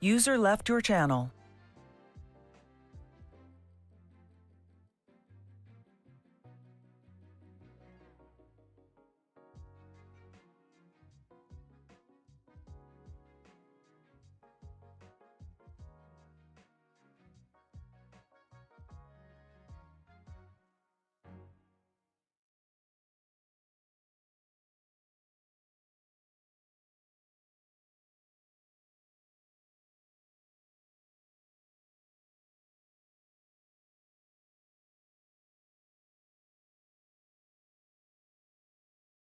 S8: User left your channel.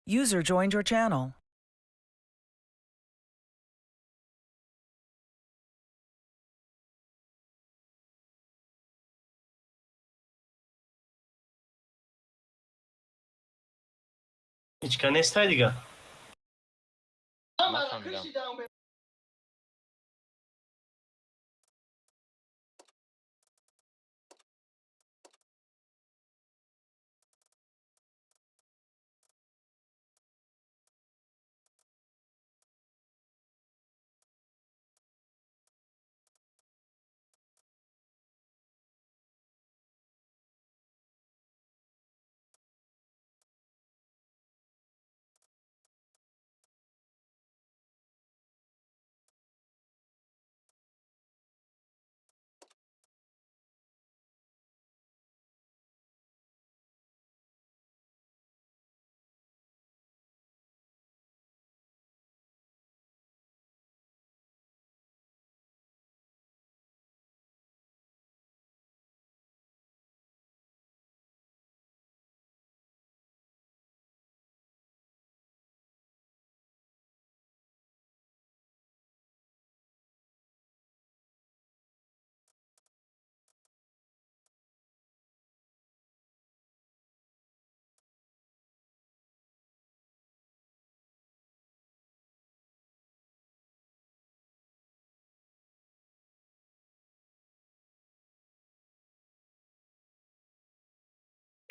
S8: User joined your channel.
S3: Ҳеч ка нестай дига.
S9: Нафаҳмидам.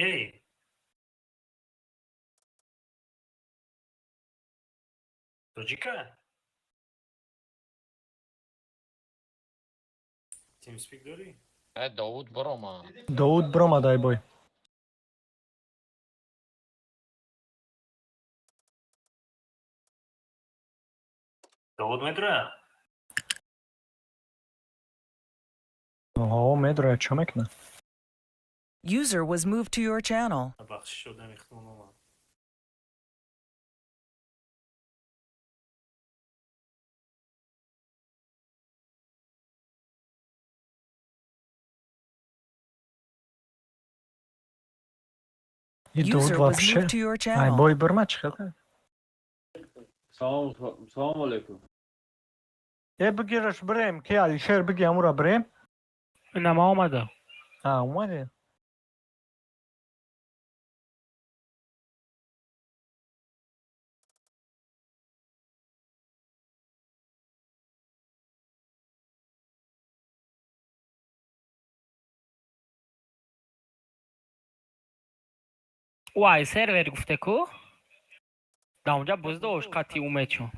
S1: Эй! Тоҷика? TeamSpeak дорӣ?
S9: Э, Довуд бирома.
S6: Довуд биромадай бой.
S1: Довуд медроя?
S6: Ҳо, медроя, чо мекуна?
S8: User was moved to your channel.
S1: Бахшиш, одами худмон омад.
S6: И Довуд
S8: User was
S6: вообще
S8: moved to your
S6: ай
S8: channel.
S6: бой бирма, чӣ хел кард?
S11: Салом, салом алейкум.
S6: Э, бигираш, бирем, ки Алишер биги, ҳамура бирем.
S7: Инама омада.
S6: А, омаде.
S7: Ӯ ай сервер гуфте ку? Да онҷа боз дошт қати умедшон.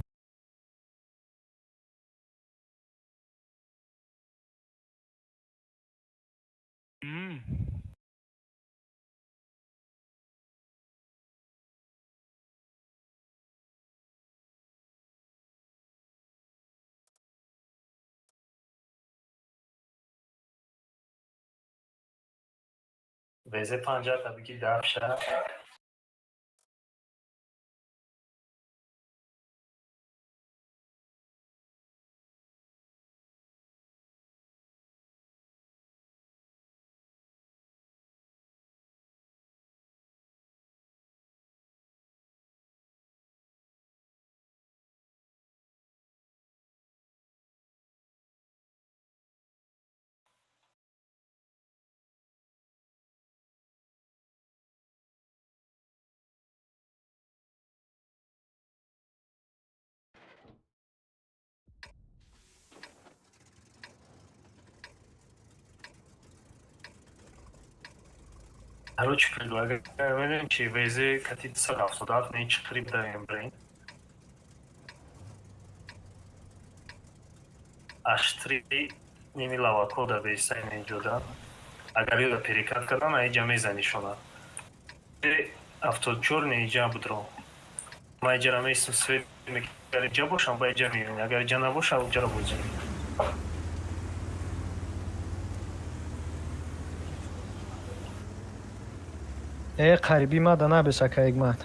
S1: ВЗ 50 биги дафша. Короче, предлагаю, медонем чи, ВЗ кати 277 не чиқри бидаем брен. Аштри ними лавако да бесай неҷода. Агар ёда перекат кардан, аиҷа мезанишона. 74 неиҷа будро. Ма иҷара меистам, свет агар иҷа бошам, ба иҷа мебинӣ. Агар иҷа набошам, иҷаро бозӣ.
S6: Э, қариби мада набес, ака Ҳикмат.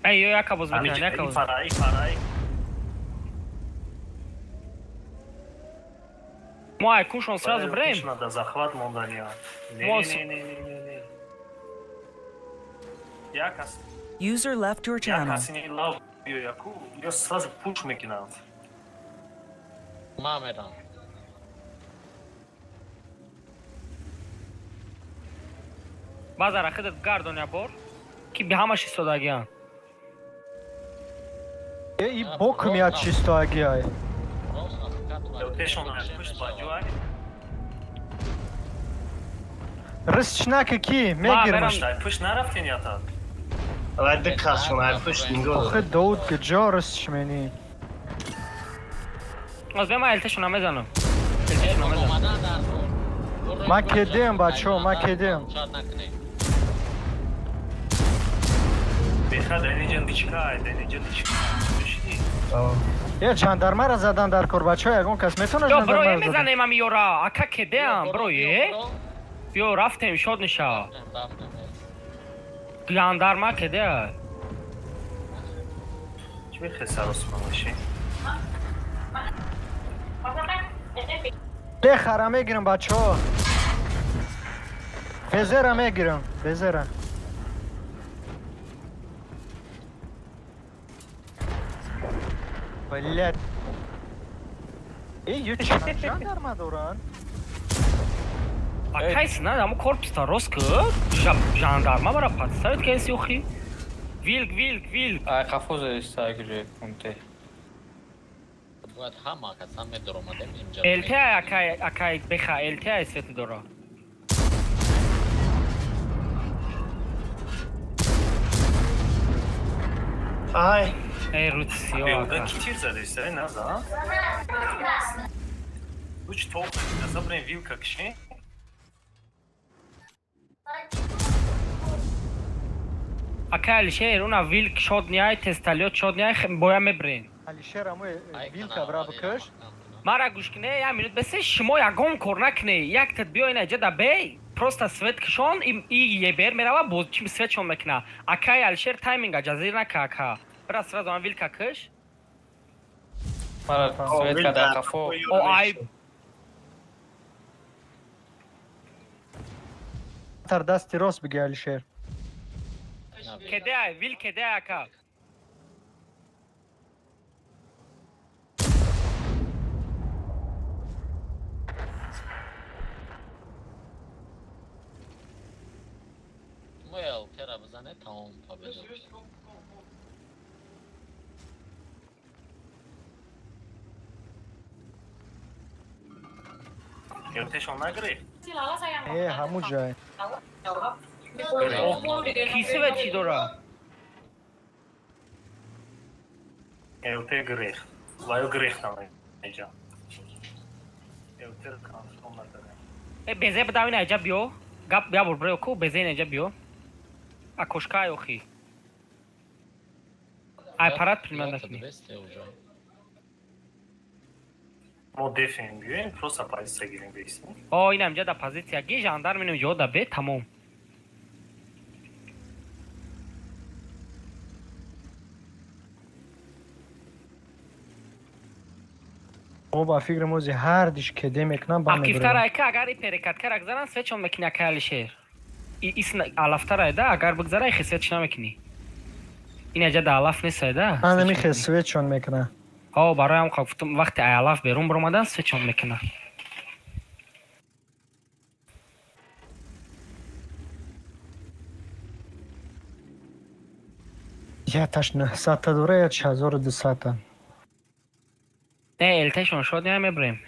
S7: Эй, ё яка боз мекунад, яка боз.
S1: Фарай, фарай.
S7: Мо ай кушон сразу брем.
S1: Надо захват мондания. Не, не, не, не, не, не. Як кас,
S8: User left your
S1: як
S8: channel.
S1: каси не лав биё яку, ё сразу пуш мекунанд.
S9: Ма мерам.
S7: Базара худат гардон як бор. Ки би ҳамаш истодагиан.
S6: Э, и бокум як чистоагиай.
S1: Ё пешон пушт ба ҷой.
S6: Рисч нака, ки мегирмаш.
S1: Пушт, пушт нарафтен ята.
S3: Вай дикқатшон, ай пушт нигоҳ
S6: Охи, Довуд куҷо рисч менӣ?
S7: Аз бема элтешона мезанам. Элтешона мезанам.
S9: Омадан дар кор.
S6: Ма кедем, бачо, ма кедем.
S9: Шад накунем.
S1: Беха дар инҷа дичка, дар инҷа дичка. Бишини.
S6: Э, жандармара задан дар кор, бачо, ягон кас метавона
S7: Ё бро,
S6: жандармара задан?
S7: мезанем ами ёра. Ака кедеам, бро, е? Биё рафтем, шод ниша.
S9: Рафтем.
S7: Жандарма кедеа.
S1: Чӣ мехоҳӣ саросима бошӣ?
S6: Бехара мегирам, бачо. Безера мегирам, безера. Блядь. Э, ё чанд жандарма доранд?
S7: Акайс на, амо корпуста рост ку. Жандарма бара подставит кенси охи. Вилк, вилк, вилк.
S5: Ай қафо истагире пункте.
S9: Бояд ҳама каса медаромадем инҷа.
S7: ЛТ акай, акай беха ЛТ свети дора.
S3: Ай,
S7: Эй, рутсиё.
S1: Беуда ки тир задеста, э, наза? Луч толк, забрем вилка киши.
S7: Ака Алишер, уна вилк шод ниай, тесталёт шод ниай, боя мебрен.
S6: Алишер амои вилка бра бикаш.
S7: Мара гӯш кине, як минут бесе, шумо ягон кор накне, як тет биё ина ҷа да бей, просто свет кишон, и ебер мерава, боз чим свет шон мекна. Акай Алишер тайминга ҷазир нака ака. Бра сразу ан вилка киш.
S5: Мара свет када қафо.
S7: О ай
S6: Тар дасти рост биги Алишер.
S7: Кеде ай, вил кеде ай ака.
S9: Мо ЛТ-ра бизане, тамом победа.
S1: ЛТ-шон нагирифт?
S6: Э, ҳамун ҷай.
S7: Ки свет чӣ дора?
S1: ЛТ гирифт. Ваю гирифтам инҷа. ЛТ-ро контрол накардем.
S7: Э, безе бидав ина ҷа биё. Гап я бор брео ку безе ина ҷа биё. Акошка ай охи. Ай парад принимать накунӣ.
S1: Мо дефем биёем, просто позиция гирем бейсем.
S7: О, инам ҷа да позиция ги, жандарм инам ҷо да бе, тамом.
S6: Мо ба фикри мози ҳар диш кеде мекунам ба
S7: Акифтар айка агар и перекаткар гзаран свечон мекунӣ акай Алишер. И исна алафтар айда агар бигзара ихи свеч намекунӣ. Ина ҷа да алаф нест айда.
S6: Ана михе свечон мекуна.
S7: О, барои ҳам гуфтам вақте ай алаф берун баромадан свечон мекуна.
S6: Яташ 900 та дора, я 1200 та.
S7: Не, ЛТ-шон шод не мебрем.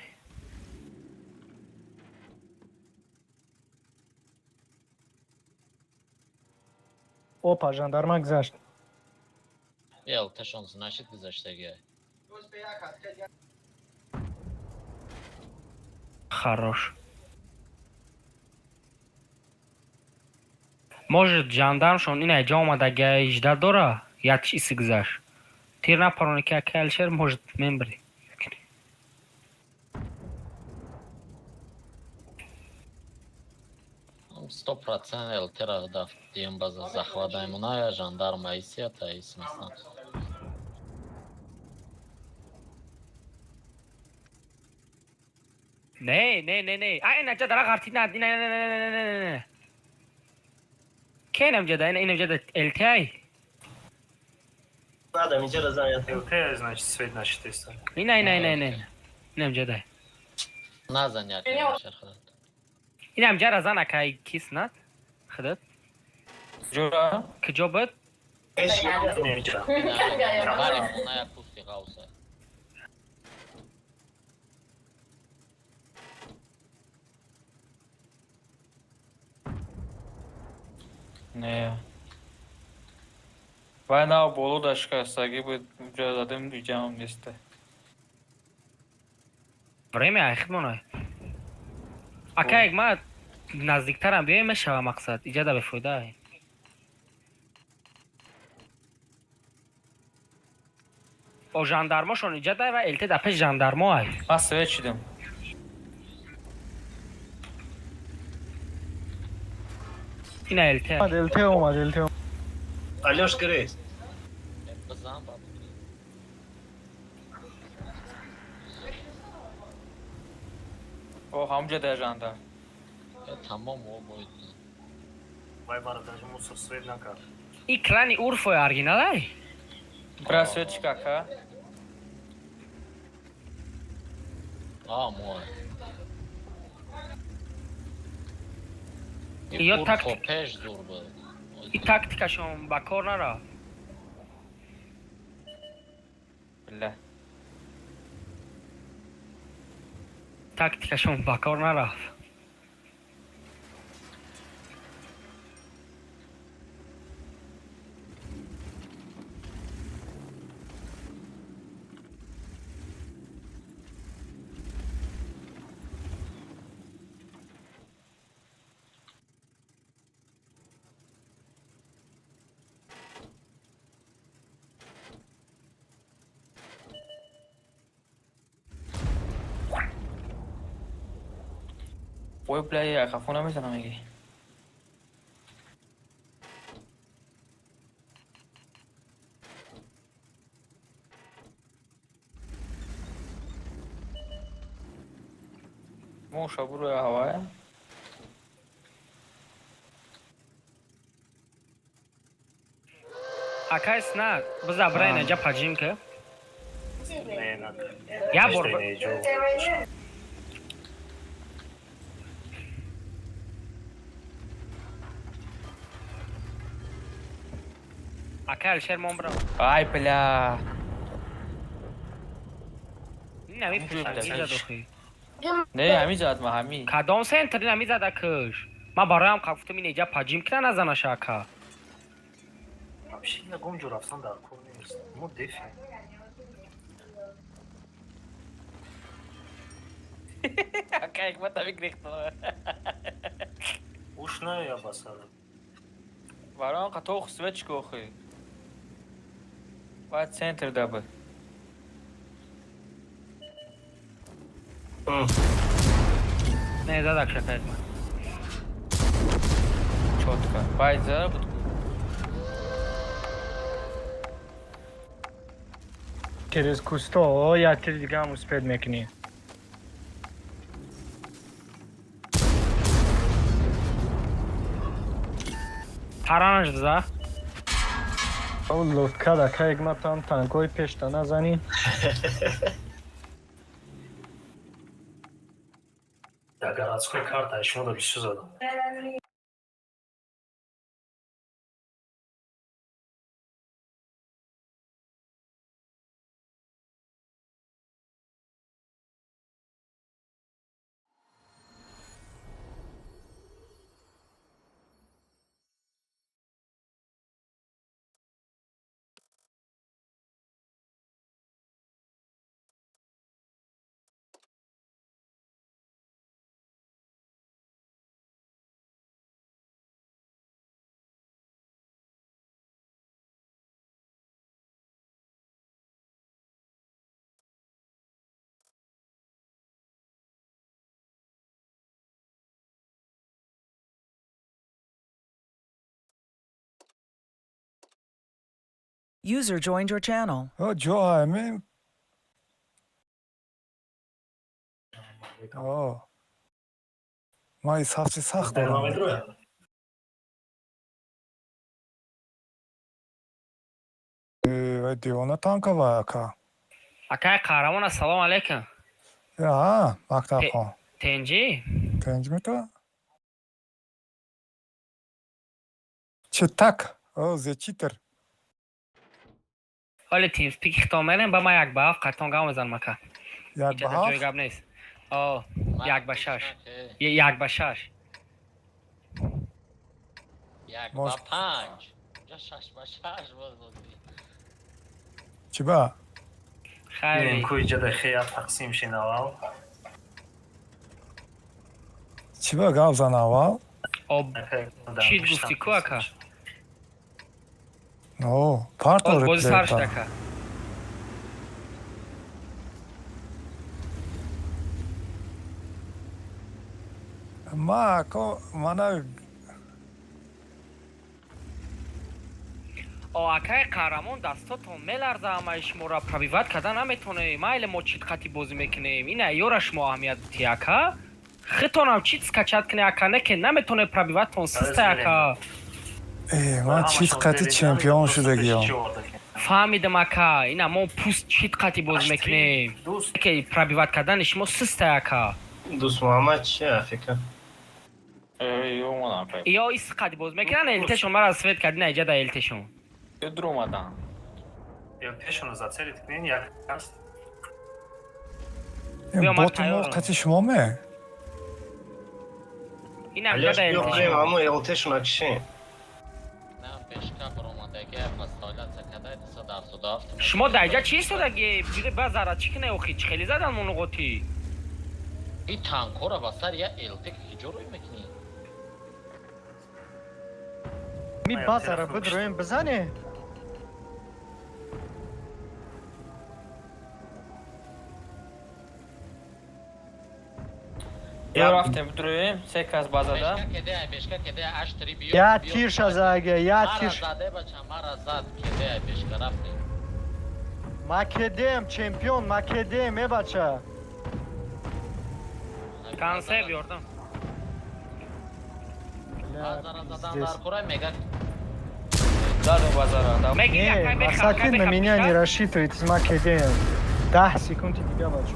S6: Опа, жандарма гузашт.
S9: ЛТ-шон значит гузаштагиай.
S7: Хорош. Может, жандармшон ина ҷа омадагиай жда дора, як чизи гузашт. Тир напарони ки акай Алишер может мембри.
S9: 100% ЛТ-ра дафтием база захватаем жандарма исията исмесан.
S7: Не, не, не, не. А ина ҷа дара ғартид на, не, не, не, не, не, не, не. Ке инам ҷа да, инам ҷа да ЛТ ай.
S3: Надам инҷа зан.
S1: ЛТ значит свет нашитеста.
S7: Ина, ина, ина, ина. Инам ҷа да.
S9: Назан як Алишер худат.
S7: Инам ҷа ра зан акай кис над? Худат.
S5: Ҷура?
S7: Куҷо буд?
S1: Инҷа.
S9: Бари хона як пусти ғавса.
S5: Не. Вай нав боло да шикастагӣ буд, ҷо задем иҷамам неста.
S7: Время ай хидмонай. Акай ма наздиктарам биёем мешава мақсад. Иҷа да бефоида ай. О жандармошон иҷа дай ва ЛТ да пеш жандармо ай.
S5: Ман свет шидам.
S7: Ина ЛТ.
S6: Омад ЛТ омад ЛТ.
S3: Алёш гирифт.
S9: Бизан ба.
S5: О, ҳамҷа да жандар.
S9: Тамом о боид.
S1: Вай бара даже мусор свет накард.
S7: И клани Урфои оригинал ай?
S5: Бра свет чика ка?
S9: А, мо.
S7: Ё тактик
S9: пеш зур буд.
S7: И тактикашон ба кор нарафт.
S5: Бля.
S7: Тактикашон ба кор нарафт.
S5: Ой, бля, я хафу намезанам меги. Моша буро ҳавая.
S7: Акай сна, биза бирай наҷа паҷим ки.
S1: Не, на.
S7: Я бор. Акай Алишер мон бирав.
S5: Ай, бля.
S7: Нами пешангизад охи.
S5: Не, ҳамин зад ма ҳамин.
S7: Кадом центр нами зада куш? Ма бароям гуфтам ин эҷа паҷим кина назанаша ака.
S1: Вообще ягон ҷо рафтан дар кор нест. Мо дефем.
S5: Ака, ҳикмата бигрехта.
S1: Уш на я басара.
S5: Бароям қатох свечка охи. Баъд центр да буд.
S7: Не задак шакайт ма.
S5: Чётко. Баъд зада буд.
S6: Через кусто, як тири дига ҳам успеть мекунӣ.
S7: Таранаш за.
S6: О, лодка да кайг ма там танкои пешта назанӣ.
S1: Дар городской карта шумо да бисёр задам.
S8: User joined your channel.
S12: ҷо ҳамин. О. Ман сафти сахт дорам. Вай девона танкова ака.
S7: Акай қаҳрамон, ассалому алайкум.
S12: А, мактабхон.
S7: Тенҷӣ?
S12: Тенҷ мета? Читак? О, зе читер.
S7: Ҳоли TeamSpeak хитом мерем, ба ма 1 ба 7 қайтон гап мезанам ака.
S12: 1 ба 7?
S7: Ҷои гап нест. О, 1 ба 6. 1 ба 6.
S9: 1 ба 5. 6 ба 6 боз бозӣ.
S12: Чӣ ба?
S7: Хайр.
S1: Ку иҷада хея тақсим шин аввал.
S12: Чӣ ба гап зан аввал?
S7: Об чӣ гуфтӣ ку ака?
S12: О, партор.
S7: Бози сар шуд ака.
S12: Ма ако мана.
S7: О, акай қаҳрамон, дастотон меларза, ҳамаи шуморо пробивать карда наметонем. Майли, мо чит қати бозӣ мекунем. Ина ёра шумо аҳамият дитӣ ака. Хитонам чит скачать кунӣ ака, не ки наметоне пробивать тон систа ака.
S12: Э, ман чит қати чемпион шудагиём.
S7: Фаҳмидам ака, ина мо пуст чит қати бозӣ мекунем. Ки пробивать кардани шумо систа ака.
S3: Дӯст Муҳаммад чи афика?
S7: Ё ис қати боз мекунанд, элтешон мара свет кардина иҷа да элтешон.
S5: Дур омадан.
S1: Элтешонро зацелить кунен як аст.
S12: Боти мо қати шумо ме?
S7: Ина иҷа да элтешон.
S3: Амо элтешона кишем.
S9: Пешка баромадаги пастолят закадай 277.
S7: Шумо дар иҷа чӣ истодаги? Бире ба зара чӣ куне охи? Чӣ хеле задан монуғотӣ?
S9: И танкора ба сар я ЛТ киҷо рӯй мекунӣ?
S6: Ми базара бидроем бизане.
S5: Биё, рафтем, бидроем, се кас базада.
S9: Бешка кеде, бешка кеде, 8-3 биё.
S6: Я тирша заге, я
S9: Мара
S6: тирш.
S9: заде, бача, мара зад, кеде, бешка, рафтем.
S6: Ма кедем, чемпион, ма кедем, э бача.
S7: Консеп ёрдам.
S9: Базара задан дар курай мега.
S5: Задум базара. Да.
S7: Мегири,
S6: Не,
S7: акай беха, акай
S6: Масакин, на
S7: беха
S6: меня не
S7: пиша.
S6: рассчитывайте, ма кедем. 10 секунд дига, бачо.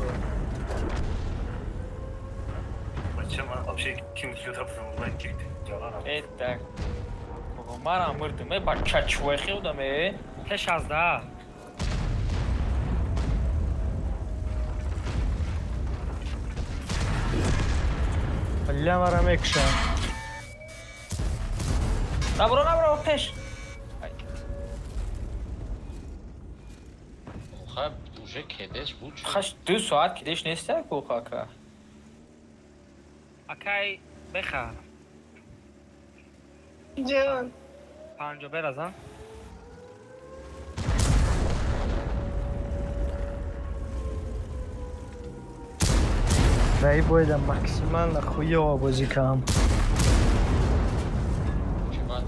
S1: Бача, ман вообще ким кида будам, ки ҷаланам.
S5: Э, так. Бобо, манам мурдум, э, бача чувай худам, э.
S7: Т-16.
S6: Бля, мара мекшам.
S5: Набро, набро, пеш.
S9: Хаб, уже кедеш буд.
S5: Хаш 2 соат кидеш неста ку хака.
S7: Акай беха.
S3: Ҷон.
S7: Панҷо беразан.
S6: Дай бояда максимально хуёво бозӣ кам.
S9: Чӣ баъд?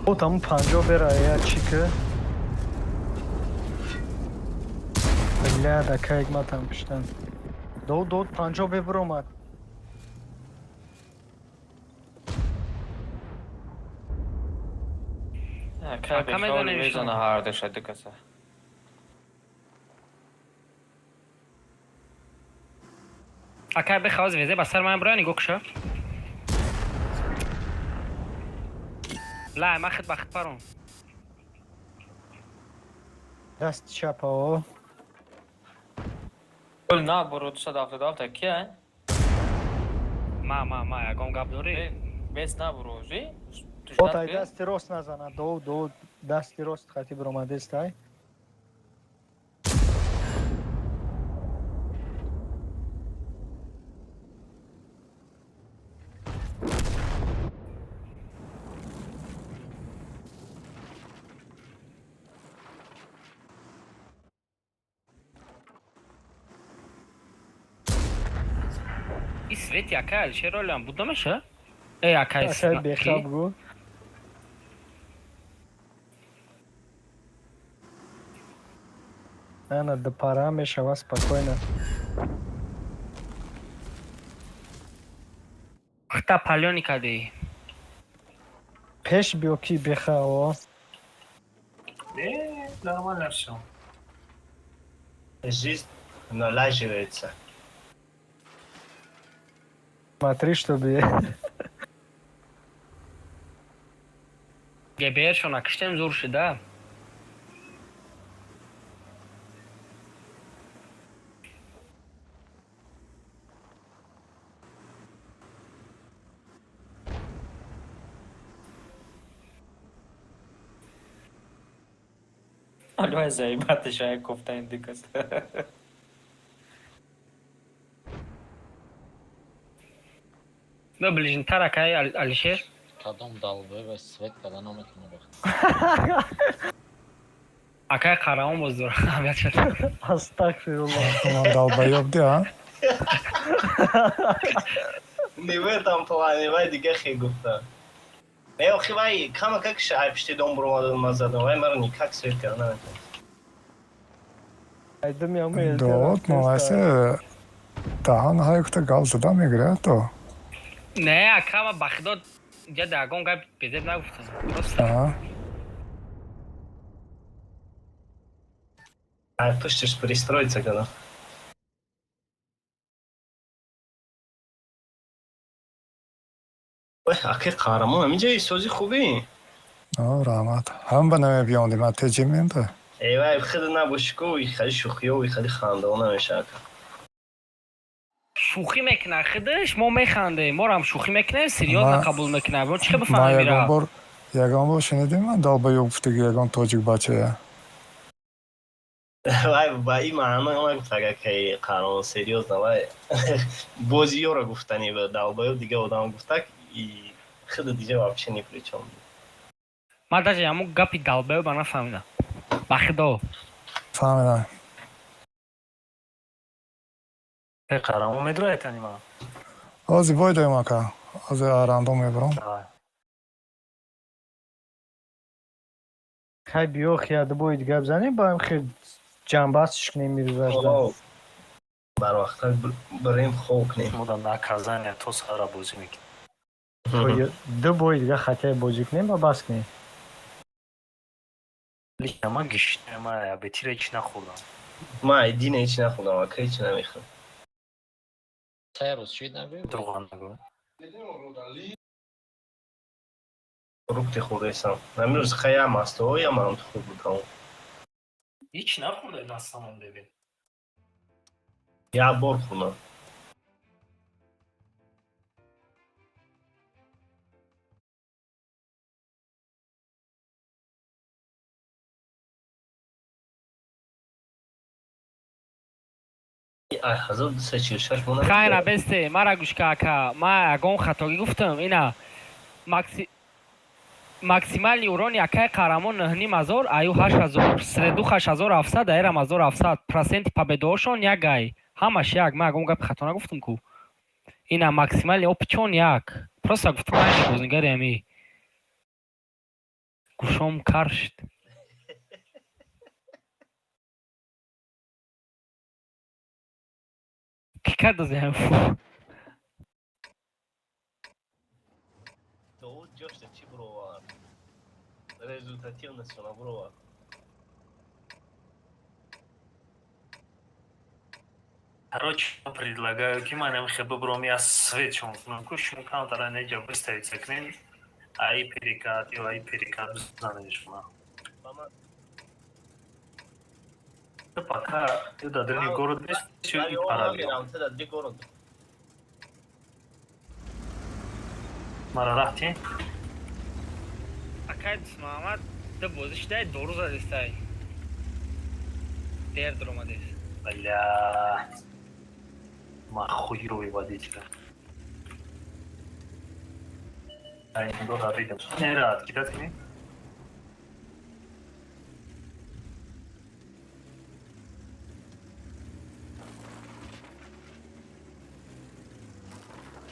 S6: О, таму 50 бера, я чика. Бля, да кайк матам пиштан. Дод, дод, 50 бе биромад.
S5: Ака
S7: Ака
S5: беша
S7: медонем
S5: мезана
S7: шумо.
S5: ҳар душа ду каса.
S7: Акай беха, оз везе ба сар ман броя нигоҳ куша. Ла, ма хит ба хит парон.
S6: Даст чапа, о.
S5: Гул на буро 277 ки?
S7: Ма, ягон гап дорӣ?
S5: Бес на буро, жи?
S6: От ай дасти рост назана, дод, дод, дасти рост хати биромадестай.
S7: И свети акай Алишер олам буд намеша? Эй, акай
S6: Акай беха бугу. Ана, да пара мешава спокойно.
S7: Хта палёни кади.
S6: Пеш биё ки беха, о.
S1: Не, нормально всё.
S3: Жизнь налаживается.
S6: Смотри, чтобы
S7: ГБР-шона киштем зур шуда.
S5: Алё заебати шая кофтаин ду каса.
S7: Бё ближнтар акай Алишер.
S9: Кадом долбоеба свет када наметона бахт.
S7: Акай Қараон боз дора. Аҳамият шад.
S6: Астагфируллоҳ.
S12: Ман долбоёб ди, а?
S3: Не в этом плане, вай дига хе гуфта. Не, охи вай кама как шай пишти дом буромаду ма задам, вай маро никак свет карда наметавонист.
S6: Айдум яму.
S12: Дод, молодцы. Даҳан ҳай кута гап зада мегирад то.
S7: Не, ака, ма ба худо ҷа да ягон гап безеб нагуфтам. Просто
S12: Аҳа.
S3: Ай пуштиш пристроиться када. Ой, аки қаҳрамон, ҳаминҷа сози хубӣ.
S12: О, раҳмат. Ҳам ба намебиёнди, ман теҷи менда.
S3: Эй вай, худ набоши ку, хали шӯхиё, хали хандао намеша ака.
S7: Шӯхӣ мекунад худаш, мо механдем, морам шӯхӣ мекунем, серьёзно қабул мекунад. Мо чӣ
S12: Ман
S7: бифаҳмем
S12: ягон
S7: ира?
S12: бор ягон бор шунидем, ман долбоёб гуфтаги ягон тоҷик бачая.
S3: Вай ба ин маъно нагуфт, ака қаҳрамон, серьёзно, вай бозиёро гуфтани ба долбоёб дига одам гуфтак и худ диҷа вообще ни при чём.
S7: Ман даже ҳамун гапи долбоёба нафаҳмидам. Ба худо.
S12: Фаҳмидам.
S1: Қаҳрамон медрояд танима.
S12: Ҳозир бой доем ака. Ҳозир арандом мебарам.
S6: Хай биё хияд боид гап занем, ба хел ҷамъбастш кунем мирӯзажда.
S3: Барвақттар бирем хоб кунем.
S1: Мо да наказания то сара бозӣ мекунем.
S6: Ду бои дига хатяи бозӣ кунем ва бас кунем.
S1: Ма гишна, ма абетира ҳеч нахӯрдам.
S3: Ма айдина ҳеч нахӯрдам, ака ҳеч намехӯрам.
S9: Се рӯз шид нагӯй?
S1: Дурӯғ нагӯ.
S3: Фрукти хӯрдесам. Ҳамин рӯз хай ям астҳо, ям ам хӯрд бутам.
S1: Ҳеч нахӯрда на самом деле.
S3: Як бор хӯрдам. Ай 1246 мона.
S7: Хайна бесте, мара гӯш ка ака, ма ягон хатогӣ гуфтам, ина максимальный урони акаи қаҳрамон 9500, аю 8000, среду 8700, аэрам 1700, проценти победаошон як ай. Ҳамаш як, ма ягон гапи хато нагуфтам ку. Ина максимальный опчон як. Просто гуфтам айни бознигари ами. Гӯшом кар шуд. Ки кардази ҳам фу?
S3: Довуд ҷошта чӣ буровард? Результативностьона буровард.
S1: Короче, предлагаю, ки ман ам хе бибром я свет шон кунам, ку шумо камтара неҷа выставиться кунем, ай перекат ё ай перекат бизанед шумо. Пока ё дар дурни город нест, ё и пара биё. Мара рафтем?
S7: Акай Дусмуҳаммад ду бозӣ шудай, дору задистай. Дер дуромадес.
S1: Бля. Ма хуёвый водитель. Ай, не видим. Не рад, кидать к ней.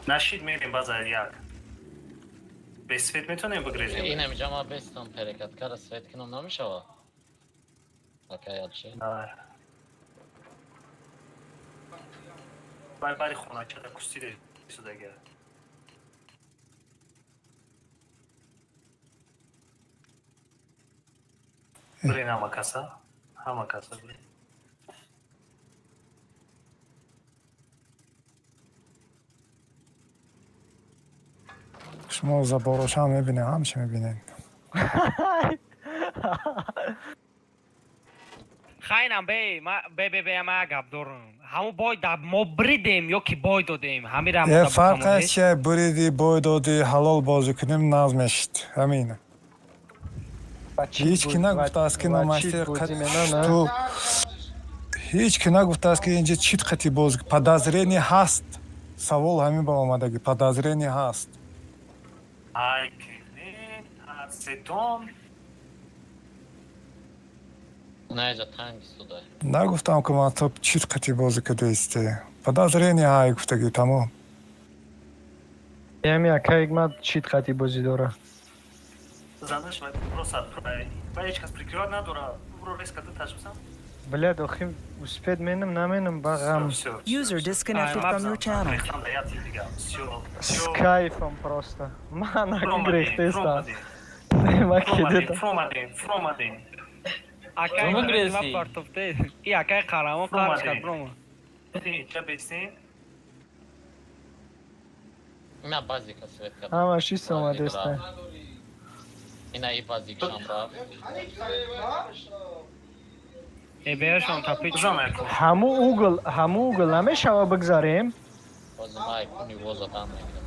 S1: Нашид мерем база як. Без свет метонем бигрезем?
S9: Инам иҷа ма бестам перекаткара свет кунам намешава? Акай Алшер.
S1: Бай бари хоначада кустиде судага. Блин, ҳама каса. Ҳама каса, блин.
S12: Шумо заборошам мебинед, ҳамчи мебинед.
S7: Хайнам бе, ма бе бе бе ма гап дорам. Ҳаму бой да мо бридем ё ки бой додем. Ҳамира
S12: Е фарқ аст ки буриди, бой доди, ҳалол бозӣ кунем, наз мешид. Ҳамин. Ҳеҷ ки нагуфтааст ки намастер ту ҳеҷ ки нагуфтааст ки инҷа чит қати боз подозрение ҳаст. Савол ҳамин ба омадагӣ подозрение ҳаст.
S1: Ай кне, сетон.
S9: На иҷа танг истода.
S12: Нагуфтам ки ман ту чит қати бозӣ кадаисте. Подозрение ҳай гуфтагӣ тамом.
S6: Ями акаи ман чит қати бозӣ дора.
S1: Занаш вай просто вай ҳеҷ кас прикрывать надора. Бро резко ду ташбисам.
S6: Блядь, охи успеть менам наменам ба ғам.
S8: User disconnected from your channel.
S6: С кайфом просто. Ман аки грехтестам. Ма кидета.
S1: Фромадем, фромадем.
S7: Акай ма партофте. И акай қаҳрамон қарш кард брома.
S1: Ча бестем?
S9: Ина базика свет кард.
S6: Ҳамаш ис омадеста.
S9: Ина и базикшам рафт.
S7: Эбеашон тапич.
S6: Ҳаму угл, ҳаму угл намешава бигзарем?
S9: Боз ма айкуни воза дан мекунам.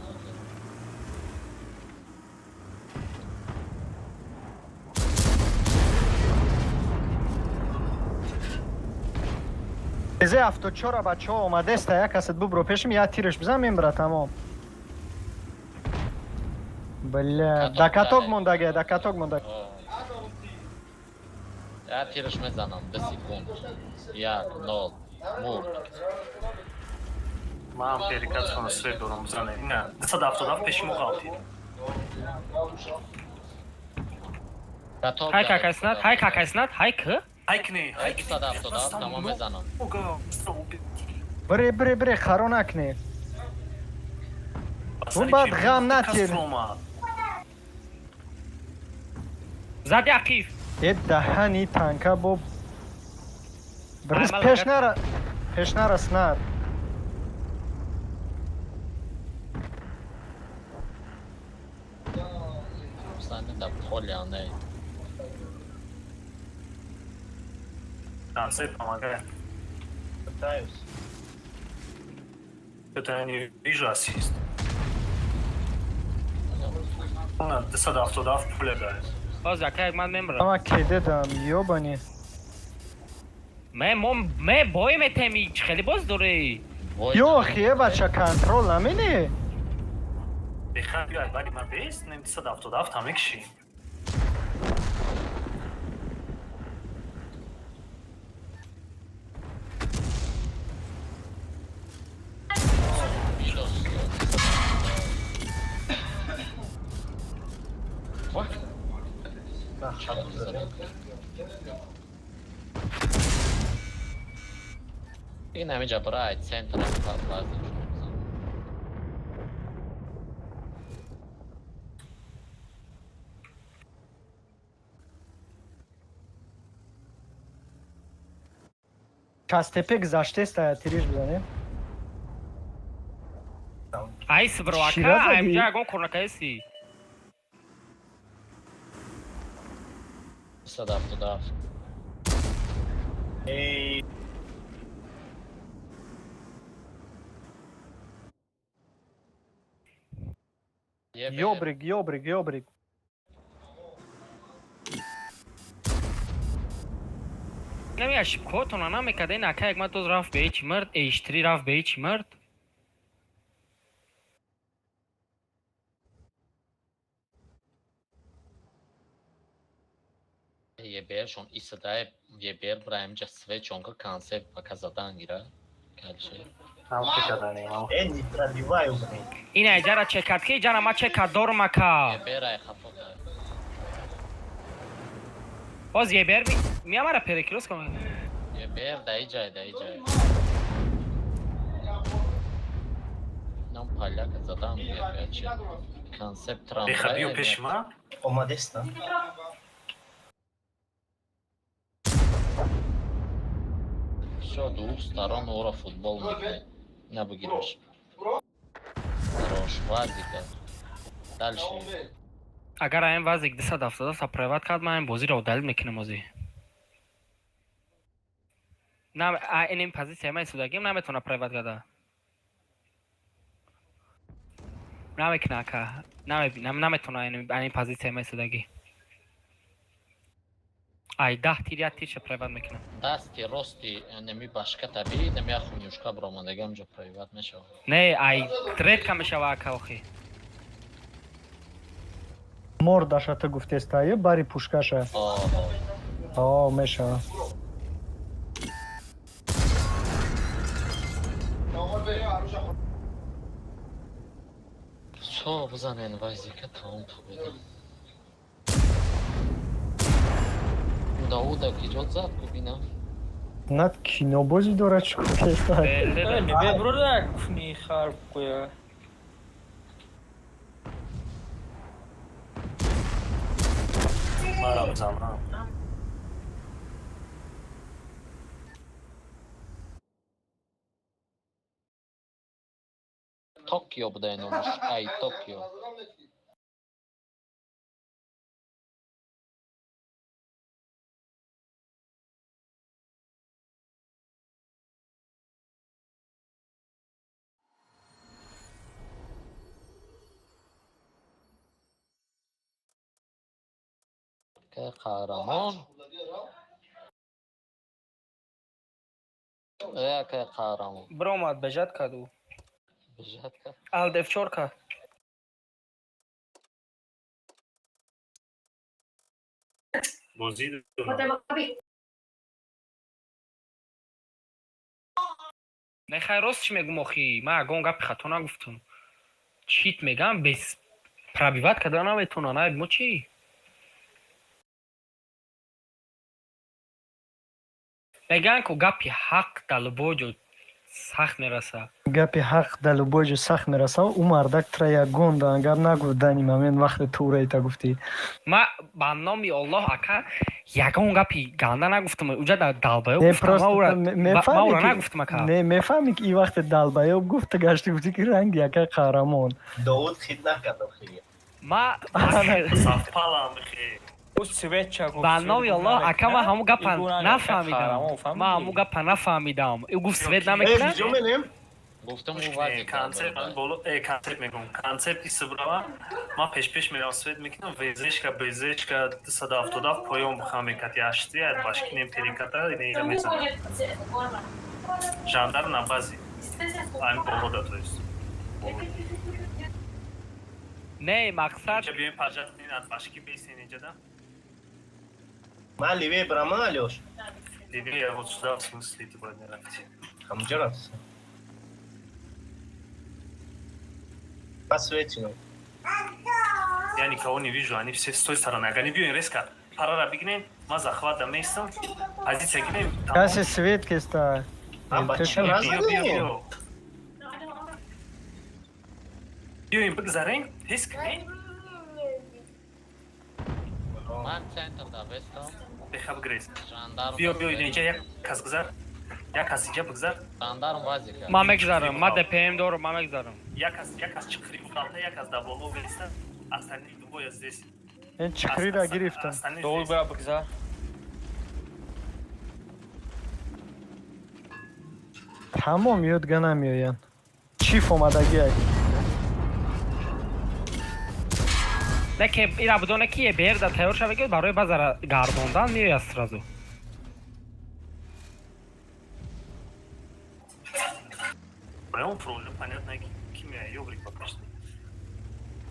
S6: Зе 74 бачаҳо омадеста, як касат бубро пешим, як тираш бизан мембра тамом. Бля, да каток мондага, да каток мондаг.
S9: Я тираш мезанам, 2 секунд. 1, 0, мурд.
S1: Ман перекатшона свет дорам, бизанем. Ина 277 пеши мо ғалтид.
S7: Ҳай какайснат, ҳай какайснат, ҳай к?
S1: Ҳай кне, ҳай кне.
S9: 277 тамом мезанам.
S6: Бре, бре, бре, харо накне. Баъд ғам натер.
S7: Зад яқиф.
S6: Э, даҳани танка бо брис пеш нара, пеш нара, снар.
S9: Да поле, не.
S1: Концепт помогает.
S3: Пытаюсь.
S1: Это я не вижу ассист. На 277 пуля дает.
S7: Боз яка як ман мемрам.
S6: Ама кеде дам, ёбани.
S7: Ме мо ме бой метеми, хеле боз дорӣ.
S6: Ё, хие бача, контрол намини?
S1: Бехар биёй, баъди ман бест, нем 277 ҳам мекишӣ.
S9: Ин ҳамиҷа бирай центр.
S6: Кастепе гузаштеста, тириш бизанем.
S7: Айс бро, ака, аймҷа ягон кор накаеси.
S9: 277.
S3: Эй.
S6: Ёбрик, ёбрик, ёбрик.
S7: Нами ошибкотона намекарда, ин ака як ман доз рафт ба ҳечи мирд, H3 рафт ба ҳечи мирд.
S9: ЕБР-шон исадай ЕБР бираем ҷа свечонка концепт пока задан гира. Калше.
S3: Э, не пробиваю, блин.
S7: Ина ҷара чекат ки ҷара ма чекат дорум ака.
S9: ЕБР ай хафо.
S7: Боз ЕБР миамара перекилос кун.
S9: ЕБР дай ҷай, дай ҷай. Нам поляка задан гира че. Концепт трамвай.
S1: Беха биё пеши ман.
S3: Омадеста.
S9: Всё, двух сторон ора футбол мекунад. На бигираш. Хорош, вазика. Дальше.
S7: Агар аим вазик 277 приват кард, ман ин бозиро удалил мекунам озӣ. На, а ин позитсия ман истодагим наметавона приват карда. Намекуна ака. Наметавона ин позитсия ман истодагӣ. Ай 10 тир як тирша приват мекунам.
S9: Дасти рости неми башка таби, неми ахунюшка бромандагам ҷо приват мешавад.
S7: Не, ай редка мешава ака охи.
S6: Мордаша ту гуфтеста, ё бари пушкаша? О, мешава.
S9: Всё, бизанен вазика тамом победа. Дауда киҷо зад кубина?
S6: Над кинобозӣ дорад, чӣ гуфтеста?
S5: Не брода куни хар куя.
S1: Мара бизанам.
S9: Токио буда номаш. Ай Токио. Қаҳрамон. Яке қаҳрамон.
S7: Бромад бежат каду.
S9: Бежат кард.
S7: Алд F4 кард.
S1: Бозӣ дорам.
S7: Не, хай, рост чӣ мегум охи, ман ягон гапи хато нагуфтум. Чит мегам, без пробивать карда наметавонанд, айб мо чӣ? Мегӯянд ку, гапи ҳақ дар любой ҷо сахт мераса.
S6: Гапи ҳақ дар любой ҷо сахт мераса. Ӯ мардак тра ягон гап нагуфт дани момент, вақте ту ура ита гуфтӣ.
S7: Ма ба номи Оллоҳ, ака, ягон гапи ганда нагуфтам. Уҷа дар долбоёб
S6: Не,
S7: гуфтам, ма
S6: просто
S7: ура ма
S6: мефаҳмӣ
S7: ура
S6: ки
S7: нагуфтам, ака.
S6: Не, мефаҳмӣ, ки и вақте долбоёб гуфт, ту гашти гуфтӣ, ки ранги ака қаҳрамон.
S3: Довуд хит накард охири.
S7: Ма
S1: Совпалам хе.
S5: Ӯ светча гуфт.
S7: Ба номи Оллоҳ, ака, ман ҳамун гапа нафаҳмидам.
S5: Нафаҳмидам.
S7: Ман ҳамун гапа нафаҳмидам. Ӯ гуфт, свет
S3: Э,
S7: намекунад.
S3: куҷо мерем?
S9: Гуфтам, ӯ вазик.
S1: Концепт боло, концепт мегум. Концепт исбрава. Ма пеш-пеш мерам, свет мекунам, везешка, безешка 277 поён бухам мекати ашти, башкинем переката, ина мезанам. Жандар на базе. Ами боло да, то есть.
S7: Не, мақсад
S1: Инҷа биёем, пажат кунин, аз башки бесен инҷа да.
S3: Ман левее брама, Алёш.
S1: Левее вот сюда, в смысле, ты бояд мерафти.
S3: Ҳамҷа рафт. Пас светино.
S1: Я никого не вижу, они все с той стороны. Агар не биёин резко, парара бигнем, ма захват да местам, позиция гирем.
S6: Касе свет кеста.
S3: А, бача, назадем.
S1: Биёин, бигзарем, ҳис кунем.
S9: Ман центр да бестам.
S1: Беха бигрез.
S9: Жандарм.
S1: Биё, биё, инҷа як кас гузар. Як кас инҷа бигзар.
S9: Жандарм вазик.
S7: Ман мегзарам, ман ДПМ дорам, ман мегзарам.
S1: Як кас чиқри бухалта, як кас дар боло беста. Остальные двое здесь.
S6: Ин чиқриро гирифтам.
S1: Остальные
S5: Довуд
S1: здесь.
S5: бира, бигзар.
S6: Тамом, ёдга намеоянд. Чиф омадагиай.
S7: Не, ки ира бидоне, ки ЕБР да тайёр шава, ки барои базара гардондан меояд сразу.
S1: Прямо уже понятно, ки меояд, ёбрик покашли.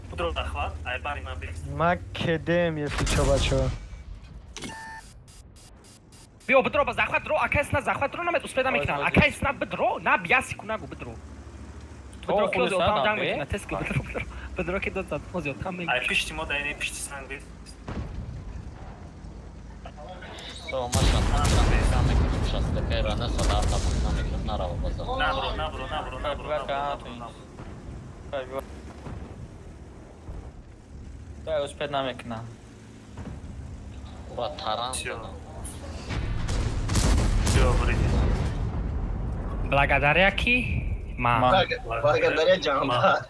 S1: Пудро захват, ай бари ман бест.
S6: Ма кедем, если чо, бачо.
S7: Биё, бидро ба захват, дро, акай сна захват дро, намед успеда мекунанд. Акай сна бидро, на бияси ку нагу, бидро. Бидро, ки ози отам ҷанг мекунад, тез ки бидро, бидро. Бидро, ки дод зад, ози отам мегӯ.
S1: Ай пишти мо да ине пишти санг бест.
S9: Со маша намекунам, 65 на садарта намекунам, нарава базар.
S1: Набро, набро, набро, набро, набро, набро.
S5: Да, успеть намекунам.
S9: Ура таран.
S1: Всё. Всё, буридем.
S7: Благодаря ки ман.
S3: Благодаря ҷанба.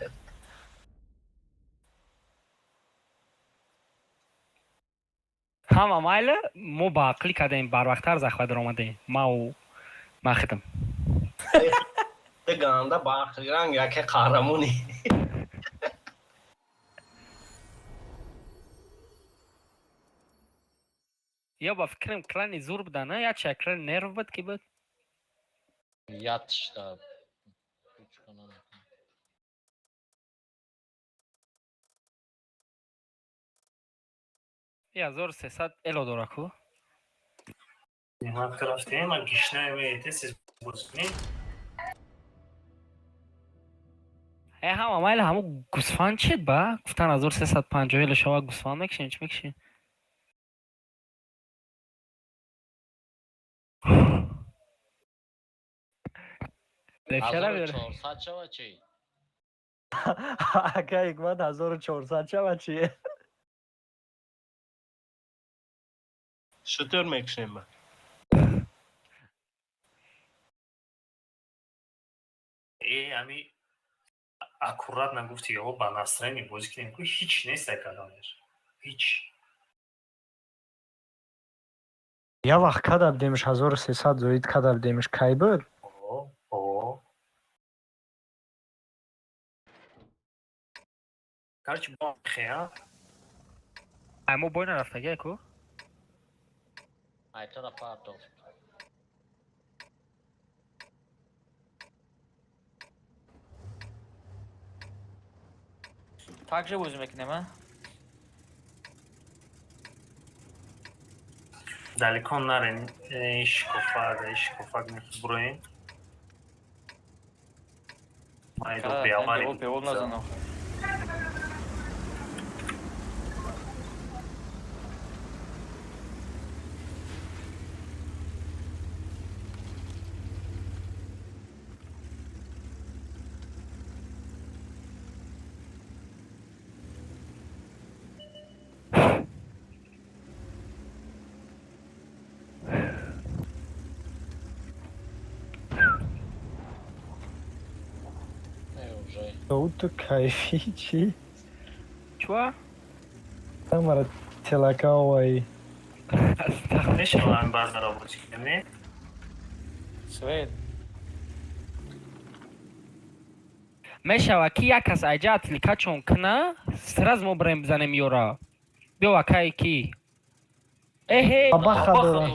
S7: Ҳама майли, мо ба ақлӣ кардем, барвақттар захват даромадем. Мау ман хидам.
S3: Ты ганда ба ақли ранг яке қаҳрамонӣ.
S7: Ё ба фикрам клани зур буда, на? Я ча клани нерв буд, ки буд?
S9: Ятшта. Кучка намекунам.
S7: 1300 эло дора ку.
S1: Ман рафтем, ман гишнаи меете, сиз бозӣ.
S7: Э, ҳама майли, ҳаму гусфанд чид ба? Гуфтан 1350 эло шава, гусфанд мекшем, чӣ мекшем? Левшара биёр.
S9: 1400 шава чӣ?
S6: Ака Ҳикмат, 1400 шава чи?
S3: Шутур мекушем ман.
S1: Э, ами аккуратно гуфти, ё ба настроение бозӣ кунем, ку ҳеч нест кардамеш. Ҳеч.
S6: Я вақт када будемш, 1300 зоид када будемш, кай буд?
S1: О, о. Короче, бо хе, а?
S7: Ай, мо бой нарафтагия ку?
S9: Ай тара партов.
S5: Так же бозӣ мекунем, а?
S1: Далеко нарен, шикофа, да шикофа буроен.
S5: Певол назанам.
S6: Ту кайфи чӣ?
S7: Чуа?
S6: Амара телакаовай.
S1: Мешавам баъзан бозӣ кунем?
S5: Свет.
S7: Мешава ки як кас айҷа атликачон кна, сразу мо бирем бизанем ёра. Биё акай ки. Эҳе,
S6: Бабаха дорам.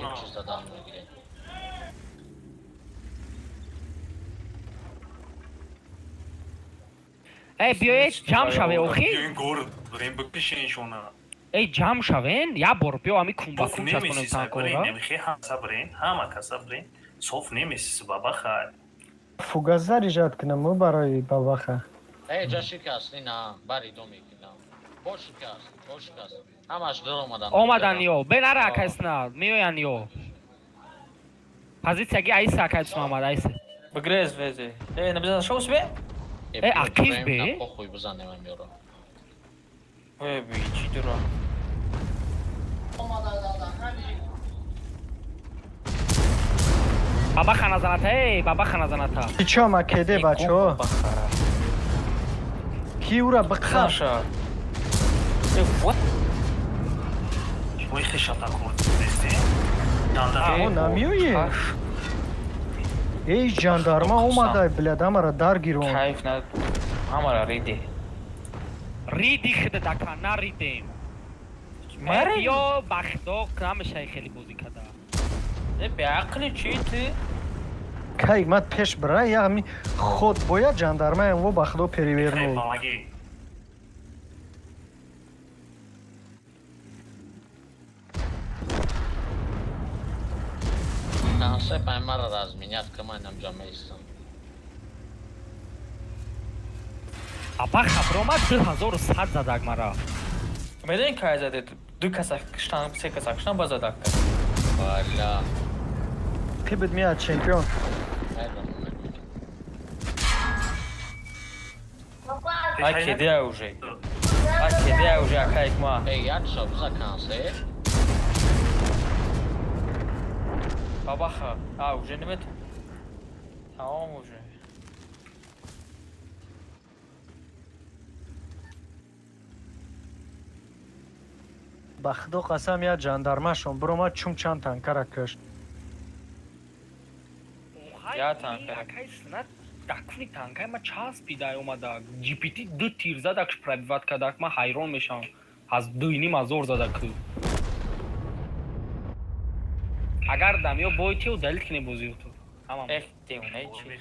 S7: Эй, биёед ҷамъ шаве охи.
S1: Биёин гор бирем бикишеншона.
S7: Эй, ҷамъ шавен, як бор биё ами кун ба кун часпонем танкора.
S1: Немихе ҳама бирен, ҳама каса бирен. Соф немесис бабаха.
S6: Фугас заряжать кунам мо барои бабаха.
S9: Эй, ҷа шикаст, ина, бари доми кина. Бо шикаст, бо шикаст. Ҳамаш дор омадан.
S7: Омадан ё, бенара акайсна, меоян ё. Позитсияги айса акайс Муҳаммад айса.
S5: Бигрез везе. Эй, набизан шоу себе?
S7: Э, акив бе?
S9: Похуй бизанем амёро.
S5: Э, би чӣ дура.
S7: Бабаха назаната, эй, бабаха назаната.
S6: Чӣ ма кеде бачо? Ки ура бихар.
S5: Наша. Э, what?
S1: Ой, хешата курд дести.
S6: О, намеои? Эй, жандарма омадай, блядь, амара дар гирон.
S5: Кайф на ҳамара риди.
S7: Риди хида дака, наридем.
S5: Мари?
S7: Ё бахдо намешай хеле бозӣ када.
S5: Э, беақли чӣ ты?
S6: Кай мад пеш бира, я ми ход бояд жандармаям во бахдо перевернул.
S1: Помоги.
S9: Концепт аймара разменять командам ҷамъистам.
S7: Бабаха бромад 2100 задак мара.
S5: Медонӣ кай задед? Ду каса киштан, се каса киштан ба задак.
S9: Баля.
S6: Ки буд меяд чемпион?
S5: Ай кедея уже. Ай кедея уже акай ма.
S9: Эй, як шо биза концепт.
S5: Бабаха, а уже неметон. Тамом уже.
S6: Ба худо қасам як жандармашон биромад чум чанд танкара кушт.
S5: Я танкара.
S7: Акай снат дакуни танкай ма часпидай омада. GPT ду тир задак пробиват кадак ма ҳайрон мешавам. Аз 2,5 ҳазор задак. Агар дамё бой тиё далил кине бозиё ту. Ҳамам.
S5: Эх, девонаи чӣ?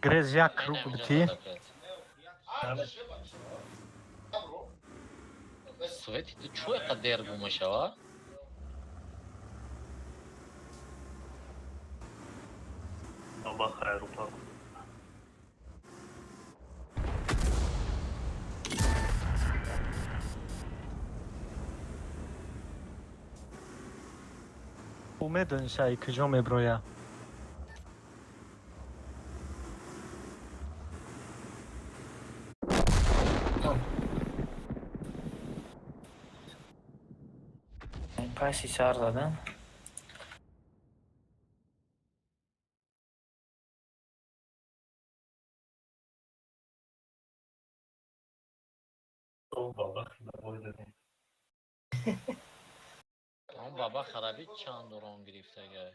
S6: Грез як круг бити.
S9: Свети ту чӯ яқа дер гум мешава?
S1: Бабаха аэропорт.
S6: Ӯ медонисай куҷо меброя.
S5: Паси сар задам.
S9: Он баба хараби чанд урон гирифтага.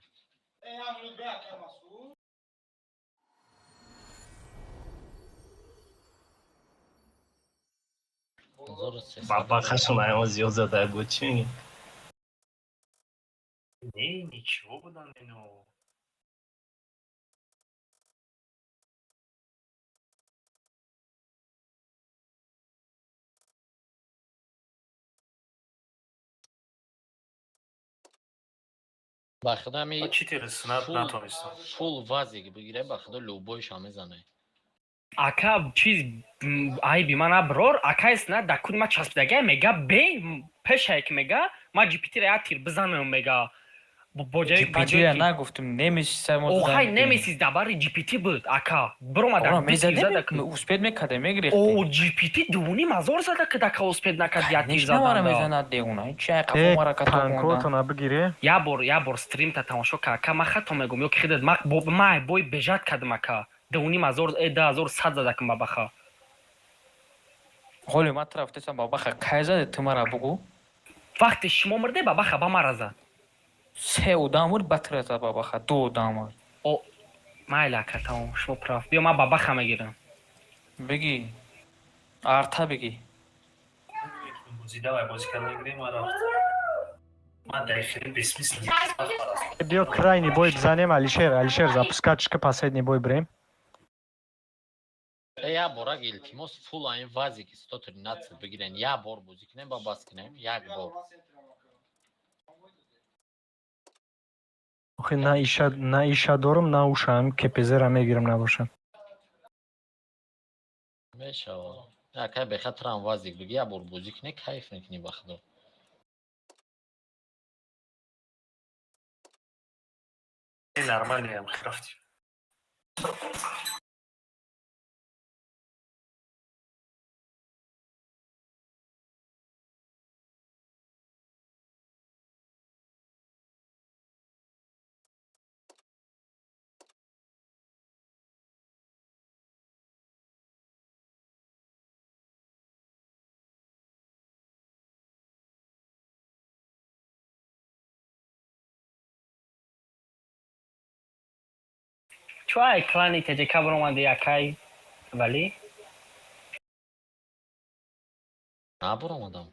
S3: Бабахашон аямо зиёд зада буд, чӣ мегӣ?
S1: Не, ничего будан ино.
S9: Ба худо ами
S1: Читери снат натонистам.
S9: Фул вазик бигире, ба худо любойша мезане.
S7: Ака, чиз айби ман аброр, акай снат да куди ма часпидагай, мега бе пешае ки мега ма GPT-ра як тир бизанам, мега
S5: GPT-ра нагуфтум, Немесиса.
S7: Охай, Немесис дабари GPT буд, ака, биромада.
S5: Успеть мекарда, мегирифт.
S7: О, GPT 2,5 ҳазор зада ки дака успеть накард як тир
S5: Намара
S7: задан.
S5: Мезанад девона, чай қафо мара като.
S6: Танкотона бигире.
S7: Я бор стримта тамошо ка, ака, ма хато мегум ё ки хидат ма ма бой бежать кардам, ака, 2,5 ҳазор, 2100 зада ким бабаха.
S5: Ҳоли ма тарафтесам, бабаха кай заде, ту мара бугу.
S7: Вақте шумо мирде, бабаха ба мара зад.
S5: Се одам буд, ба тира зад бабаха, ду одам буд.
S7: О, майли, ака, тамом, шумо прав. Биё, ман бабаха мегирам.
S5: Бигӣ, арта бигӣ.
S1: Бозӣ давай, бозӣ карда гирем, ман рафт. Ман дар хеле бессмысленно.
S6: Биё, крайний бой бизанем, Алишер, Алишер, запускать ка, последний бой бирем.
S9: Як борак, илтимос, фул айн вазики 113 бигирен, як бор бозӣ кунем, ба бас кунем, як бор.
S6: Охи, на иша, на иша дорум, на уша, ам КПЗ-ра мегирам набошам.
S9: Мешава. Якай бехатарам вазик биги, як бор бозӣ кунӣ, кайф мекунӣ, ба худо.
S1: Нормально рафтем.
S7: Чуай клани ТЖК баромади, акай вале?
S9: Набаромадам.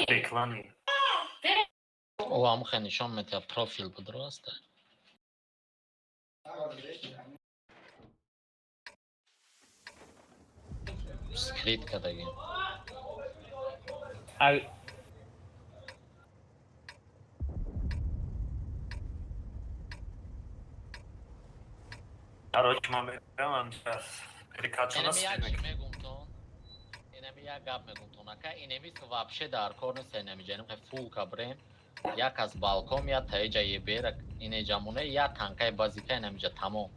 S1: Реклами.
S9: О, амхе нишон метиҳад, профил будро аста. Скрит кардагим.
S1: Короче, ман меравам перекачана.
S9: Мегумтон, инами як гап мегумтон, ака, инеми вообще дар кор нест, инами ҷаним фул кабрем, як аз балкон, я таиҷа ебера, инеҷамоне, я танкаи базика инамиҷа, тамом.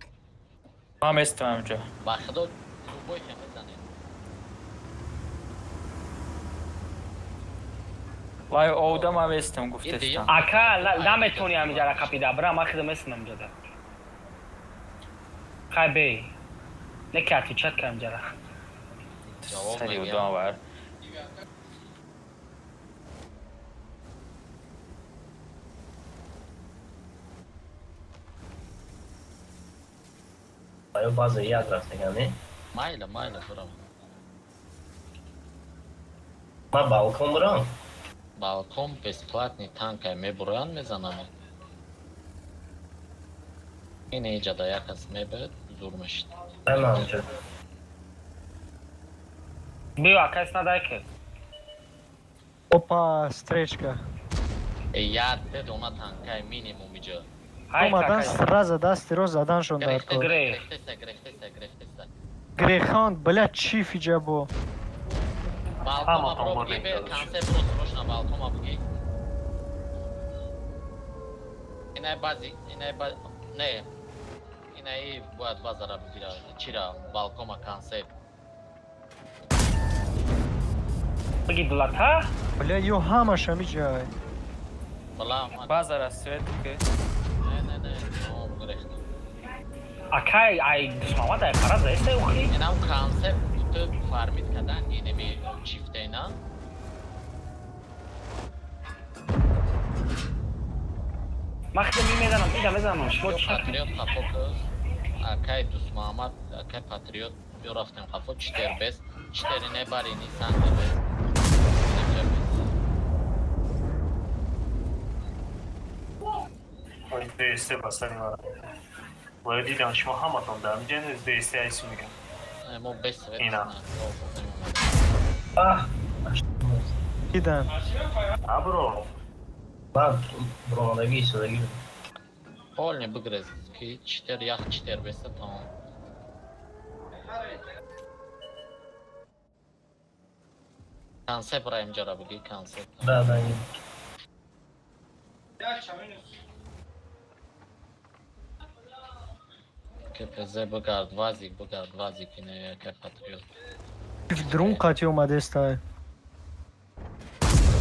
S5: Ман местам ҳамҷа.
S9: Ба худо, любой хе мезанем.
S5: Вай одам ҳам местам, гуфтестам.
S7: Ака, наметони ҳамиҷара қапида бира, ман хидм местам ҳамиҷада. Хай бе, не ки отвечать ка ҳамиҷара.
S5: Сари одам вар.
S3: Ё баъзе як рафтаган, не?
S9: Майла, майла, бирам.
S3: Ман балкон бирам.
S9: Балкон бесплатный танкай, мебуроянд, мезанам. Ин иҷада як кас мебояд, зур мешид.
S3: Айманҷа.
S7: Биё, акай, снадай ки.
S6: Опа, встречка.
S9: Як дона танкай минимум иҷа.
S6: Омадан, сразу дасти рост заданшон дар кор.
S9: Грехтеса, грехтеса, грехтеса.
S6: Грехан, бля, чиф иҷа бо.
S9: Балкома бро, биги, бе конце бро, срочно балкома биги. Инай бази, инай ба не. Инаи бояд базара бигира. Чира, балкома концепт.
S7: Биги дулата.
S6: Бля, ё ҳамаш ҳамиҷа.
S9: Бала,
S5: базара свет ки.
S9: Не, не, не, тамом, грехта.
S7: Акай, ай дусмамад ай қара заеста ухи.
S9: Инам концепт ту фармид кардан, инеми чифтена.
S7: Ман хидм мезанам, ида мезанам. Шумо
S9: Ё
S7: чӣ?
S9: Патриот қафо кӯз. Акай Дусмаҳамад, акай Патриот, ё рафтем қафо, читер бес. Читери не бари, ни санга бес. Инҷа бес.
S1: ДСТ басари мара. Вале дидам, шумо ҳаматон дар инҷа ДСТ айси мегам.
S9: Мо бес свет.
S1: Ина.
S3: А,
S6: Дидан.
S1: Абро.
S3: Ман буромадагӣ истодагӣ.
S9: Полный бигрез, ки читер як читер беста, тамом. Концепт ра инҷара бигӣ, концепт.
S3: Да.
S9: КПЗ бигард, вазик бигард, вазик ине яка патриот.
S6: Дрон қати омадеста.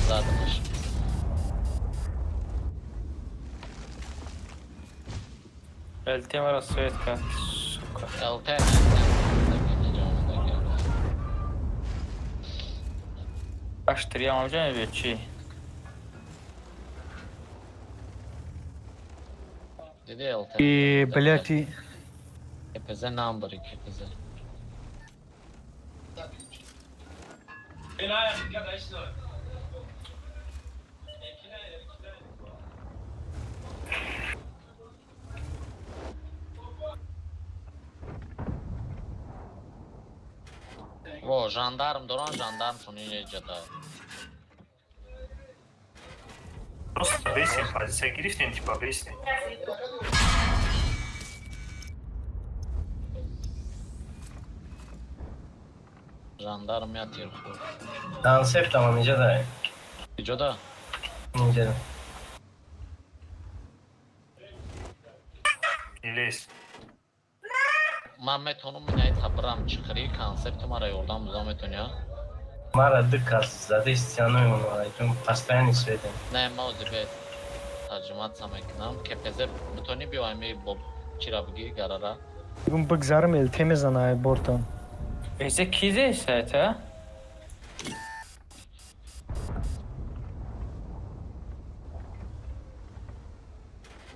S9: Задамаш.
S5: ЛТ маро свет кард, сука.
S9: ЛТ не.
S5: Аш три амҷа мебиёд чӣ?
S9: Диди ЛТ.
S6: И блять и
S9: КПЗ намбари КПЗ. Во, жандарм доран, жандарм шон инҷа да.
S1: Просто бесим, позиция гирифтем, типа бесим.
S9: Жандарм я тир хӯрд.
S3: Концептам инҷа да.
S9: Иҷо да?
S3: Инҷа.
S1: Не лезь.
S9: Ман метавонам инаи табрам чиқирӣ концепти мара ёрдам буда метавони, а?
S3: Мара ду кас задестианои онҳо постоянно светем.
S9: Не, ма ози бе тарҷуматса мекунам. КПЗ битонӣ биё ами бо чира бигӣ гарара.
S6: Гум бигзарам, ЛТ мезана ай бортон.
S5: Эзе кизе сайта?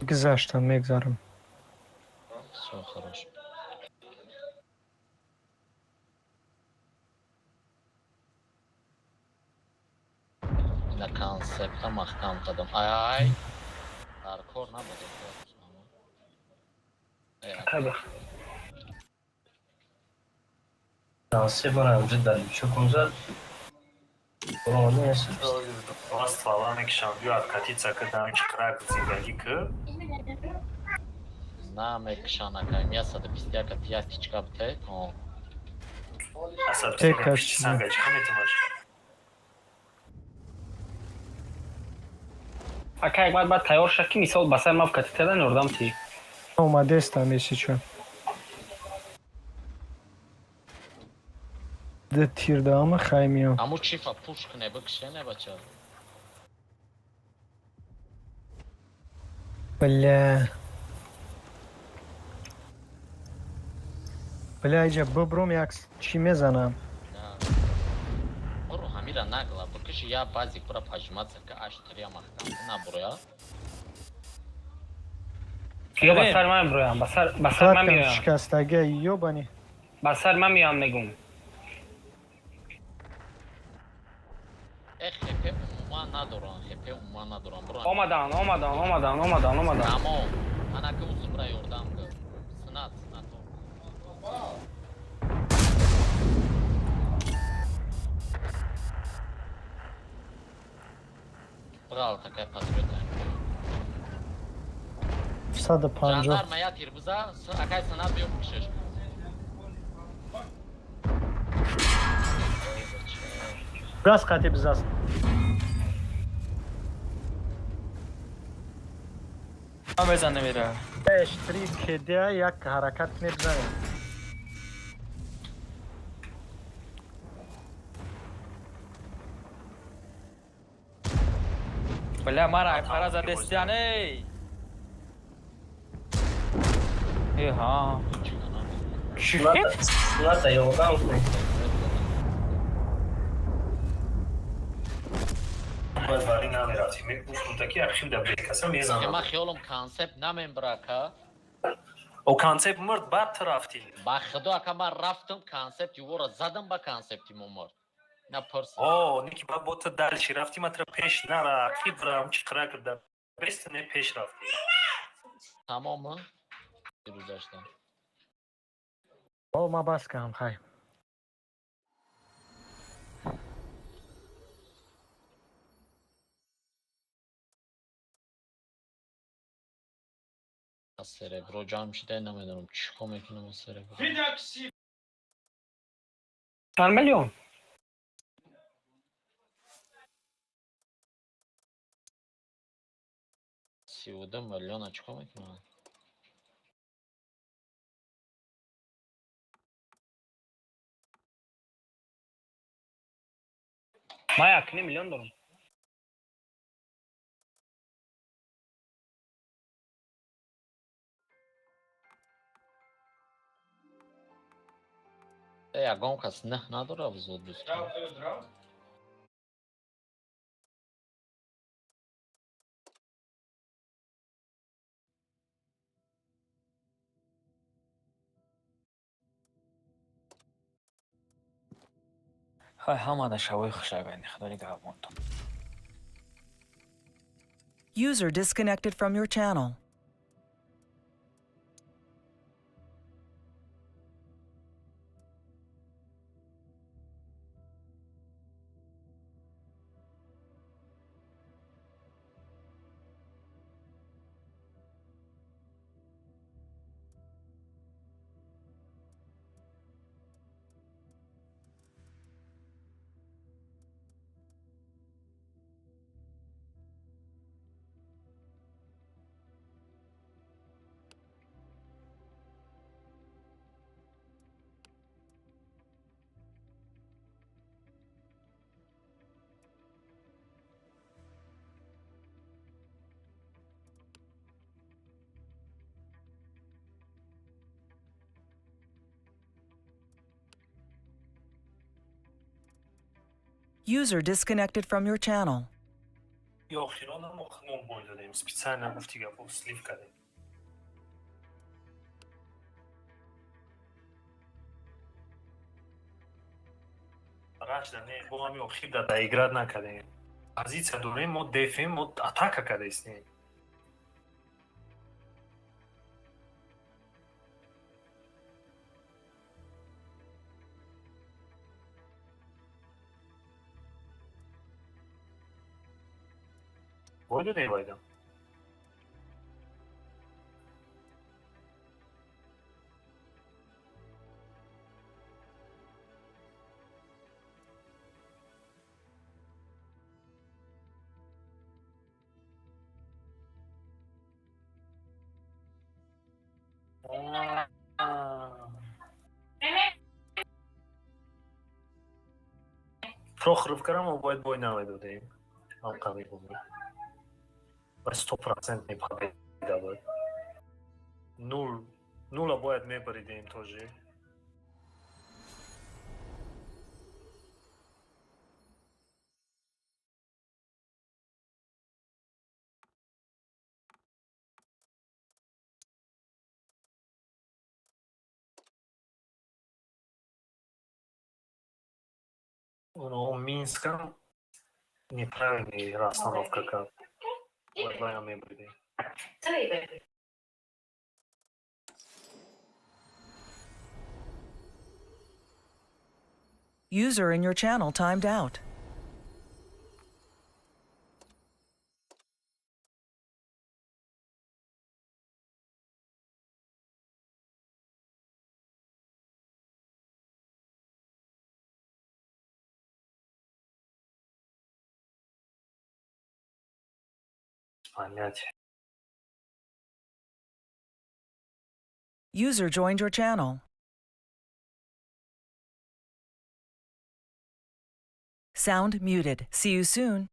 S6: Гузаштам, мегзарам.
S9: Всё хорошо. Ина концепта маҳкам кардам. Ай ай. Дар кор набуд.
S7: Таба.
S3: Концепт мара инҷа дар чокум зад. Буромада нест.
S1: Два ствола мекишам, биё откатиться кардам, чиқирак зиндагӣ ки.
S9: На мекишан акай. 121 тия тичка бите. Тамом.
S1: Асад
S6: Текаш чизи.
S1: санга чиқа метимаш?
S7: Ака, як баъд тайёр шад, ки мисол ба сар ма вкатитадан ёрдам ти.
S6: Омадестам есичо. Д тир даама хай миём.
S9: Аму чифа пуш кне бикшене, бача.
S6: Бля. Бля, иҷа бибром як чӣ мезанам.
S9: Буру ҳамира нагла бикиши, я базик бура пажматса ка аш трия маҳкам на буроя.
S7: Ё ба сар ман броям, ба сар ман
S6: Хваткам
S7: меоям.
S6: шикастага, ёбани.
S7: Ба сар ман меоям, мегум.
S9: Э, хп умуман надорам, хп умуман надорам. Буро.
S7: Омадан, омадан, омадан, омадан, омадан.
S9: Тамом. Анаки узумра ёрдам кар. Синат, синат. Бғал такай патриот.
S6: 150.
S9: Жандарма я тир биза, акай синат биё бикшиш.
S4: Газ қати бизаст.
S5: Ман безан намера.
S4: H3 КД як ҳаракат мебзанем.
S5: Бля, мара ай пара задестиан, эй. Э, ҳа. Чӣ?
S3: Сината ёрдам кунед.
S1: Бояд вари намерафтем. Мегуфтум таки архив да бекаса мезанам.
S9: Ман хиёлам концепт намембра, ака.
S1: О, концепт мурд, баъд ту рафтӣ.
S9: Ба худо, ака, ман рафтам, концепти ӯро задам, ба концепти мо мурд. На пурс.
S1: О, ники баъд бо ту дальше рафтӣ, ман тура пеш нара, архив рам чиқира кирда. Беста не пеш рафтӣ.
S9: Тамом, гузашта.
S4: О, ма бас кардам, хай.
S9: Серебро ҷамъ шида, намедонам чӣ кор мекунам аз серебро.
S7: Чанд миллион?
S9: 32 миллиона чӣ кор мекунам?
S7: Ман 1,5 миллион дорам.
S9: Ягон кас нах надора взвод, дӯстон.
S5: Хай, ҳамада шавои хушагайни, худо нигаҳбонтон.
S8: User disconnected from your channel. User disconnected from your channel.
S1: Охирона мо худмон бой додем. Специально гуфти гапо слив кардем. Рашда не, бо ҳами охир да доиграть накардем. Позиция дорем, мо дефем, мо атака кардестем. Бой додем байда. Прохоровкара мо бояд бой намедодем. Ҳамқави бумед. Ба 100% победа буд. Нул нула бояд мебаридем тоже. Но Минском неправильный расстановка кард. Бояд боя мебаридем.
S8: User in your channel timed out.
S1: Понять.
S8: User joined your channel. Sound muted. See you soon.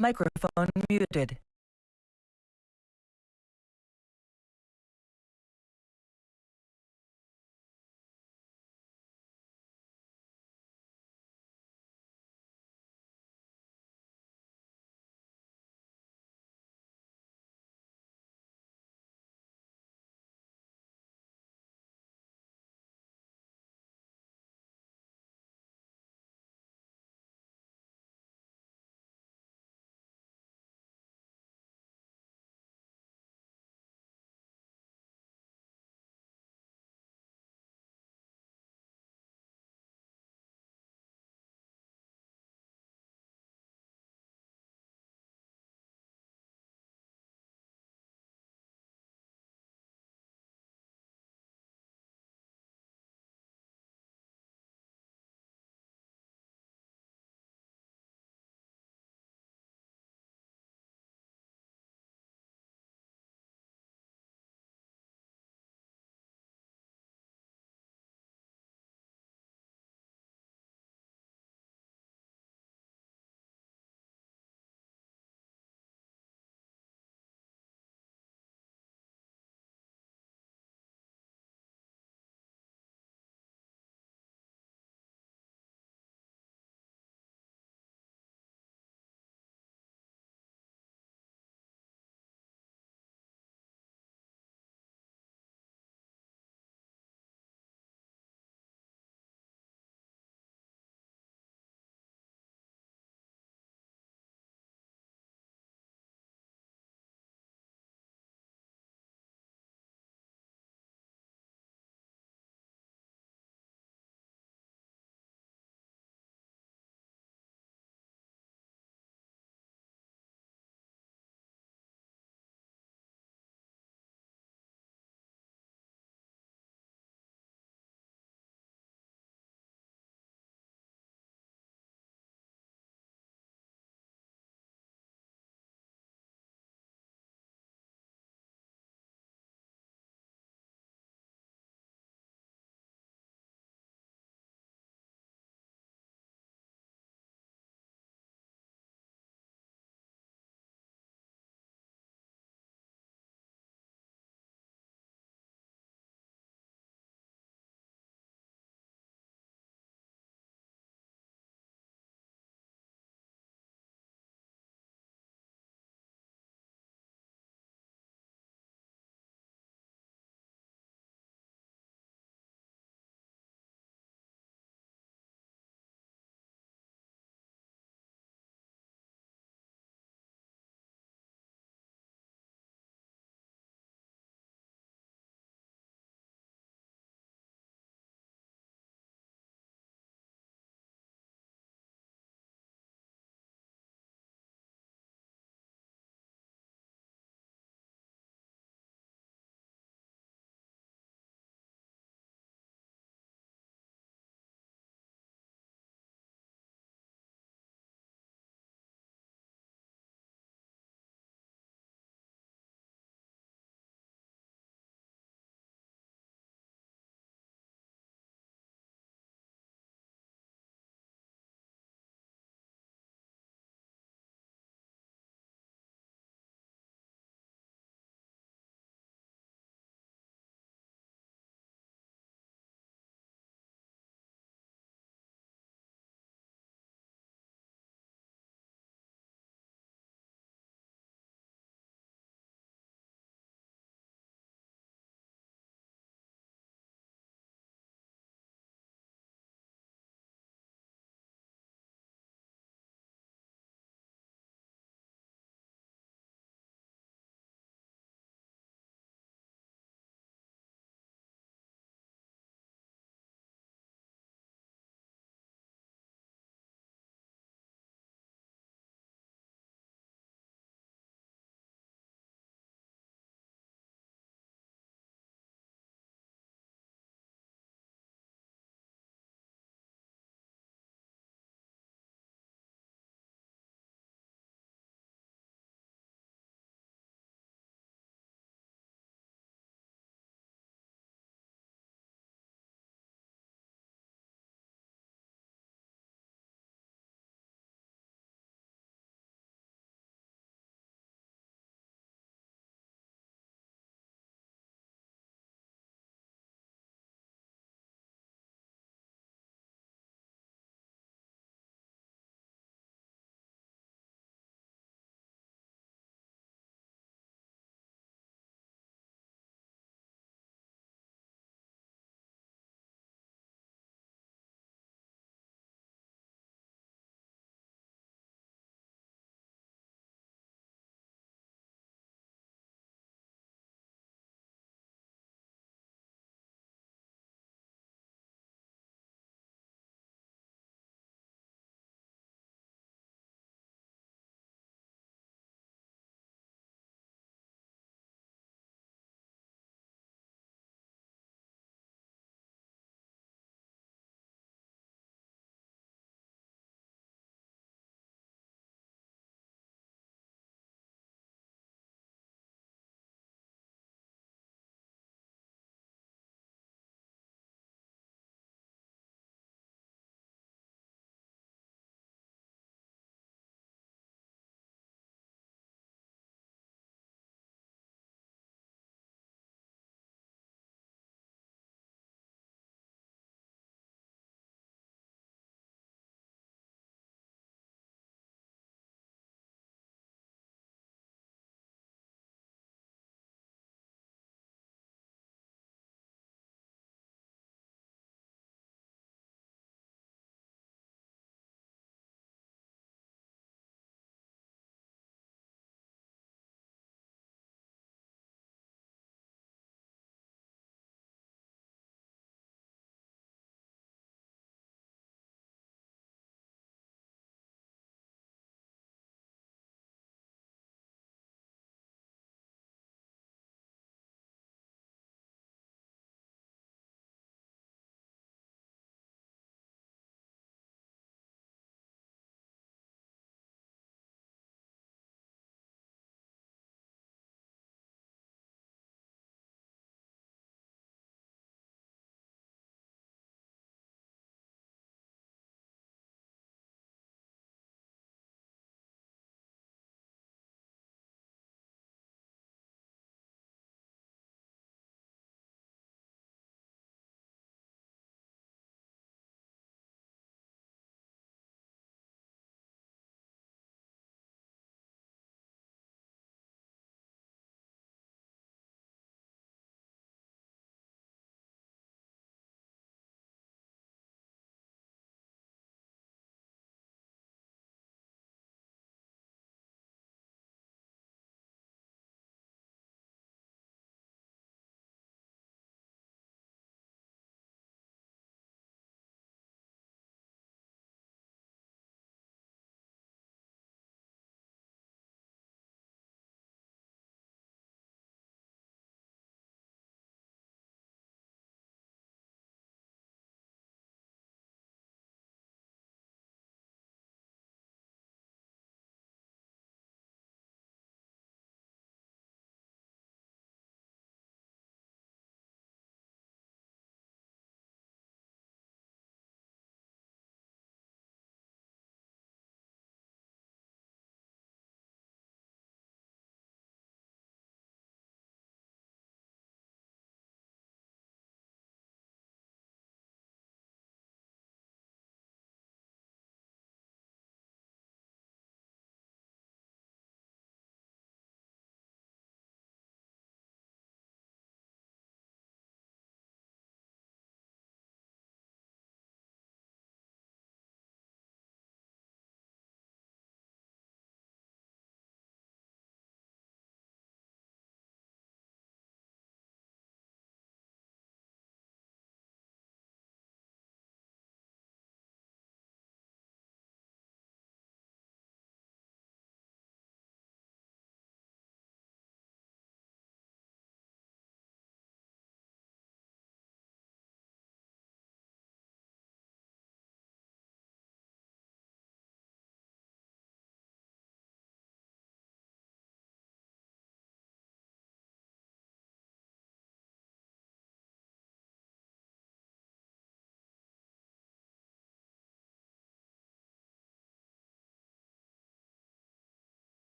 S8: Microphone muted.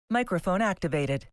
S8: Microphone activated.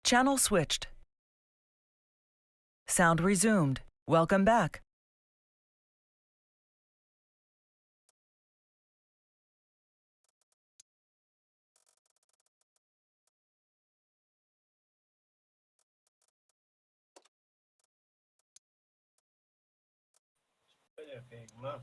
S8: Channel switched. Sound resumed. Welcome back.
S3: На.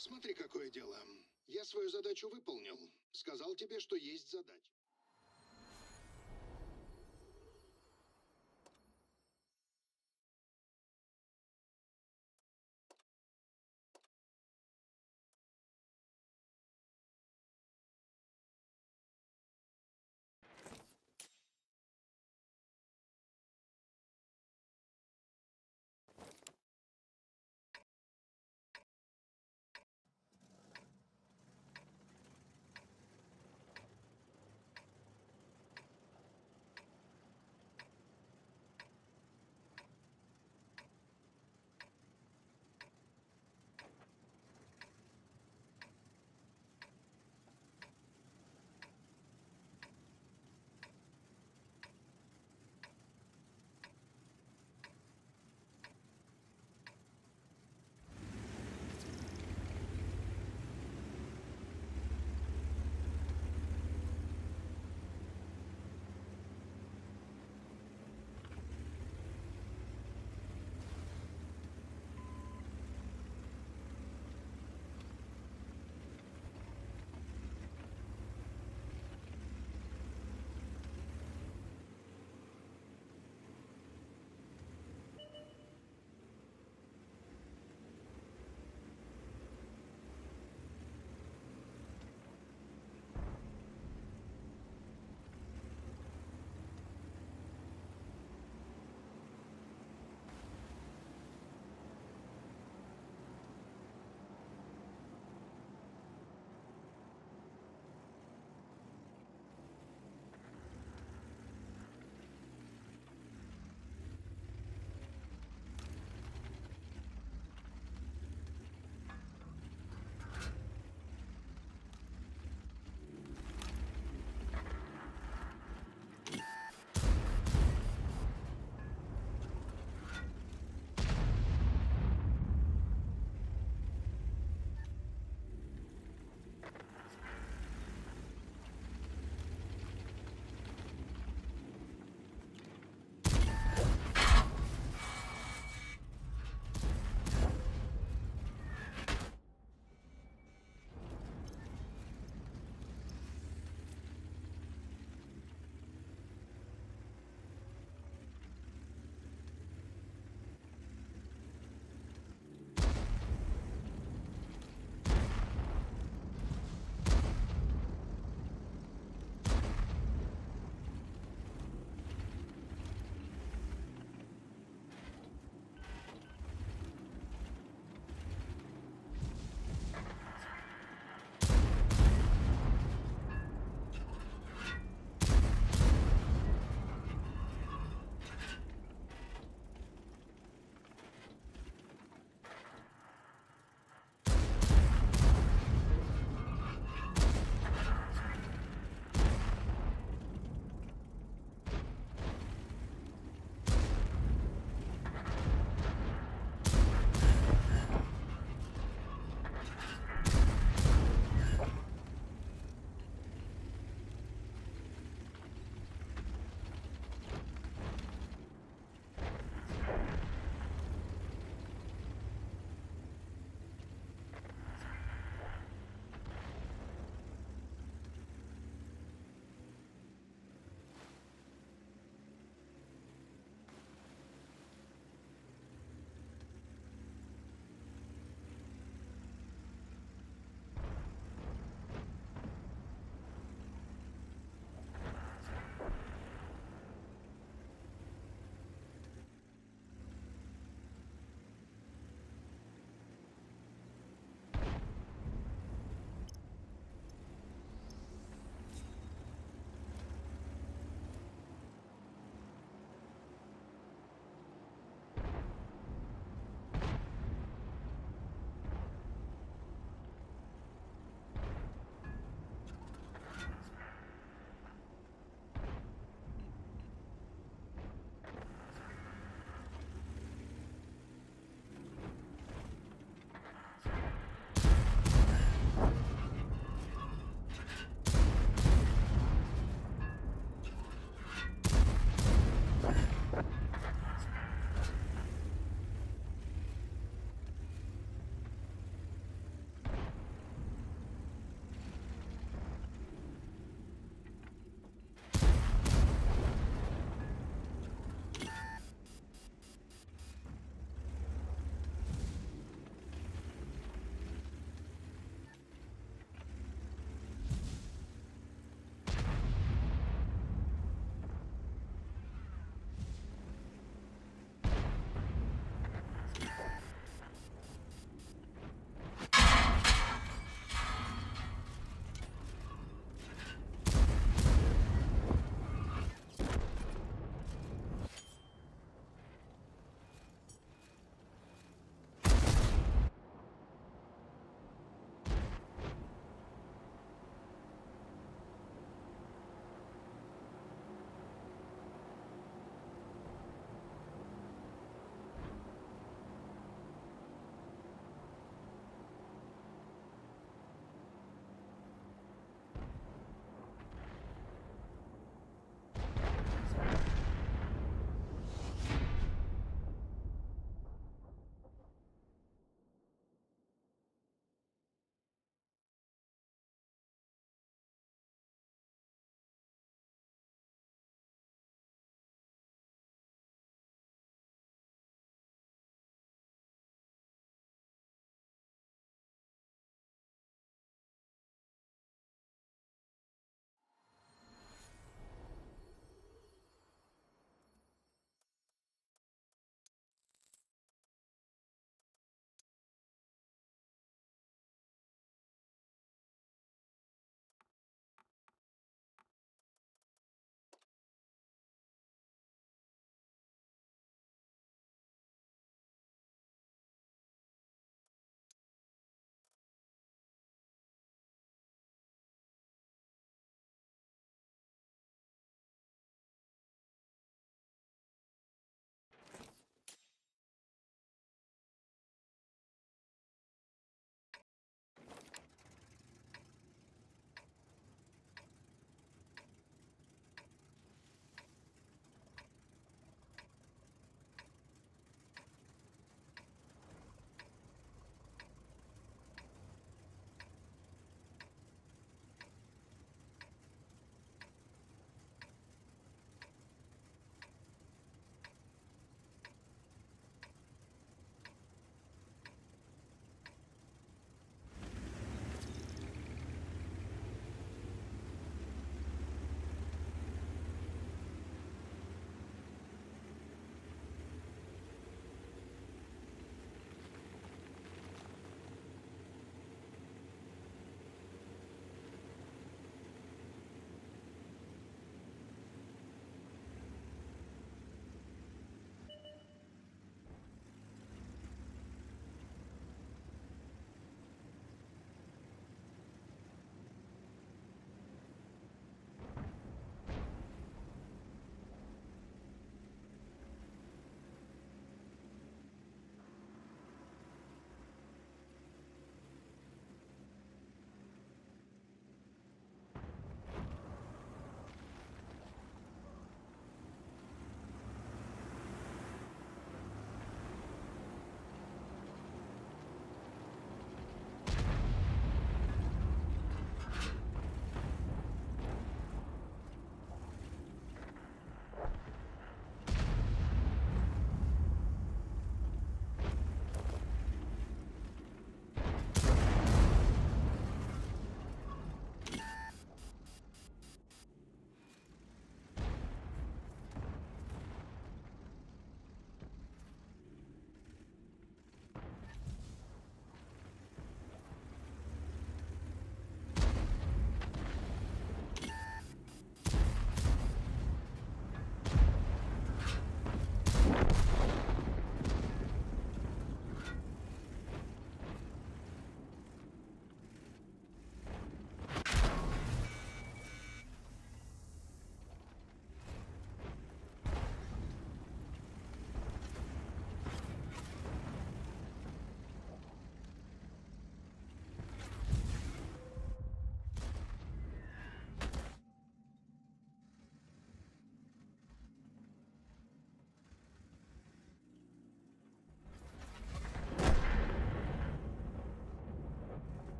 S13: Смотри, какое дело. Я свою задачу выполнил. Сказал тебе, что есть задача.